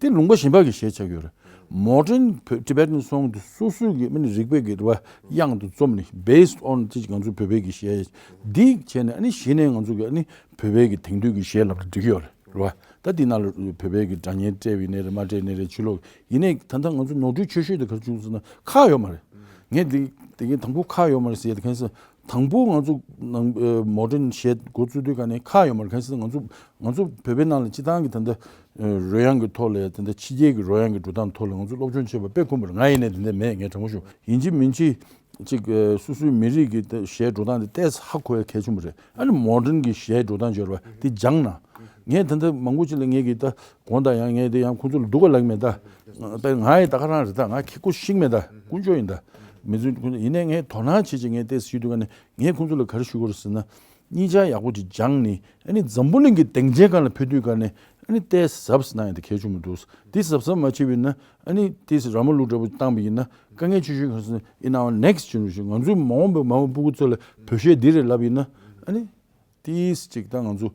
འདི་ལུང་པ་གཞན་པ་གི་གཞས་ཆགས་ཀྱི་ཡོད་རེད། མོ་ཌན་བོད་ཊི་བེ་ཊན་སོང་དུ་སོ་སོའི་གི་མི་ནི་རིག་པའི་གི་རེད་བ། དབྱངས་དེ་རྩོམ་ནི་based on ཅིག་ང་ཚོ་བོད་པའི་གི་གཞས་འདི་བྱས་ནས། ཨ་ནི་གཞི་ནས་ང་ཚོ་གི་ཨ་ནི་བོད་པའི་གི་དེང་དུས་ཀྱི་གཞས་ལབ་ན་འགྲིག་གི་ཡོད་རེད། རེད་བ། ད་འདི་ནང་ལ་བོད་པའི་གི་སྒྲ་སྙན་སྤྲད་པ་ཡིན་ནའི་རེད། མ་སྤྲད་ནའི་རེད། ཕྱི་ལོགས་ཡིན་ནའི་ད་ལྟ་ང་ཚོ་ནོར་འཁྲུལ་ཆེ་ཤོས་དེ་ག་རེ་བྱུང་ཟེར་ན། ཁག་ཡོད་མ་རེད། ངས་འདི་འདི་གིན་དང་པོ་ཁག་ཡོད་མ་རེད་ཟེར་ཡ་དེ་ག་རེ་ཟེར་ན། དང་པོ་ང་ཚོ་ནང་ཨ་མོ་ཌན་གཞས་འགོ་བཙུགས་དུས་ག་ནས་ཁག་ཡོད་མ་རེད། ག་རེ་ཟེར་ན་ང་ཚོ་ང་ཚོ་བོད་པའི་ནང་ལ་སྤྱིར་བཏང་གི་ད་ལྟ་ཨ་རོལ་དབྱངས་ཀྱི་ཐོག་ལ་ཡ། ད་ལྟ་ཕྱི་རྒྱལ་གྱི་རོལ་དབྱངས་ཀྱི་འགྲོ་སྟངས་ཐོག་ལ་ང་ཚོ་སློབ་སྦྱོང་བྱས་པ་དཔེ་ཁོམ་པ་རེད། ང་ཡིན་ནའི་དེ་འདྲ་མེད། ངས་དྲང་པོ་ཞུ། ཡིན་གཅིག་མིན་གཅིག་ཅིག་ཨ་སོ་སོའི་མི་རིགས་ཀྱི་ད་གཞས་འགྲོ་སྟངས་དེ་ཏོག་ཙམ་ཧ་གོ་ཡ་གལ་ཆེན་པོ་རེད། ཨ་ནི་མོ་ཌན་གྱི་གཞས་འགྲོ་སྟངས་ཅིག་ཡོད་རེད་བ། དེ་སྦྱངས་ན། ངས་ད་ལྟ་མང་པོ་ཅིག་ལ་ངས་ཀྱིས་ད་དགོངས་དག་ཡང་ངས་དེ་ཡང་ཁོང་ཚོ་ལ་སྡུག་ག་ལབ་མེད་ད། དཔེར་ང་ཡི་ད་ག་རང་རེད་ད། ང་ཁེ་ཁོ་ཤིག་མེད་ད། དཀོན་མཆོག་ཡིན་ད། མི་ཚོས་ཁོང་ཚོ་ཡིན་ནའི་ངས་དོ་སྣང་བྱེད་ཅིག་ངས་ཏོག་ཙམ་ཞུས་དུས་ག་ནས། ངས་ཁོང་ཚོ་ལ་ག་རེ་ཞུ་དགོས་རེད་ཟེར་ན། གཉིས་ཆ་ཡག་པོ་ཅིག་སྦྱངས་ནས། ཨ་ནི་འཛམ་བུ་གླིང་གི་སྡིངས་ཆའི་སྒང་ལ་ཕེབས་དུས་ག་ནས། ཨ་ནི་ཏོག་ཙམ་གཟབ་གནང་ཡ་དེ་གལ་ཆེན་པོ་འདུག་འདི་གཟབ་གཟབ་མ་བྱས་པ་ཡིན་ན། ཨ་ནི་ཏོག་ཙམ་ར་མ་ལུག་འདྲ་པོ་བཏང་པ་ཡིན་ན། དཀའ་ངལ་ཆེ་ཤོས་ག་རེ་ཟེར་ན། in our next generation ང་ཚོའི་མ་འོངས་པའི་མ་འོངས་སྤུ་གུ་ཚོ་ལ་བོད་གཞས་འདི་རེད་ལབ་ཡིན་ན། ཨ་ནི་ཏོག་ཙམ་ཅིག་ད་ང་ཚོ་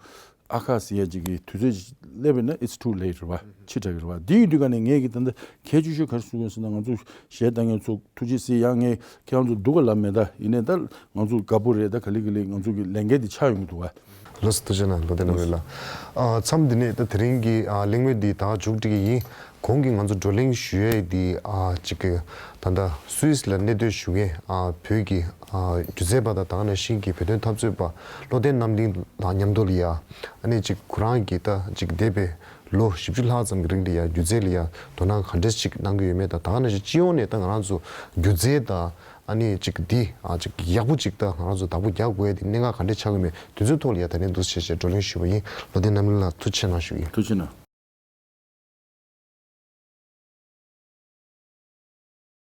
ཨ་ཁ་ཟེར་ཡ་ཅིག་གི་དུས་ཚོད་ཅིག་སླེབས་པ་ཡིན་ན། it's too late རེད་བ། ཕྱི་དྲགས་ཀྱི་རེད་བ། དེ་ཡིན་དུས་ག་ནས་ངས་ཀྱིས་ད་ལྟ་གལ་ཆེ་ཤོས་ག་རེ་ཞུ་དགོས་ཟེར་ན། ང་ཚོ་གཞས་བཏང་མཁན་ཚོ་ཐུགས་རྗེ་གཟིགས། ཡང་ངས་ཁྱེད་རང་ཚོ་སྡུག་ག་ལབ་མེད་ད། ཡིན་ནའི་ད་ང་ཚོ་དགའ་པོ་རེད་ད། ག་ལེ་ག་ལེ་ང་ཚོ་གི་ལས་འགན་དེ་ཆགས་ཡོང་གི་འདུག་བ། ལགས་སོ། ཐུགས་རྗེ་གནང་། བློ་བདེ་རྣམ་གླིང་ལགས། ཨ་མཚམས་འདི་ནས་ད་དེ་རིང་གི་ཨ་གླེང་མོལ་འདི་ད་མཇུག་སྒྲིལ་གྱི་ཡིན། གོང་གི་ང་ཚོ་བགྲོ་གླེང་ཞུ་ཡས་འདི་ཨ་ཅིག་གི་ད་ལྟ་སུད་སི་ལ་གནས་སྡོད་ཞུ་མཁན་ཨ་བོད་ཀྱི་ཨ་སྒྱུ་རྩལ་པ་དང་། ད་ག་ནང་བཞིན་གྱི་བོད་དོན་འཐབ་རྩོད་པ་བློ་བདེ་རྣམ་གླིང་དང་མཉམ་དུ་ལ་ཡ། ཨ་ནི་ཅིག་ཁོ་རང་གི་ད་ཅིག་འདས་པའི་ལོ་བཞི་བཅུ་ལྷག་ཙམ་གྱི་རིང་ལ་ཡ་སྒྱུ་རྩལ་ལ་ཡ་དོ་སྣང་ག་འདྲས་ཅིག་གནང་གི་ཡོད་མེད་དང་། ད་ག་ནང་བཞིན་སྤྱི་ཡོངས་ནས་ད་ང་རང་ཚོ་སྒྱུ་རྩལ་དང་ཨ་ནི་ཅིག་འདི་ཨ་ཅིག་ཡག་པོ་ཅིག་ད་ང་རང་ཚོ་བདག་པོ་རྒྱག་དགོས་ཡ་དེ་གནད་འགག་ག་འདྲས་ཆགས་ཀྱི་མེད། དེ་ཚོའི་ཐོག་ལ་ཡ་ད་ནས་འདུག་སེ་བྱས་བྱས་བགྲོ་གླེང་ཞུས་པ་ཡིན། བློ་བདེ་རྣམ་གླིང་ལགས་ཐུགས་རྗེ་གནང་ཞུ་གི་ཡིན། ཐུགས་རྗེ་གནང་།